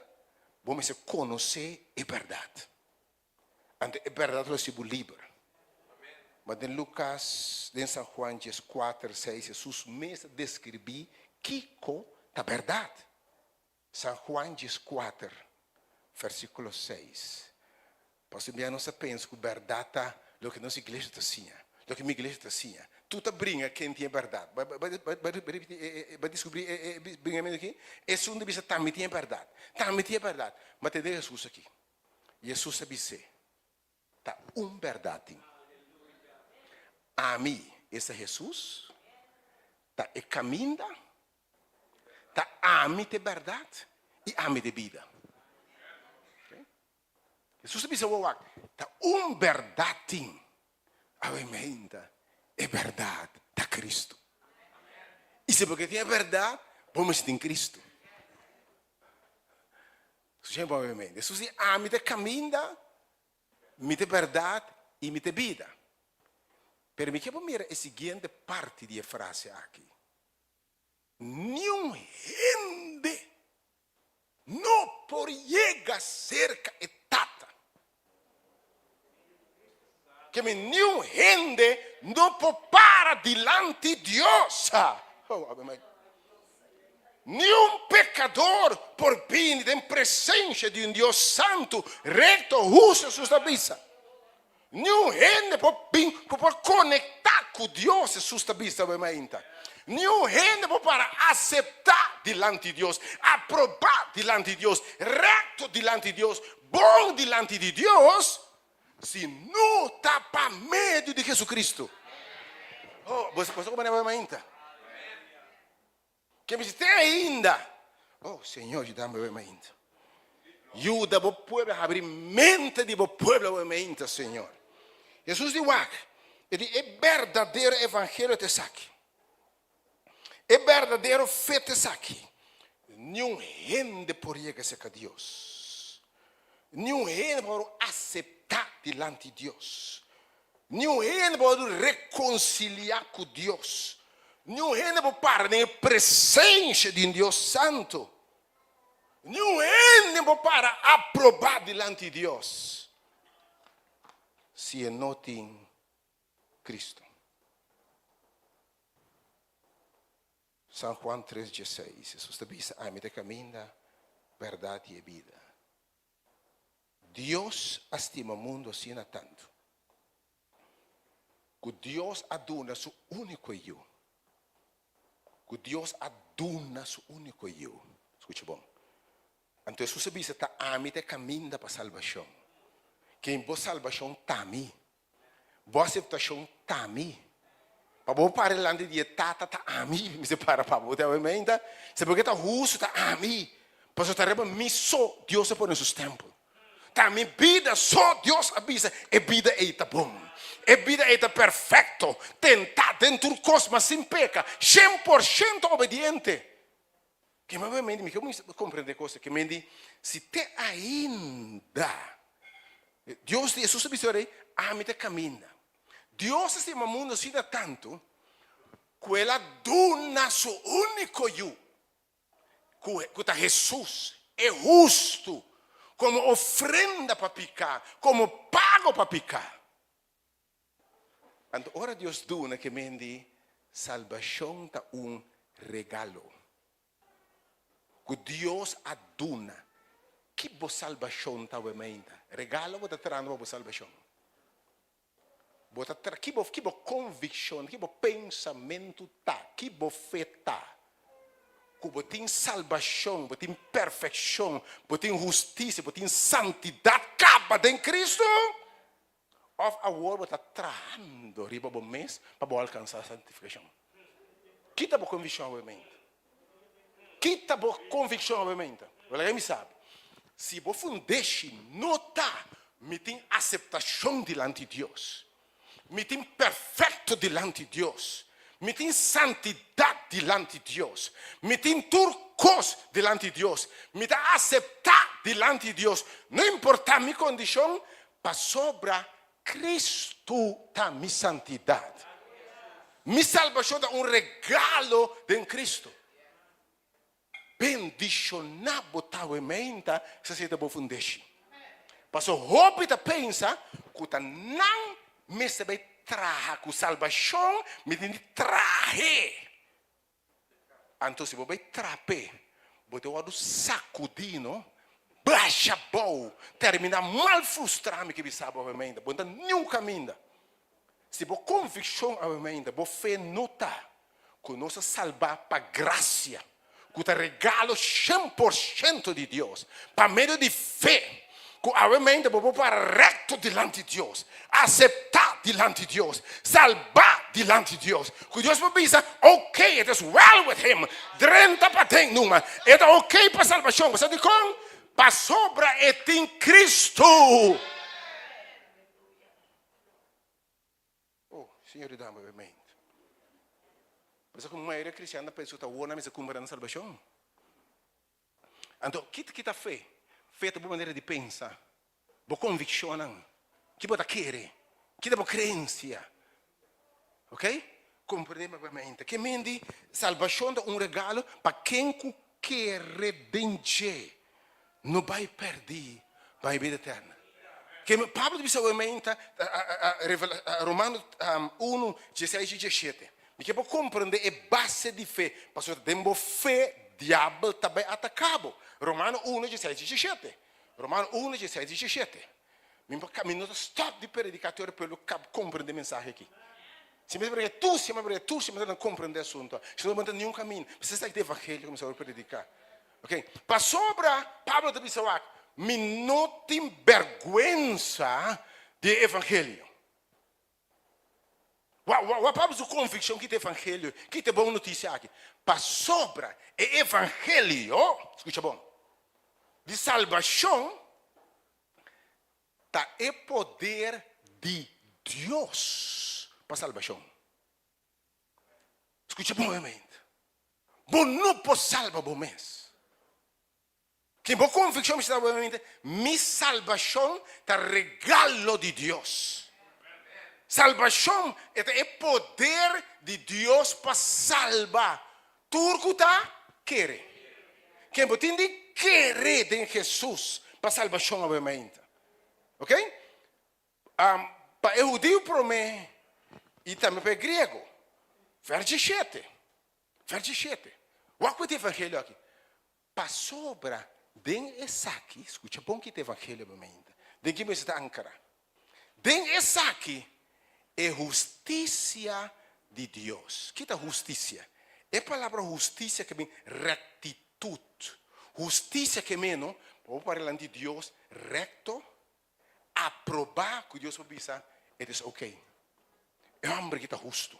bo mester konosé e bèrdat. Anto e bèrdat lo hasi bo liber. Ma den Lukas, den San Juan dieskuater, seis, Hesus mes ta deskribí kiko ta bèrdat. San Juan dieskuater, versíkulo seis. Pasobra bia nos ta pensa ku bèrdat ta loke nos iglesia ta siña, loke mi iglesia ta siña. Tur ta bringa ken tin e bèrdat. Bai ripití e bai diskubrí e bringamentu aki. Esun ta bisa ta mi tin e bèrdat, ta mi tin e bèrdat. Ma tende Hesus aki. Hesus a bis'é, Ta un bèrdat tin. Ami, esta Hesus, ta e kaminda, ta ami ta e bèrdat i ami ta e bida. Hesus a bisa bo wak, ta un bèrdat tin. Awe meinta, e bèrdat ta Kristu. I si bo ke tin e bèrdat, bo mester tin Kristu. Escucha bo awe meinta. Hesus di, Ami ta e kaminda, mi ta e bèrdat i mi ta e bida. Pero mi ke bo mira e siguiente parti di e frase aki. Niun hende no por yega serka e Tata. Keme niun hende no por para dilanti Dios. Niun pekador por bini den presensia di un Dios santu, rekto, hustu, Hesus ta bisa. Niun hende por bin ku por konektá ku Dios, Hesus ta bisa bo mainta. Niun hende por para aseptá dilanti Dios, aprobá dilanti Dios, rekto dilanti Dios, bon dilanti di Dios, si no ta pa medio di Jesucristo. Oh, boso boso komo bo mainta? Ke mi te ainda? Oh, Señor, yuda mi mainta. Yuda bo pueblo, habri mente di bo pueblo mainta, Señor. Jesus di wak. E di e berdadero evangelio ta esaki. E berdadero fe ta esaki. Niun hende por yega serka Dios. Niun hende por aseptá dilanti Dios. Niun hende por wòrdu rekonsiliá ku Dios. Niun hende por para den e presensia di un Dios santu. Niun hende por para aprobá dilanti Dios si e no tin Kristu. San Juan tres dieseis, Hesus ta bisa, Ami ta e kaminda, bèrdat i e bida. Dios a stima mundu asina tantu, ku Dios a duna su úniko Yu, ku Dios a duna su úniko Yu. Skucha bon. Anto Hesus a bisa, Ta ami ta e kaminda pa salbashon. Ken bo salbashon ta mi. Bo aseptashon ta mi. Pa bo para delante di e Tata ta ami mester para pa bo. Ta meinta? Si bo ke ta hustu ta ami. Pasobra ta riba mi so Dios a pone su stempel. Ta mi bida so Dios a bisa e bida ei ta bon. E bida ei ta perfekto. Tentá den tur kos ma sin peka. 100% obediente. Ke mi mente mi ke komprende kos ke men di si te ainda Dios di Hesus a bisa ora ei ami ta kaminda. Dios a stima mundu asina tantu ku el a duna su úniko yu ku ta Hesus e hustu komo ofrenda pa piká, komo pago pa piká. Anto ora Dios duna ke men di salbashon ta un regalo ku Dios a duna. Ki bo salbashon ta awe mainta? Regalo bo ta trahando pa bo salbashon? Bo ta tra ki bo ki bo konvikshon, ki bo pensamentu ta, ki bo fe ta ku bo tin salbashon, bo tin perfekshon, bo tin hustisia, bo tin santidat kaba den Kristu? Òf awor bo ta trahando riba bo mes pa bo alkansá santifikashon? Ki ta bo konvikshon awemente? Ki ta bo konvikshon awemente? Bo laga mi sabi, si bo fundeshi no ta mi tin aseptashon dilanti Dios, mi tin perfekto dilanti Dios, mi tin santidat dilanti Dios, mi tin tur kos dilanti Dios, mi ta aseptá dilanti Dios, no importá mi kondishon, Pasobra Cristo ta mi santidad. Mi salbacion ta un regalo den Cristo. Bendiciona bo ta awe meinta sa si ta bo fundeshi. Paso hopi ta pensa cu ta nan mester bay traha cu salbacion mi tin di trahe. Anto si bo bai trap'é, bo ta wòrdu sakudí, no? Basha bou, terminá mal frustrá, mi ke bisa bo awe mainta, bo no ta niun kaminda. Si bo konvikshon awe mainta, bo fe no ta ku nos a salbá pa grasia, ku ta regalo 100% di Dios, pa medio di fe, ku awe mainta bo por para rekto dilanti Dios, aseptá dilanti Dios, salbá dilanti Dios, ku Dios por bisa, Ok, it is well with him, drenta paden numa, e ta ok pa salbashon. Bo sa dikon? Pasobra e tin Kristu. Oh, Señor yuda mi awe mainta. Pasobra ku mayoria kristian ta pensa ku ta awor nan mester kumpra nan salbashon. Anto, ki ta fe? Fe ta bo manera di pensa, bo konvikshonnan, ki bo ta kere, ki ta bo kreensia. Ok? Komprendé mabamente. Ke men di salbashon ta un regalo pa ken ku kere den dje no bai pèrdí ma e bida eterna. Ke men Pablo ta bisa awe meinta Romano unu, dieseis i diesshete. Mi ke bo komprendé e base di fe, pasobra den bo fe diabel ta bai ataká bo. Romano unu, dieseis i diesshete. Romano unu, dieseis i diesshete. Mi mi no ta stòp di prediká te ora pueblo kab komprendé mensahe aki. Si mi ta prediká tur siman, prediká tur siman, nan komprendé asuntu. Si no, bo no ta niun kaminda. P'esei esaki ta evangelio ku mi sa prediká. Ok, pasobra Pablo ta bisa wak, mi no tin bèrgwensa di e evangelio. Wak Pablo su konvikshon ki ta evangelio, ki ta e bon notisia aki. Pasobra e evangelio, skucha bon, di salbashon ta e poder di Dios. pa salbashon. Skucha bon obviamente. Bo no por salba bo mes. Tin bo konvikshon mester ta obviamente, mi salbashon ta regalo di Dios. Salbashon e ta e poder di Dios pa salba tur ku ta kere. Ken bo tin di kere den Hesus pa salbashon obviamente. Ok? Pa e hudiu promé i tambe pa e griego. Vers diesshete. Vers diesshete. Wak ku e evangelio aki. Pasobra den esaki, skucha bon ki ta evangelio bo meinta, den ki mester ta ankra. Den esaki e hustisia di Dios. Ki ta hustisia? E palabra hustisia ke bin rektitut. Hustisia ke meno, pa bo para dilanti Dios rekto, Aprobá ku Dios por bisa, it is okay. E hòmber aki ta hustu.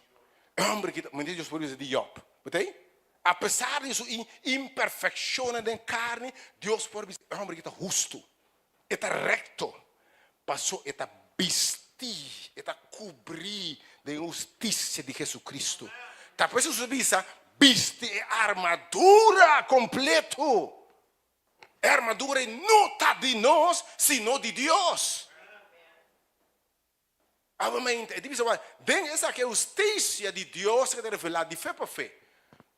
E hòmber aki ta, manera Dios por bisa di Jòb. Bo ta ei? Apesar di su imperfekshonnan den karni, Dios por bisa, e hòmber aki ta hustu. E ta rekto. Paso e ta bistí, e ta kubrí den e hustisia di Jesucristo. Ta por eso Hesus a bisa, bisti e armadura kompleto. E armadura ei no ta di nos, sino di Dios. Obviamente, e ta bisa wak, den esaki e hustisia di Dios a keda revelá di fe pa fe.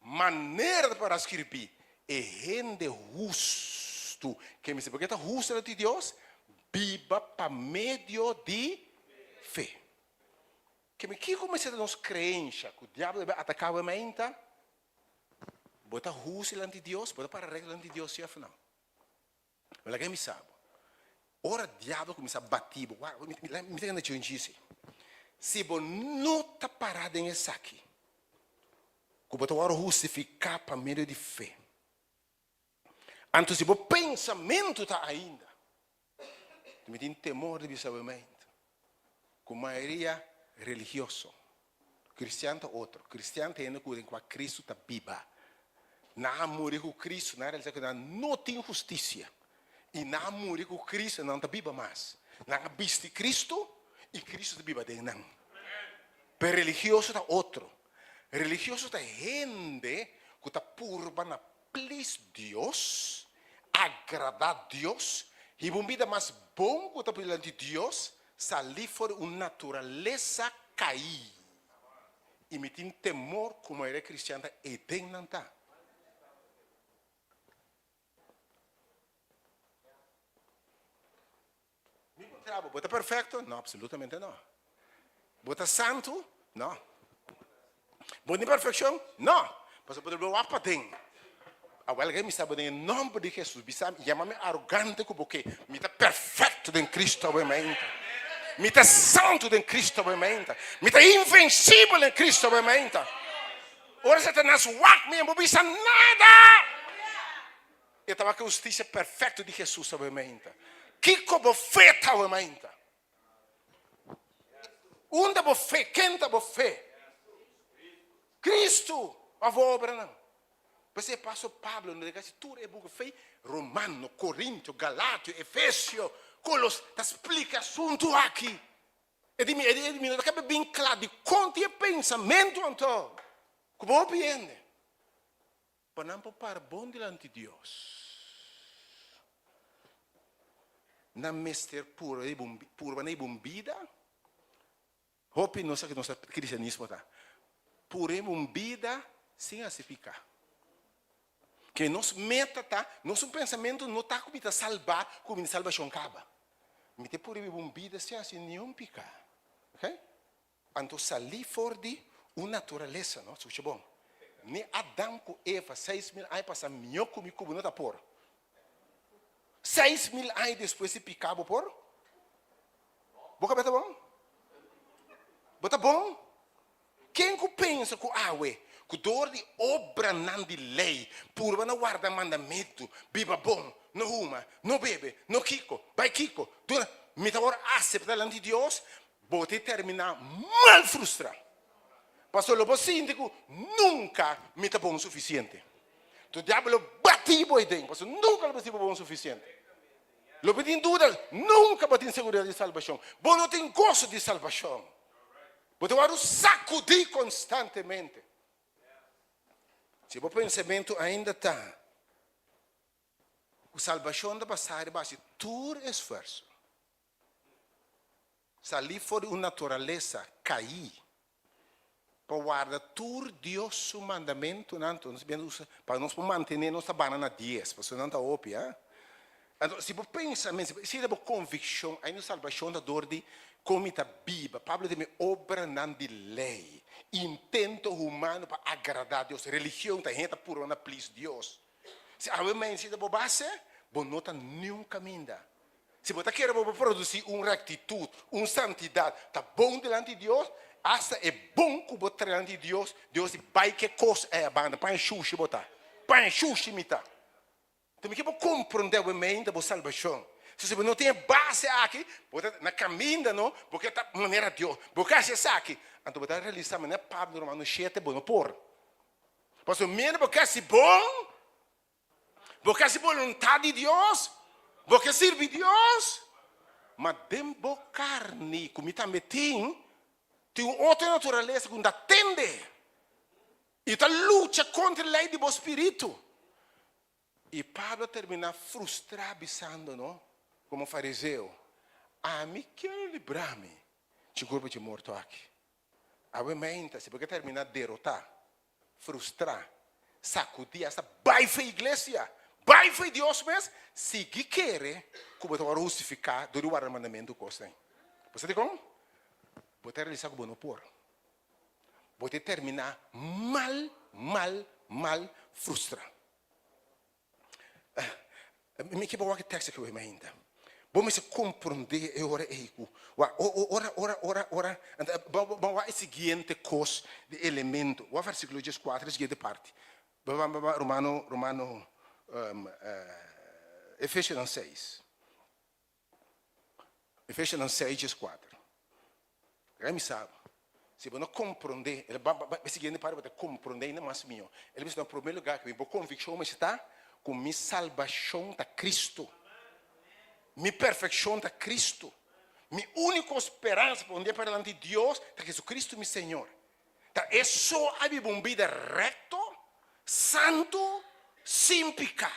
Manera ta para skirbí, E hende hustu, ke mester por ke ta hustu dilanti di Dios, biba pa medio di fe. Ke mi kiko mester ta nos kreensha ku diablo debe ataká bo mainta? Bo ta hustu dilanti Dios? Bo ta para rekto dilanti Dios, sí òf no? Bo laga mi sa bo. Ora diablo kuminsá bati bo, wak, mi ta gana dje un djisi. Si bo no ta pará den esaki, ku bo ta wòrdu hustifiká pa medio di fe, anto si bo pensamentu ta ainda, mi tin temor di bisa bo mente, ku mayoria religioso, kristian ta otro, kristian ta hende ku den kua Kristu ta biba. Nan a muri ku Kristu, nan a realisa ku nan no tin hustisia, i nan a muri ku Kristu, nan ta biba mas. Nan a bisti Kristu, i Kristu ta biba den nan. Pero religioso ta otro. Religioso ta hende ku ta purba na plis Dios, agradá Dios, hiba un bida mas bon ku ta por dilanti Dios, salí for di un naturalesa kaí. I mi tin temor ku mayoria kristian ta eden nan ta. Mi puntra bo, bo ta perfecto? No, absolutamente no. Bo ta santu? No. Bo tin perfeccion? No. Pasobra bo ta wak paden. Awel ke mi sa bo den e nomber di Jesus, bisa mi, yama mi arogante ku bo ke, mi ta perfecto den Cristo awe mainta. Mi ta santu den Cristo awe mainta. Mi ta invencibel den Cristo awe mainta. Ora Satanas wak mi, e no bisa nada. E tabata e hustisia perfekto di Hesus awe mainta. Kiko bo fe ta awe mainta? Unda bo fe? Ken ta bo fe? Kristu òf bo obranan? P'esei apòstel Pablo na kasi tur e buki fe, Romano, Korintio, Galatio, Efesio, Kolos, ta splika e asuntu aki. E di mi, e di mi no ta kabe bin kla dikon tin e pensamentu anto ku bo hopi hende. Pa nan por para bon dilanti Dios, nan mester purba na e bon bida. Hopi nos sa ki nos cristianismo ta, purba e bon bida sin hasi pica. Ke nos meta ta, nos un pensamentu no ta ku mi ta salba, ku mi salbashon kaba. Mi ta purba e bon bida sin hasi niun pica. Okay? Anto salí for di un naturalesa, no? Skucha bon. Ni Adam ku Eva 6000 aña pasá mihó ku mi ku bo no ta por. 6000 aña despues di piká bo por? Bo kabes ta bon? Bo ta bon? Ken ku pensa ku awe, ku dor di obranan di lei, purba na warda mandamentu, biba bon, no huma, no bebe, no kiko, bai kiko, duna, mi ta wòrdu aseptá dilanti Dios? Bo ta terminá mal frustrá. Pasobra lo bo sinti ku nunka mi ta bon sufisiente. Tu diabel lo bati bo aden, pasobra nunka lo bo sinti bo bon sufisiente. Lo bo tin duda, nunka bo tin seguridat di salbashon. Bo no tin goso di salbashon. Bo ta wòrdu sakudí konstantemente. Si bo pensamentu ainda ta ku salbashon ta basá riba hasi tur esfuerso, salí for di un naturalesa kaí pa warda tur Dios su mandamentunan, anto nos biendo usa pa nos por mantené nos ta bana na dies, pasobra nan ta hopi, ha. Anto si bo pensa mes, si ta bo konvikshon, ainda salbashon ta dor di kon mi ta biba. Pablo di mi obranan di lei, intento humano pa agradá Dios, religion ta hende ta purba na plis Dios. Si awe mens ta bo base, bo no ta niun kaminda. Si bo ta kere bo por produsí un rektitut, un santidat, ta bon dilanti Dios, asta e bon ku bo trae dilanti Dios, Dios di bai ke kos ei a banda, paña shushi bo ta, paña shushi mi ta. Anto mi ke bo komprondé awe meinta bo salbashon. So si bo no tin e base aki, bo ta na kaminda no, bo ke ta manera Dios, bo ke hasi esaki, anto bo ta realisá manera Pablo Romano shete bo no por. Pasobra mientras bo ke hasi bon, bo ke hasi boluntat di Dios, bo ke sirbi Dios, ma den bo karni ku mi tambe tin, tin un otro naturalesa ku no ta tende i ta lucha kontra e lei di bo spiritu. I Pablo a terminá frustrá bisando, no, komo fariseo, Ami kier libra mi dje kurpo dje morto aki. Awe meinta, si bo ke terminá derotá, frustrá, sakudí, asta bai for iglesia, bai for Dios mes, sigui kere ku bo ta wòrdu hustifiká dor di warda mandamentu ku kosnan. Bo sa dikon? Bo ta realisá ku bo no por. Bo ta terminá mal, mal, mal frustrá. Mi ke bo wak e tekst aki hopi ainda. Bo mester komprondé e ora ei ku wak ora ora ora ora bo wak e siguiente kos di elemento. Wak versíkulo dieskuater e siguiente parti. Romano Romano Efesionan seis. Efesionan seis dieskuater. Laga mi sa, si bo no komprondé, el a e siguiente parti bo ta komprondé ainda mas mihó. El a bisa, na promé lugá ku mi bo konvikshon mester ta ku mi salbashon ta Kristu. Mi perfekshon ta Kristu. Mi úniko speransa pa un dia para dilanti Dios ta Jesucristo mi Señor. Ta e so a biba un bida rekto, santu, sin piká.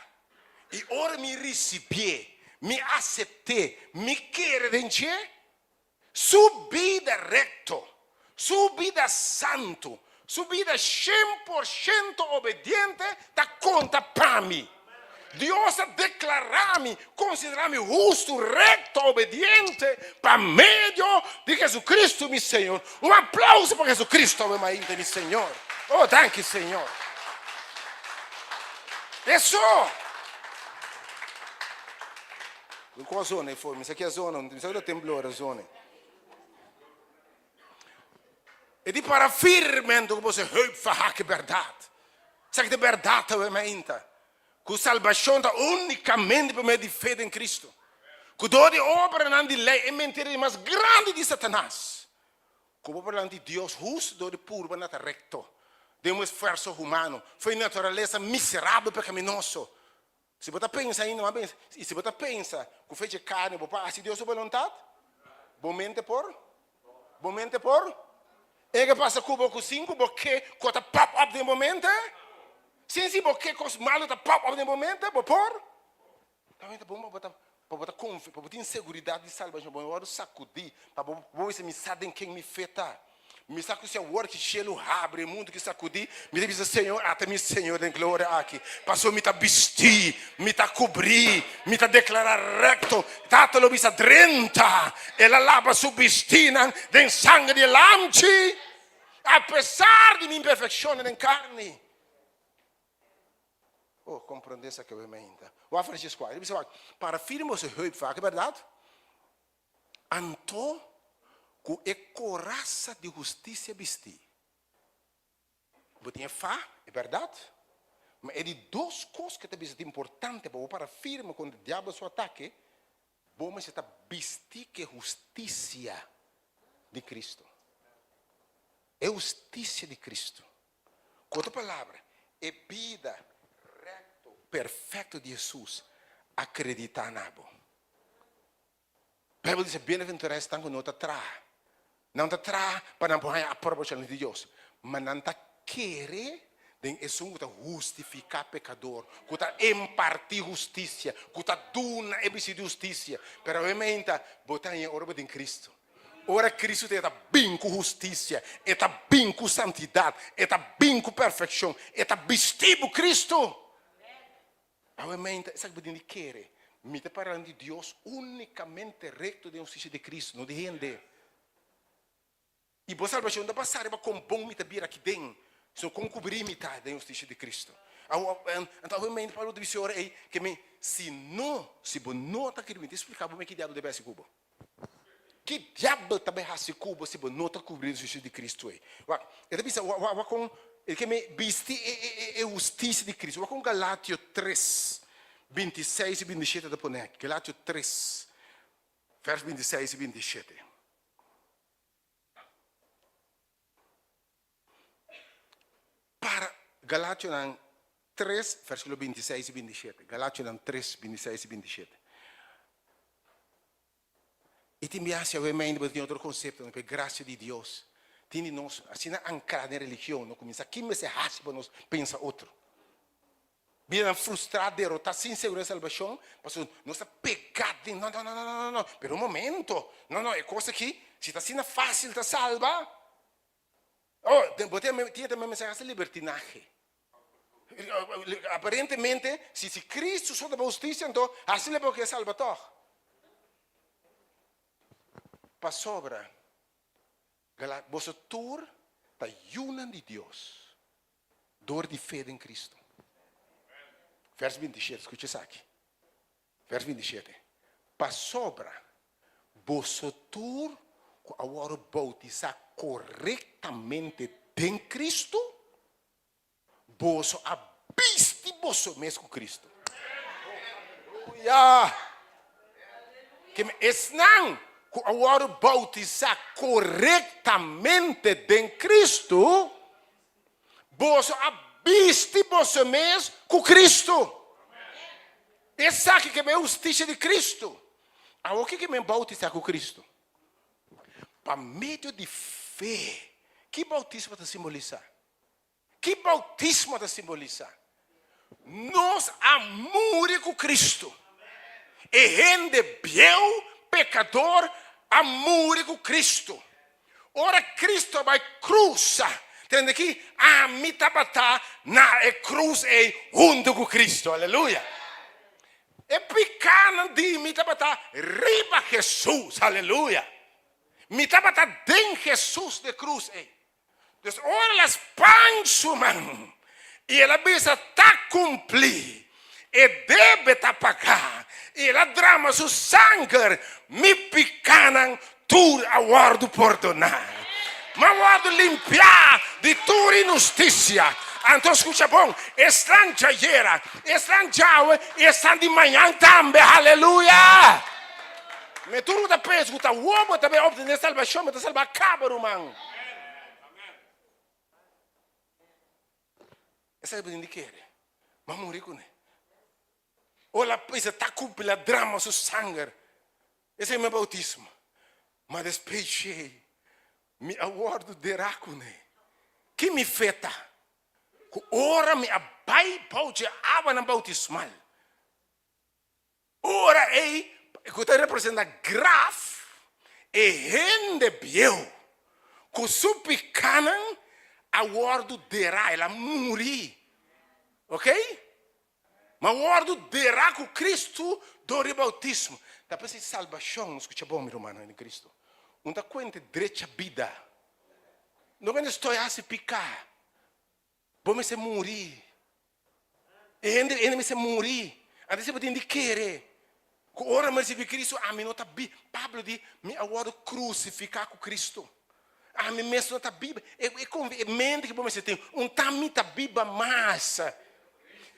I ora mi risibié, mi asept'é, mi kere den dje, Su bida recto, su bida santu, su bida 100% obediente ta conta pa mi. Dios a declara mi, considera mi hustu, recto, obediente pa medio di Jesucristo mi Señor. Un aplauso pa Jesucristo awe mainta mi Señor. Oh, danki Señor. Eso. Mi ku a zona e for, mi sa ki a zona, mi sa ku ta temblor a zona. E di para firme anto ku bo se heup fahá ku e bèrdat. Sa ki ta e bèrdat awe mainta? Ku salbashon ta únikamente pa medio di fe den Kristu. Ku dor di obranan di lei e mentira di mas grandi di Satanas. Ku bo por dilanti Dios hustu dor di purba na ta rekto den un esfuerso humano, for e naturalesa miserabel pekaminoso. Si bo ta pensa ainda, mas pensa, i si bo ta pensa ku fecha e karni bo por hasi Dios su boluntat, bo mente por? Bo mente por? E ke pasa ku bo ku sin ku bo ke ku ta pop up den bo mente? Sin si bo ke kos malu ta pop up den bo mente, bo por? Tambe ta bon pa bo ta pa bo ta konfi, pa bo tin seguridat di salbashon, pa bo no wòrdu sakudí, pa bo bo bisa mi sa den ken mi fe ta. Mi sa ku si awor ki shelu habri e mundu ki sakudí, mi ta bisa, Señor, ata mi Señor den gloria aki, pasobra mi ta bistí, mi ta kubrí, mi ta deklará rekto. Tata lo bisa, Drenta! El a laba su bistínan den sanger di e Lamchi, apesar di mi imperfekshonnan den karni. Oh, komprondé esaki awe mainta. Wak Francisco, el a bisa wak, para firme boso heup vak, e bèrdat? Anto ku e korasa di hustisia bistí, bo tin e fa, e bèrdat, ma e di dos kos ku ta bisa ta importante pa bo para firme kontra diablo su atake, bo mester ta bistí ku e hustisia di Kristu. E hustisia di Kristu. Ku otro palabra, e bida rekto, perfekto di Hesus a kreditá na bo. Bijbel dice, Bienaventurá esnan ku no ta traha. Nan ta traha pa nan por haña aprobashon di Dios, ma nan ta kere den esun ku ta hustifiká pekador, ku ta impartí hustisia, ku ta duna e bistí di hustisia. Pero awe meinta bo ta haña ora bo den Kristu. Ora Kristu ta e ta bin ku hustisia, e ta bin ku santidat, e ta bin ku perfekshon, e ta bistí bo Kristu. Awe meinta esaki bo tin di kere. Mi ta parando di Dios únikamente rekto den hustisia di Kristu, no di hende. I bo salbashon ta basá riba kon bon mi ta bira aki den, sino kon kubrí mi ta den hustisia di Kristu. Anto awe meinta Pablo ta bisa e ora ei ke mi, si no, si bo no ta kere mi ta splika bo mi ki diabel ta bai hasi ku bo. Ki diabel ta bai hasi ku bo si bo no ta kubrí den hustisia di Kristu ei? Wak, e ta bisa, wak kon e ke mi bisti e hustisia di Kristu. Wak kon Galatio tres, 26 i 27 ta pone aki. Galatio tres, vers 26 i 27. Para Galationan 3, versíkulo 26 i 27. Galationan 3, 26 i 27. I tin biaha si awe mende bo tin otro konsepto, no? Pe grasia di Dios. Tin di nos asina ankrá den religion, no kuminsá kin mester hasi pa nos pensa otro. Bida nan frustrá, derotá, sin seguridad di salbashon, pasobra nos ta pegá den, no, no, no, no, no, no, pero un momento, no, no, e kos aki, si ta asina fásil ta salba, oh, bo tin tin tambe mensahe hasta libertinahe. Aparentemente, si si Cristo so ta bo hustisia, anto hasi lo bo ke salba tòg. Pasobra, boso tur ta yunan di Dios. Dor di fe den Cristo. Vers 27, scucha esaki. Vers 27. Pasobra boso tur cu a worde bautisa corectamente den Cristo, boso a bisti boso mes cu Cristo. Aleluya! Ke esnan cu a worde bautisa corectamente den Cristo, Boso a bisti boso mes ku Kristu. Esaki ke men hustisia di Kristu. Awor ke ke men boutisá ku Kristu? Pa medio di fe. Ki boutismo ta simbolisá? Ki boutismo ta simbolisá? Nos a muri ku Kristu. E hende bieu, pekador, a muri ku Kristu. Ora Kristu a bai krusa, tende aki, ami tabata na e krus ei huntu ku Kristu. Aleluya! E pikánan di mi tabata riba Hesus. Aleluya! Mi tabata den Hesus na e krus ei. Dus ora el a span su man i el a bisa, Ta kumplí! E debe ta pagá. I el a drama su sanger, mi pikánan tur a wòrdu pordoná. Mi a wòrdu limpiá di tur inhustisia. Anto skucha bon, esnan djayera, esnan djawe i esnan di mañan tambe. Haleluya! Mi tur ku ta pensa ku ta wobo ta bai optené salbashon, mi ta salbá kaba, ruman. Esaki bo tin di kere. Bo a muri kuné. Ora a bisa ta kumpli a drama su sanger. Esei mi boutismo. Ma despues djei mi a wòrdu derá kuné. Ki mi fe ta? Ku ora mi a bai bou dje awanan boutismal, Ora ei ku ta representá graf, e hende bieu ku su pikánan a wòrdu derá, el a muri. Oke? Ma wòrdu derá ku Kristu dor di boutismo. Ta p'esei salbashon, skucha bon mi rumannan den Kristu, un ta kuenta drecha bida. No kende stoi hasi piká. Bo mester muri. E hende hende mester muri. Antes bo tin di kere ku ora mi risibi Kristu ami no ta bi. Pablo di mi a wòrdu krusifiká ku Kristu. Ami mes no ta biba. E e e mente ku bo mester tin, un ta mi ta biba mas.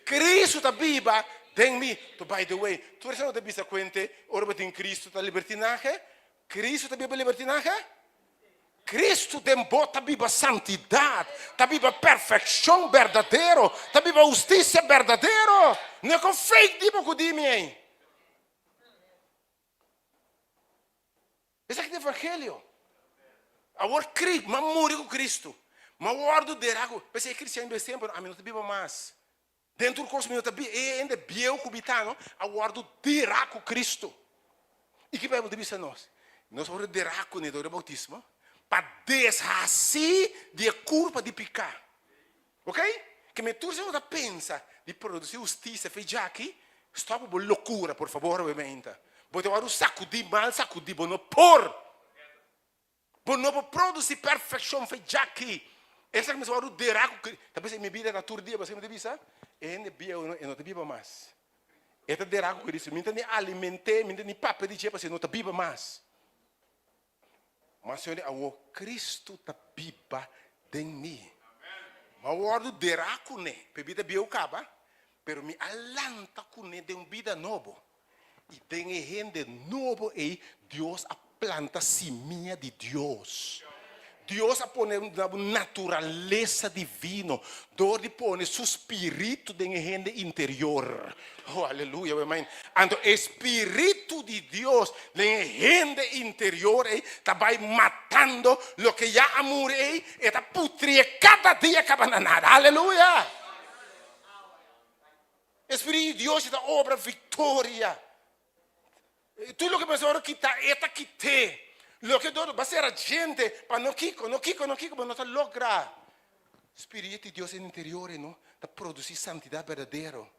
Kristu ta biba den mi. To by the way, tur esnan ku ta bisa kuente ora bo tin Kristu ta libertinahe? Kristu ta biba libertinahe? Kristu den bo ta biba santidat, ta biba perfekshon berdadero, ta biba hustisia berdadero. No e kon fake di bo ku di mi ei. Esaki ta evangelio. Awor Kri, m'a muri ku Kristu. M'a wòrdu derá ku. P'esei e kristian bes tempu, ami no ta biba mas. Den tur kos mi no ta biba. E hende bieu ku mi ta no, a wòrdu derá ku Kristu. I ki Beibel ta bisa nos? Nos a wòrdu derá kuné dor di boutismo pa deshasí di e kurpa di piká. Ok? Ke mi tur esei bo ta pensa di produsí hustisia fe djaki, stòp ku bo lokura por fabor obviamente. Bo ta wòrdu sakudí mal sakudí, bo no por. Bo no por produsí perfekshon fe djaki. Esaki mester wòrdu derá ku Kri. Ta bisa mi bida ta tur dia, bo sa mi ta bisa? E hende bieu no, e no ta biba mas. E ta derá ku Kristu. Mi ta ni aliment'é, mi ta ni papia di dje pasobra e no ta biba mas. Ma Señor di awor Cristo ta biba den mi. Mi a wordo derá kuné pa e bida bieu kaba, pero mi a lanta kuné den un bida nobo. I den e hende nobo ei Dios a planta simia di Dios. Dios a pone na bo naturalesa divino dor di pone su spiritu den e hende interior. Oh, aleluya, amen. Anto e spiritu di Dios den e hende interior ei ta bai matando loke ya a muri ei, e ta putrie kada dia kaba na nada. Aleluya! E spiritu di Dios ta obra viktoria. Tur loke bo ora kita, e ta kit'é. Loke dor bo a sera djente pa no kiko, no kiko, no kiko, bo no ta logra. Spiritu di Dios den interior e no ta produsí santidat berdadero.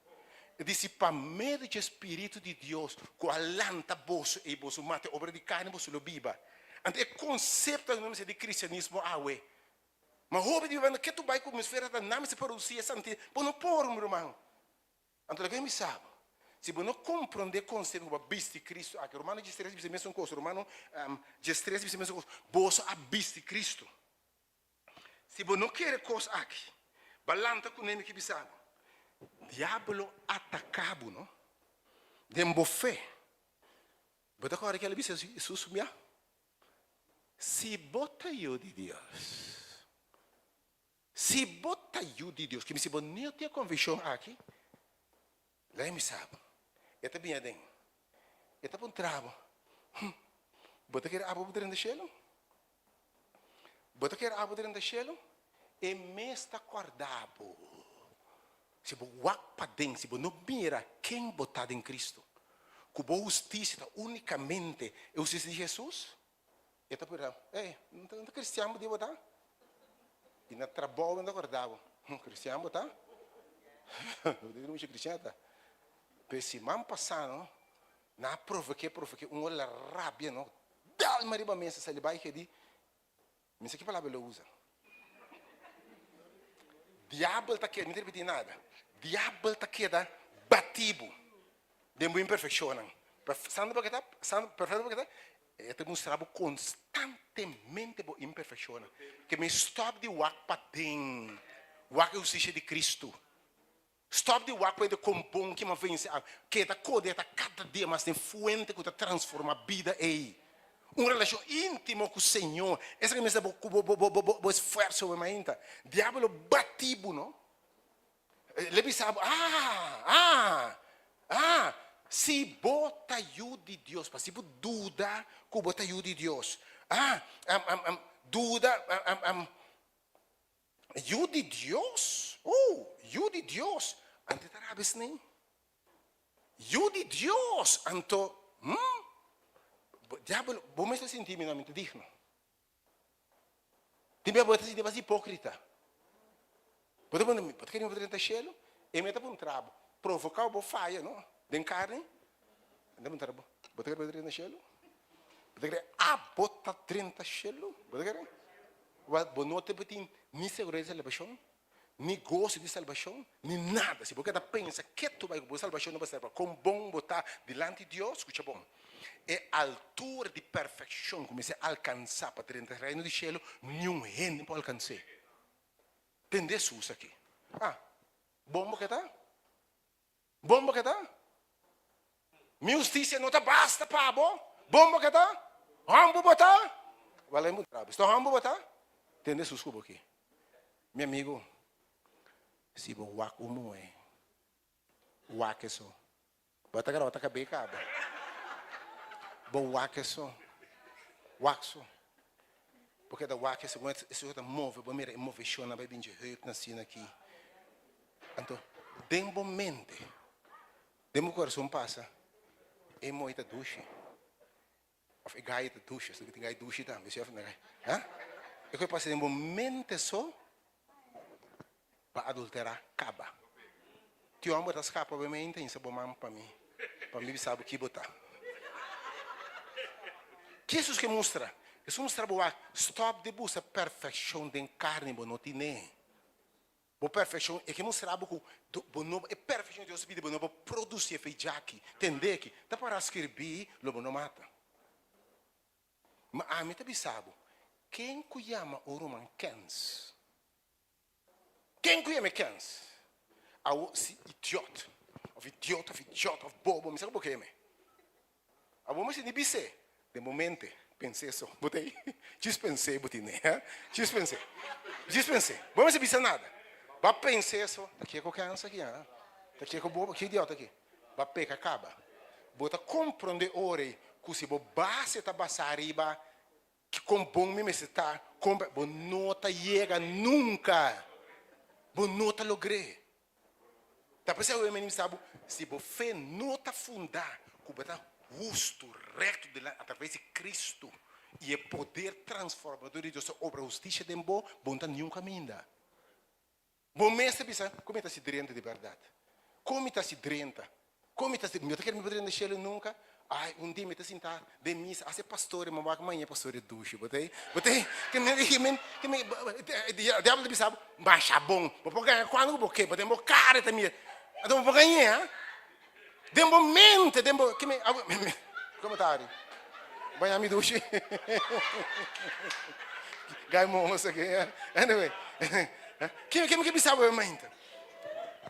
E disi, Pa medio dje Spiritu di Dios ku a lanta boso ei boso mata e obra di karni, boso lo biba. Anto e konsepto aki no mester di kristianismo awe. Ma hopi di biba ke tu bai ku atmosfera ta nan mester produsí e santidat. Bo no por, mi ruman. Anto laga mi sa bo, si bo no komprondé konsepto ku bo a bisti Kristu aki, Romano diestres bisa e mesun kos, Romano diestres bisa e mesun kos, boso a bisti Kristu. Si bo no kere kos aki, bo a lanta kuné mi ke bisa bo, diabel lo ataká bo no, den bo fe. Bo ta kòrda ke el a bisa Hesus un bia? Si bo ta yu di Dios. Si bo ta yu di Dios, kibis si bo no tin e konvikshon aki, laga mi sa bo, e ta bini aden, e ta puntra bo, Hm, bo ta kere abo bo drenta shelu? Bo ta kere abo drenta shelu? E mes ta kòrda bo. Si bo wak paden, si bo no mira ken bo ta den Kristu, ku bo hustisia ta únikamente e hustisia di Hesus, E ta purá, Ey, no ta cristian bo di bo ta? I na trabou nan ta corda bo, Hm, cristian bo ta? Bo ta mucha cristian ta. Pero siman pasá no, nan a provoké, provoké, un ora la rabia no, dalma riba mesa, sali bai hedi, mi sa ki palabra lo usa. Diabel ta keda, mi ta ripití nada, diabel ta keda batí bo den bo imperfekshonnan. Santu bo ke ta, santu, perfekto bo ke ta, e ta mustra bo konstantemente bo imperfekshonnan. Ke mi stòp di wak paden, wak e hustisia di Kristu. Stòp di wak ku e kon bon ki m'a vense awe. Keda kode ta kada dia mas den fuente ku ta transformá bida ei. Un relashon íntimo ku Señor. Esaki mester bo ku bo bo bo bo esfuerso bo mainta. Diabel lo bati bo no. Lo bisa bo, ah, ah, ah, si bo ta yu di Dios, pa si bo duda ku bo ta yu di Dios. Ah, am am am duda am am. Yu di Dios? Oh, yu di Dios! Anto e ta rabia esnei. Yu di Dios! Anto, hm? Diabel, bo mes ta sinti mi no, mi ta digno. Tin bia bo ta sinti bas hipókrita. Bo ta puntra mi, bo ta kere mi pa drenta shelu? E mi ta puntra bo, provoká bo faya, no? Den karni? Mi ta puntra bo, bo ta kere pa drenta shelu? Bo ta kere abo ta drenta shelu? Bo ta kere? Bo no ta tin ni seguridad di salbashon, ni goso di salbashon, ni nada. Si bo keda pensa ketu bai ku bo salbashon no ta ser kon bon bo ta dilanti Dios, skucha bon, e altura di perfekshon ku mester alkansá pa drenta Reino di Shelu, niun hende por alkans'é. Tende Hesus aki. Ah, bon bo ke ta? Bon bo ke ta? Mi hustisia no ta basta pa bo? Bon bo ke ta? Humble bo ta? Wal e muntra bo, Esta humble bo ta? Tende Hesus ku bo aki. Mi amigo, si bo wak un muhé, wak eso. Bo ta graba ta kab'é kaba. Bo wak eso. Wak so. Bo keda wak segun e ta move, bo mira e moveshonnan bai bin dje heupnan asina aki. Anto den bo mente, den bo kurason pasa, e moi ta dushi. Of e gai ta dushi, esaki tin gai dushi tambe, si of no? Ha? E kos pasa den bo mente so, bo a adulterá kaba. Ti homber ta skapa bo mente insa bo man pa mi, pa mi bisa bo ki bo ta. Ki Jesus ke mustra? Jesus mustra bo wak, stop di buska perfekshon den karni bo no tine. Bo perfekshon, e ke mustra bo ku bo no, e perfekshon di Dios ta pidi bo no por produsi e fe djaki. Tende ki ta para skirbí, lo bo no mata. Ma ami ta bisa bo, ken ku yama un ruman kens? Ken ku yama e kens? Awo si idiot, of idiota, of idiot, of bobo, mi sa ku bo ke yama e. Abo mester ni bis'é. Den bo mente, pens'é so. Bo ta ei? Djis pens'é bo tin ei, ha? Djis pens'é. Djis pens'é. Bo mester bisa nada. Bo a pens'é so, ta kiko kens aki, ha? Ta kiko bobo, ki idiota aki? Bo a peka kaba. Bo ta komprondé ora ei ku si bo base ta basá riba kon bon mi mester ta, kon bo no ta yega nunka. Bo no ta logr'é. Ta p'esei awe mi sa bo, si bo fe no ta fundá ku bo ta hustu, rekto dilanti atraves di Kristu i e poder transformador di Dios ta obra hustisia den bo, bo no ta niun kaminda. Bo mes ta bisa, Kon mi ta hasi drenta di bèrdat? Kon mi ta hasi drenta? Kon mi ta hasi? Mi no ta kere mi por drenta shelu nunka. Ai, un dia mi ta sinta den misa, hasi pastor, mi wak maña pastor e dushi, bo ta ei? Bo ta ei? Ke mi, ke mi, ke mi, diablo ta bisa bo, masha bon, bo por gaña kuantu ku bo ke, bo den bo kara e ta mira, anto bo por gañ'é, ha? Den bo mente, den bo, ke mi, komo ta ari? Baña mi dushi. Gai mosa ke, anyway, ke, ke mi ke bisa bo e mente?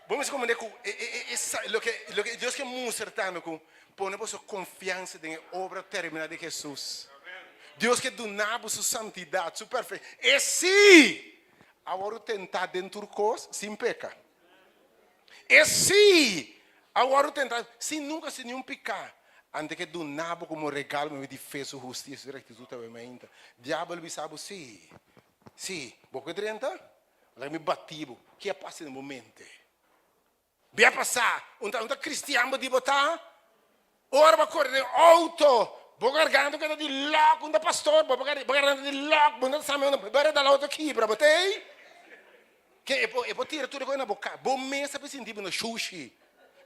Bo mester komprende ku e e e loke loke Dios ke mustra tambe ku pone boso konfiansa den e obra terminá di Hesus. Dios ke duna bo su santidat, su perfe E sí a wòrdu tentá den tur kos sin peka. E sí a wòrdu tentá sin nunka sin niun piká. Ante ke duna bo komo regalo medio di fe su hustisia, su rektitut awe mainta. Diabel bisa bo, Sí, sí, bo ke drenta? Laga mi bati bo. Ki a pasa den bo mente? Bia pasa, un ta un ta cristian bo di bo ta? Ora bo kore den auto, bo garganta keda di lok, un ta pastor, bo bo garganta di lok, bo no ta sa mi bo a dal auto kibra, bo ta ey? Ke e por e por tira tur e kos na bo ka, bo mes a sinti bo no shushi,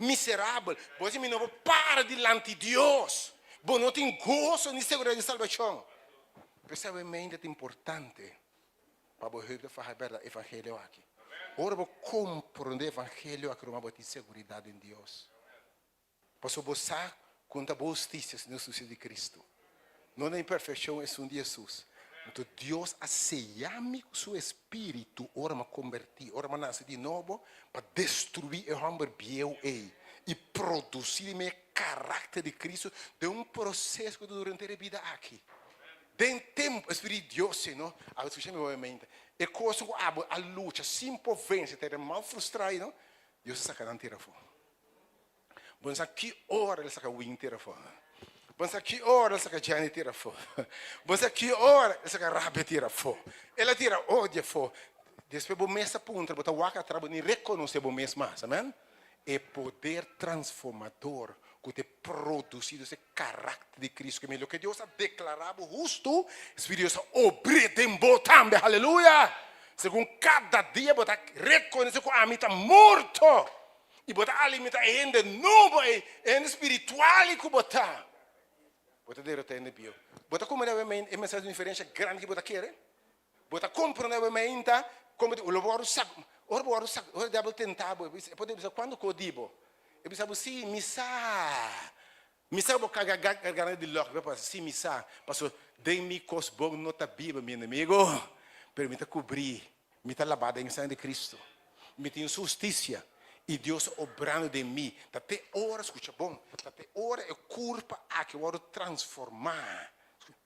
miserabel, bo a si mi no por para dilanti Dios, bo no tin goso ni seguridad di salbashon. P'esei awe mente ta importante. Pa bo heup ta faha bèrdat evangelio aki. Ora bo komprondé evangelio aki ruman bo tin seguridat den Dios. Pasobra bo sa ku no ta bo hustisia sino hustisia di Kristu. No na imperfekshon esun di Hesus. Anto Dios a seya mi ku su espiritu ora mi a kombertí, ora mi a nase di nobo pa destruí e hòmber bieu ei i produsí den mi e karakter di Kristu den un proseso ku ta dura henter e bida aki. Den tempu, e Spirit di Dios, si no, abo skucha mi obviamente, e kos ku abo a lucha sin por vense, ta mal frustrá i no, Dios a saka nan tira afó. Bo no sa ki ora el saka Win tira afó. Bo no sa ki ora el saka Jenny tira afó. Bo no sa ki ora el saka rabia tira afó. El a tira odio afó. Despues bo mes ta puntra, bo ta wak atrás, bo ni rekonosé bo mes mas. Amen. E poder transformador ku ta produsí dos e karakter di Cristo ke mi loke Dios a deklará bo hustu, Spiritu Dios a obr'é den bo tambe. Aleluya! Segun kada dia bo ta rekonosé ku ami ta morto i bo ta alimentá e hende nobo ei, e hende spiritual ei ku bo ta. Bo ta derotá hende bieu. Bo ta komprendé awe e mensahe di un diferensha grandi ku bo ta kere? Bo ta komprendé awe mainta komo di lo bo wòrdu sak ora bo wòrdu sak ora diabel tenta bo e por bisa kuantu ko di bo e bisa bo si mi sa mi sa bo karga garganta di lòk bo pasa si mi sa paso den mi kos bon no ta biba mi enemigo pero mi ta kubrí mi ta labá den sangre di Cristo mi tin su hustisia i Dios obrando den mi ta te ora skucha bon ta te ora e kurpa aki wòrdu transformá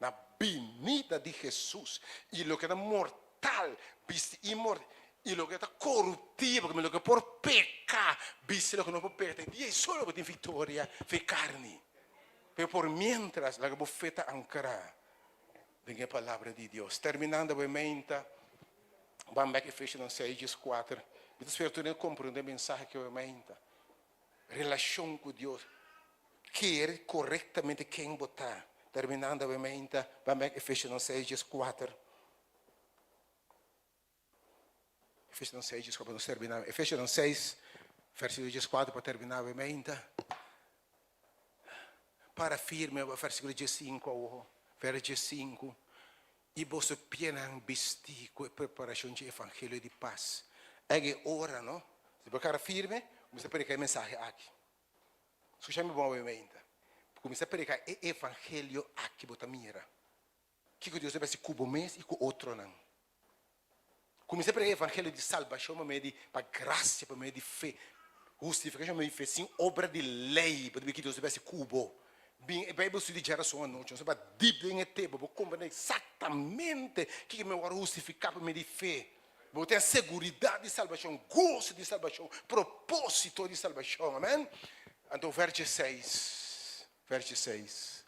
Na binida di Hesus, i loke ta mortal bisti inmortal, i loke ta koruptibel, ku loke por peka, bisti loke no por peka. Ta e dia ei solo bo tin viktoria fe karni. Pero por mientras, laga bo fe ta ankrá. Den e Palabra di Dios. Terminando bo menta, ban bek Efesionan 6, 14. Mi ta spera tur hende komprondé e mensahe ku bo menta. Relashon ku Dios. Kere korektamente ken bo ta. Terminando bo menta, ban bek Efesionan 6, 14. Efesionan 6, 14 pa nos terminá. Efesionan 6, versíkulo 14 pa terminá bo menta. Para firme, versíkulo 15 awo, verso 15. I boso pianan bistí ku e preparashon dje evangelio di pas. Eg e ora, no? Si bo kara firme, kuminsá prediká e mensahe aki. Skucha mi bon awe-meinta. Kuminsá prediká e evangelio aki bo ta mira. Kiko Dios ta hasi ku bo mes i ku otronan. Kuminsá prediká e evangelio di salbashon pa medio di, pa grasia, pa medio di fe. Hustifikashon pa medio di fe, sin obra di lei. Bo ta mira ki Dios ta hasi ku bo. Bin e Bijbel studio djarason anochi, nos ta bai dip den e tema, bo komprende eksaktamente kiko mi wòrdu hustifiká pa medio di fe. Bo ten seguridat di salbashon, goso di salbashon, propósito di salbashon. Amen. Anto verso seis, verso seis,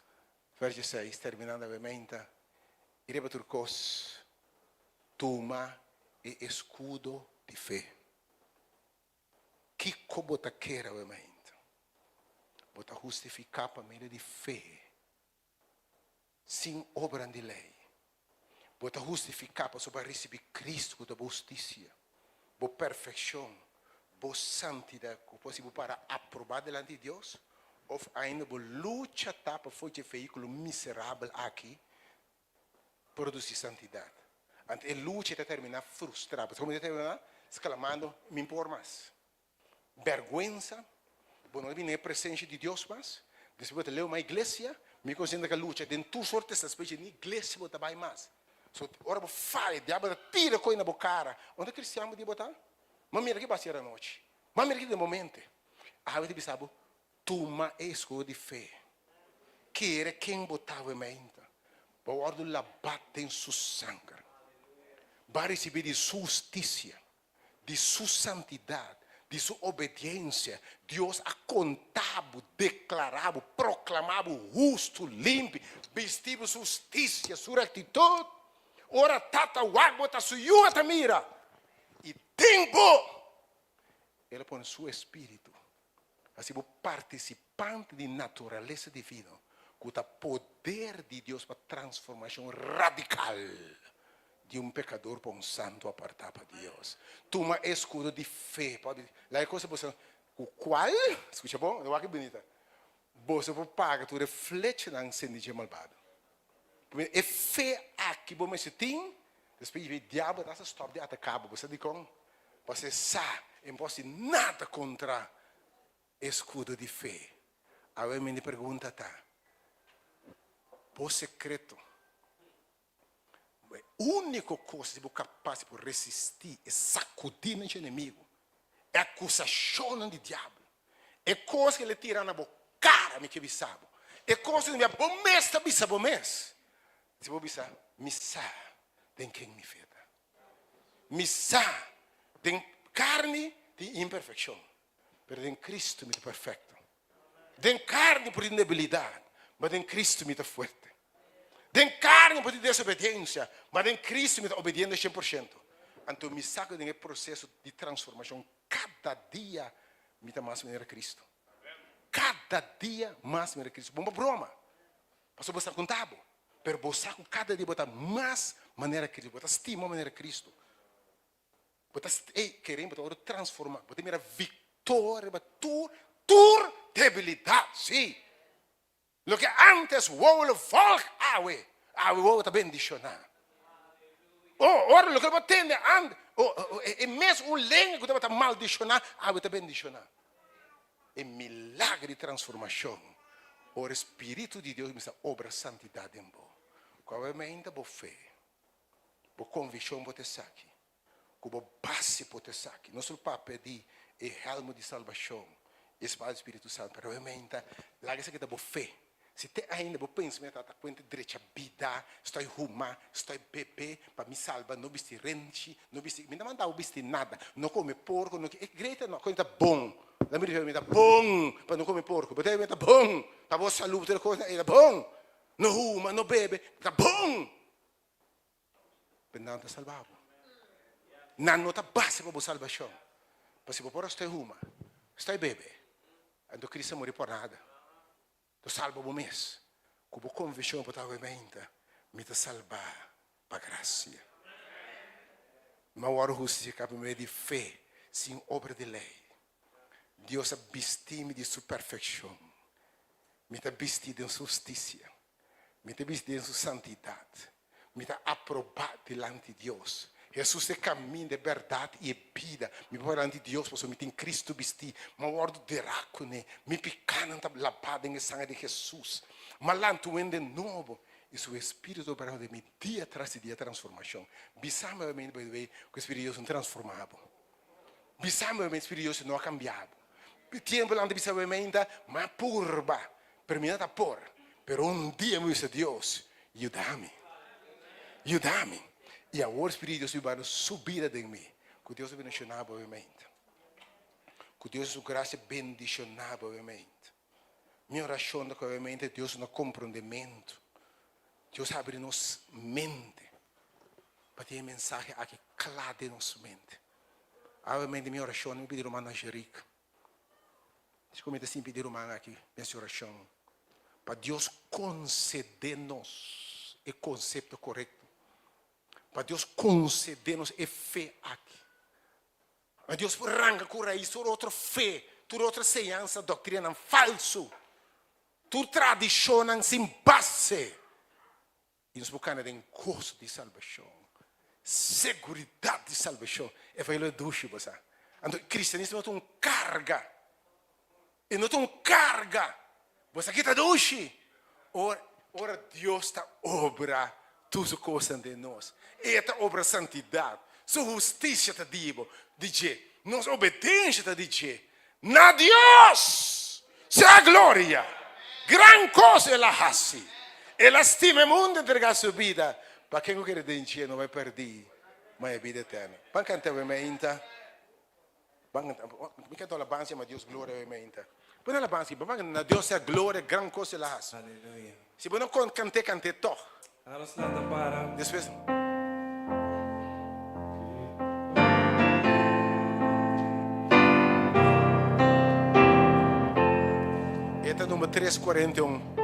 verso seis, terminando awe meinta, i riba tur kos, tuma e eskudo di fe. Kiko bo ta kere awe mainta? Bo ta hustifiká pa medio di fe, sin obranan di lei. Bo ta hustifiká pasobra bo a risibí Kristu ku ta bo hustisia, bo perfekshon, bo santidat ku por hasi bo para aprobá dilanti di Dios, òf ainda bo lucha ta pa for dje vehíkulo miserabel aki produsí santidat. Anto e lucha ta terminá frustrá. Pasobra komo ta terminá? Sklamando, Mi por mas. Bèrgwensa, bo no ta bini den e presensia di Dios mas. Despues bo ta leu mas iglesia, mi konsiente ka lucha den tur sorte esta spesie, ni iglesia bo ta bai mas. So, ora bo faya, diabel ta tira koi na bo kara. Unda kristian bo di bo ta? Ma mira ki basier anochi. Ma mira ki den bo mente. Awe ta bisa bo, Tuma e eskudo di fe. Kere ken bo ta awe mainta. Bo a wòrdu labá den Su sanger. Bo a risibí di Su hustisia, di Su santidat, di Su obediensia. Dios a konta bo, deklará bo, proklamá bo hustu, limpi, bistí bo Su hustisia, Su rektitut. Ora Tata wak bo ta Su Yu a ta mira i den bo El a pone Su Espíritu. Hasi bo partisipante di naturalesa divino ku ta poder di Dios pa transformashon radikal di un pekador pa un santu apartá pa Dios. Tuma e eskudo di fe pa laga e kos boso ku kual, skucha bon, wak e bunita, boso por paga tur e flechanan sendí dje malbado. E fe aki bo mester tin, despues e diabel ta hasta stòp di ataká bo. Bo sa dikon? Pasobra e sa e no por hasi nada kontra e eskudo di fe. Awe mi pregunta ta, bo sekreto, e úniko kos si bo kapas di por resistí e sakudínan dje enemigu, e akusashonnan di diabel, E kos ku el a tira na bo kara mi ke bisa bo. E kos ku bo mes ta bisa bo mes. Si bo bisa, Mi sa den ken mi fe ta. Mi sa den karni tin imperfekshon, pero den Kristu mi ta perfekto. Den karni por tin debilidat, ma den Kristu mi ta fuerte. Den karni por tin desobediensia, ma den Kristu mi ta obediente shen por shento. Anto mi sa ku den e proseso di transformashon Kada dia mi ta mas manera Cristo. Kada dia mas manera Cristo. Bon pa broma, pasobra bo sa konta bo, pero bo sa ku kada dia bo ta mas manera Cristo, bo ta stima manera Cristo. Bo ta, ey, keren bo ta wòrdu transformá, bo ta mira viktoria riba tur, tur debilidat, sí. Loke ántes wowo lo vòlg awe, awe wowo ta bendishoná. O, ora loke bo tende ántes, o, e mes un lenga ku tabata maldishoná, awe ta bendishoná. E milager di transformashon, ora e Spiritu di Dios kuminsá obra santidat den bo. Ku awe mainta bo fe, bo konvikshon bo ta esaki. Ku bo base por ta esaki. Nos lo papia di e hèlmu di salbashon, e spada di Spiritu Santu, pero obviamente laga esaki ta bo fe. Si te ainda bo pensamentu ta kuenta drecha bida, stoi huma, stoi bebe pa mi salba, no bisti renchi, no bisti, mi ta manda bo bisti nada, no kome porko, no e greta no, ta bon, la mi ta bon pa no kome porko, bo ta bon pa bo salú, tur e kosnan, e ta bon, no huma, no bebe, ta bon. Pero nan ta salba bo. Nan no ta base pa bo salbashon. Pa si bo por a stoi huma, stoi bebe, anto Cristo a muri por nada. To salba bo mes. Ku bo konvishon bo ta awe meinta, Mi ta salbá pa grasia. Mi a wòrdu hustifiká pa medio di fe, sin obra di lei. Dios a bisti mi di su perfekshon. Mi ta bistí den su hustisia. Mi ta bistí den su santidat. Mi ta aprobá dilanti Dios. Hesus ta e kaminda, e bèrdat i e bida. Mi por dilanti Dios pasobra mi tin Kristu bistí. Mi a wòrdu derá kuné. Mi pikánan ta labá den e sanger di Hesus. Mi a lanta un hende nobo i su Espíritu ta operando den mi dia tras di dia transformashon. Bisa mi obviamente by the way ku e Spiritu di Dios no transformá bo. Bisa mi obviamente Spiritu di Dios no a kambia bo. Tiempo nan ta bisa obviamente mi a purba Pero mi no ta por. Pero un dia mi bisa Dios, yuda mi. Yuda mi. I awor Spiritu di Dios ta biba su bida den mi. Ku Dios ta bendishoná bo obviamente. Ku Dios su grasia bendishoná bo obviamente. Mi orashon ta ku obviamente Dios duna komprondementu. Dios habri nos mente pa tin e mensahe aki kla den nos mente. Obviamente mi orashon mi pidi ruman Najerik. Así ku mi ta sinti pidi ruman aki den su orashon pa Dios konsede nos e konsepto korekto, pa Dios konsede nos e fe aki, pa Dios por ranka ku rais tur otro fe, tur otro enseñansa, doktrinanan falsu, tur tradishonnan sin base. I nos por kana den goso di salbashon, seguridat di salbashon. Evangelio ta dushi, bo sa. Anto kristianismo no ta un karga. E no ta un karga. Bo sa ki ta dushi? Ora, ora Dios ta obra tur su kosnan den nos. E ta obra santidat. Su hustisia ta di bo, di dje. Nos obedensha ta di dje. Na Dios sea gloria! Gran kos El a hasi! El a stima e mundu entregá su bida pa ken ku kere den dje no bai pèrdí, ma e bida eterno. Ban kanta awe meinta. Ban kanta. Mi kanta un alabansa yama Dios gloria awe meinta. Pone alabansa aki. Ban kanta Na Dios sea gloria, gran kos El a hasi. Aleluya. Si bo no kon kant'é, kant'é tòg. Laga nos lanta para. Despues. E ta number 341.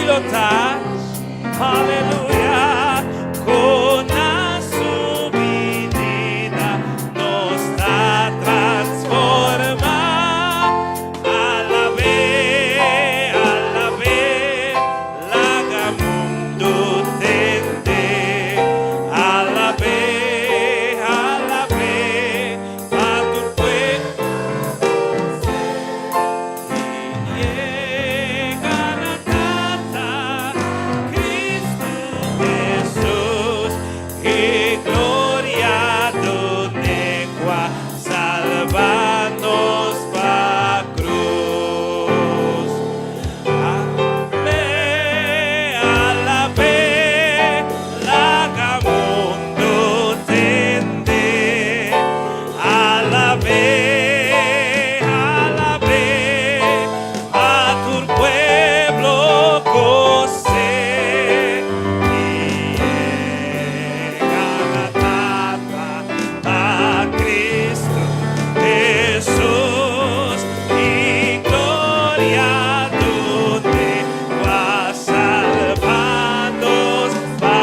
lo ta. Aleluya. Ku na su binida nos ta transformá. Alab'é, alab'é, laga mundu tende. Alab'é, alab'é, pa tur pueblo. Yega na Tata, Kristu Hesus, i gloria dun'é ku a salba nos pa krus. Alab'é, alab'é, laga mundu tende. Alab'é, alab'é, pa tur pueblo gos'é. Yega na Tata, pa Kristu Hesus, i gloria dun'é ku a salba nos pa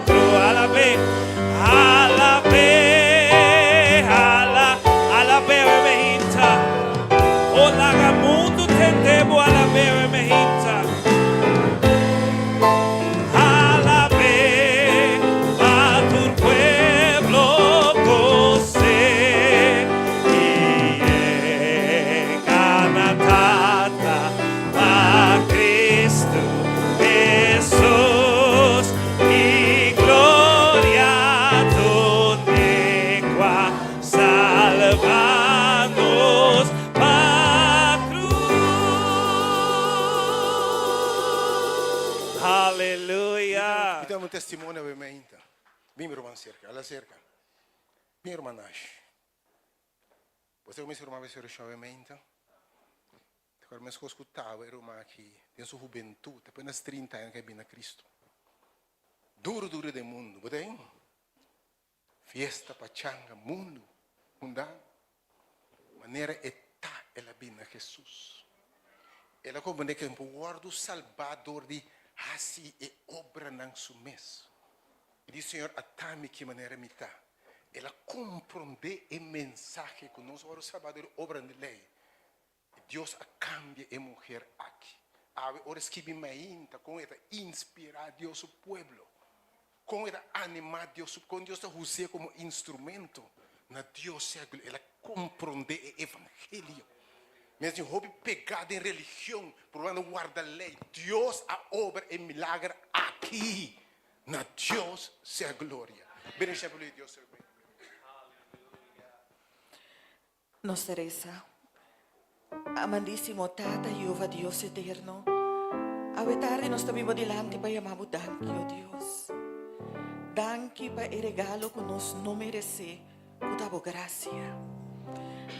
krus. Alab'é, alab'é, ala, alab'é, mehita. O laga mundu tende bo alab'é, mehita. Alab'é, pa tur pueblo gos'é. Yega na Tata, pa Kristu Hesus, i gloria dun'é ku a salba nos pa krus. Aleluya. Mi tin un testimonio pa mi ainda. Bin, ruman, serka, hala serka. Bin, ruman Nash. Bo ku mi ruman a hasi ainda? Awor, mi skuchaba e ruman aki, den su hubentut, apenas 30 aña ku a bin na Kristu. Duru, duru di mundu, bo tin? Fiesta, pachanga, mundu, mundano. Manera e ta, el a bin na Hesus. El a komprondé ku e wòrdu salbá dor di hasi e obranan su mes. I di Señor, at'ami ki manera mi ta. El a komprondé e mensahe ku nos wòrdu salbá dor di obra di lei. Dios a kambia e muhé aki. Awe ora skirbi mainta kon e ta inspirá Dios su pueblo. Kon e ta animá Dios, kon Dios ta us'é komo instrumento na Dios sea el a komprondé e evangelio. Mes hopi pegá den religion, probando warda lei. Dios a obra e milager aki. Na Dios sea gloria. Bendishon di Dios sea gloria. Nos resa. Amantísimo Tata Jehová Dios eterno, awe tardi nos ta bin dilanti pa yama bo danki, oh Dios. Danki pa e regalo ku nos no meresé, ku ta bo grasia.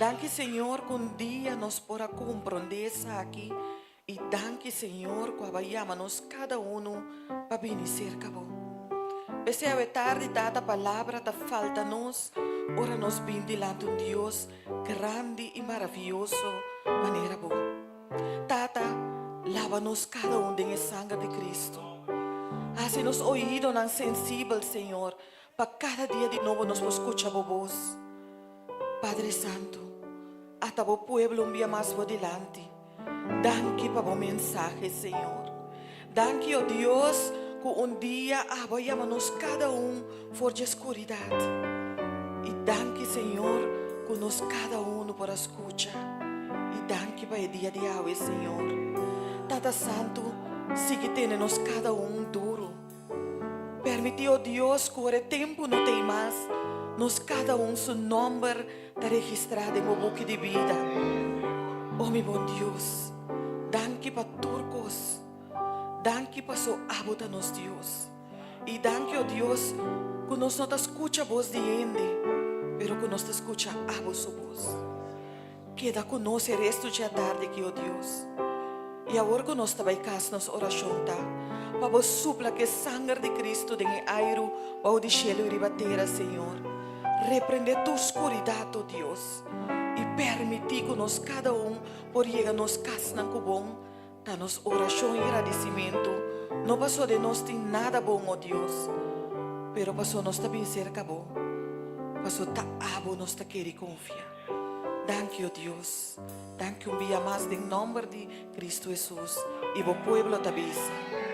Danki Señor, ku un dia nos por a komprondé esaki i danki Señor, ku a yama nos kada un pa bini serka bo. P'esei awe tardi Tata palabra ta falta nos, ora nos bin dilanti un Dios grandi i maravioso manera bo. Tata, laba nos kada un den e sanger di Kristu. Hasi nos oidonan sensibel, Señor, pa kada dia di nobo nos por skucha bo bos. Padre Santu, ata bo pueblo un bia mas bo dilanti. Danki pa bo mensahe, Señor. Danki, oh Dios, ku un dia abo a yama nos kada un for di skuridat. I danki, Señor, ku nos kada un por a skucha. I danki pa e dia di awe, Señor. Tata Santu, sigui tene nos kada un duru. Permití, oh Dios, ku e tempu no tin mas, nos kada un su nòmber ta registrá den buki di bida. Oh mi bon Dios, danki pa tur kos. Danki paso abo ta nos Dios. I danki, oh Dios, ku nos no ta skucha bos di hende, pero ku nos ta skucha abo su bos. Keda ku nos e restu di atardi aki, oh Dios. I awor ku nos ta bai kas nos orashon ta, pa bo supla ku e sanger di Kristu den e airu bou di shelu i riba tera, Señor. Reprendé tur skuridat, oh Dios, i permití ku nos kada un por yega nos kasnan ku bon. Ta nos orashon i gradisimentu, no paso den nos tin nada bon, o Dios, pero paso nos ta bin serka Bo, paso ta Abo nos ta kere konfia. Danki, o Dios. Danki un bia mas den nòmber di Kristu Hesus i Bo pueblo ta bisa.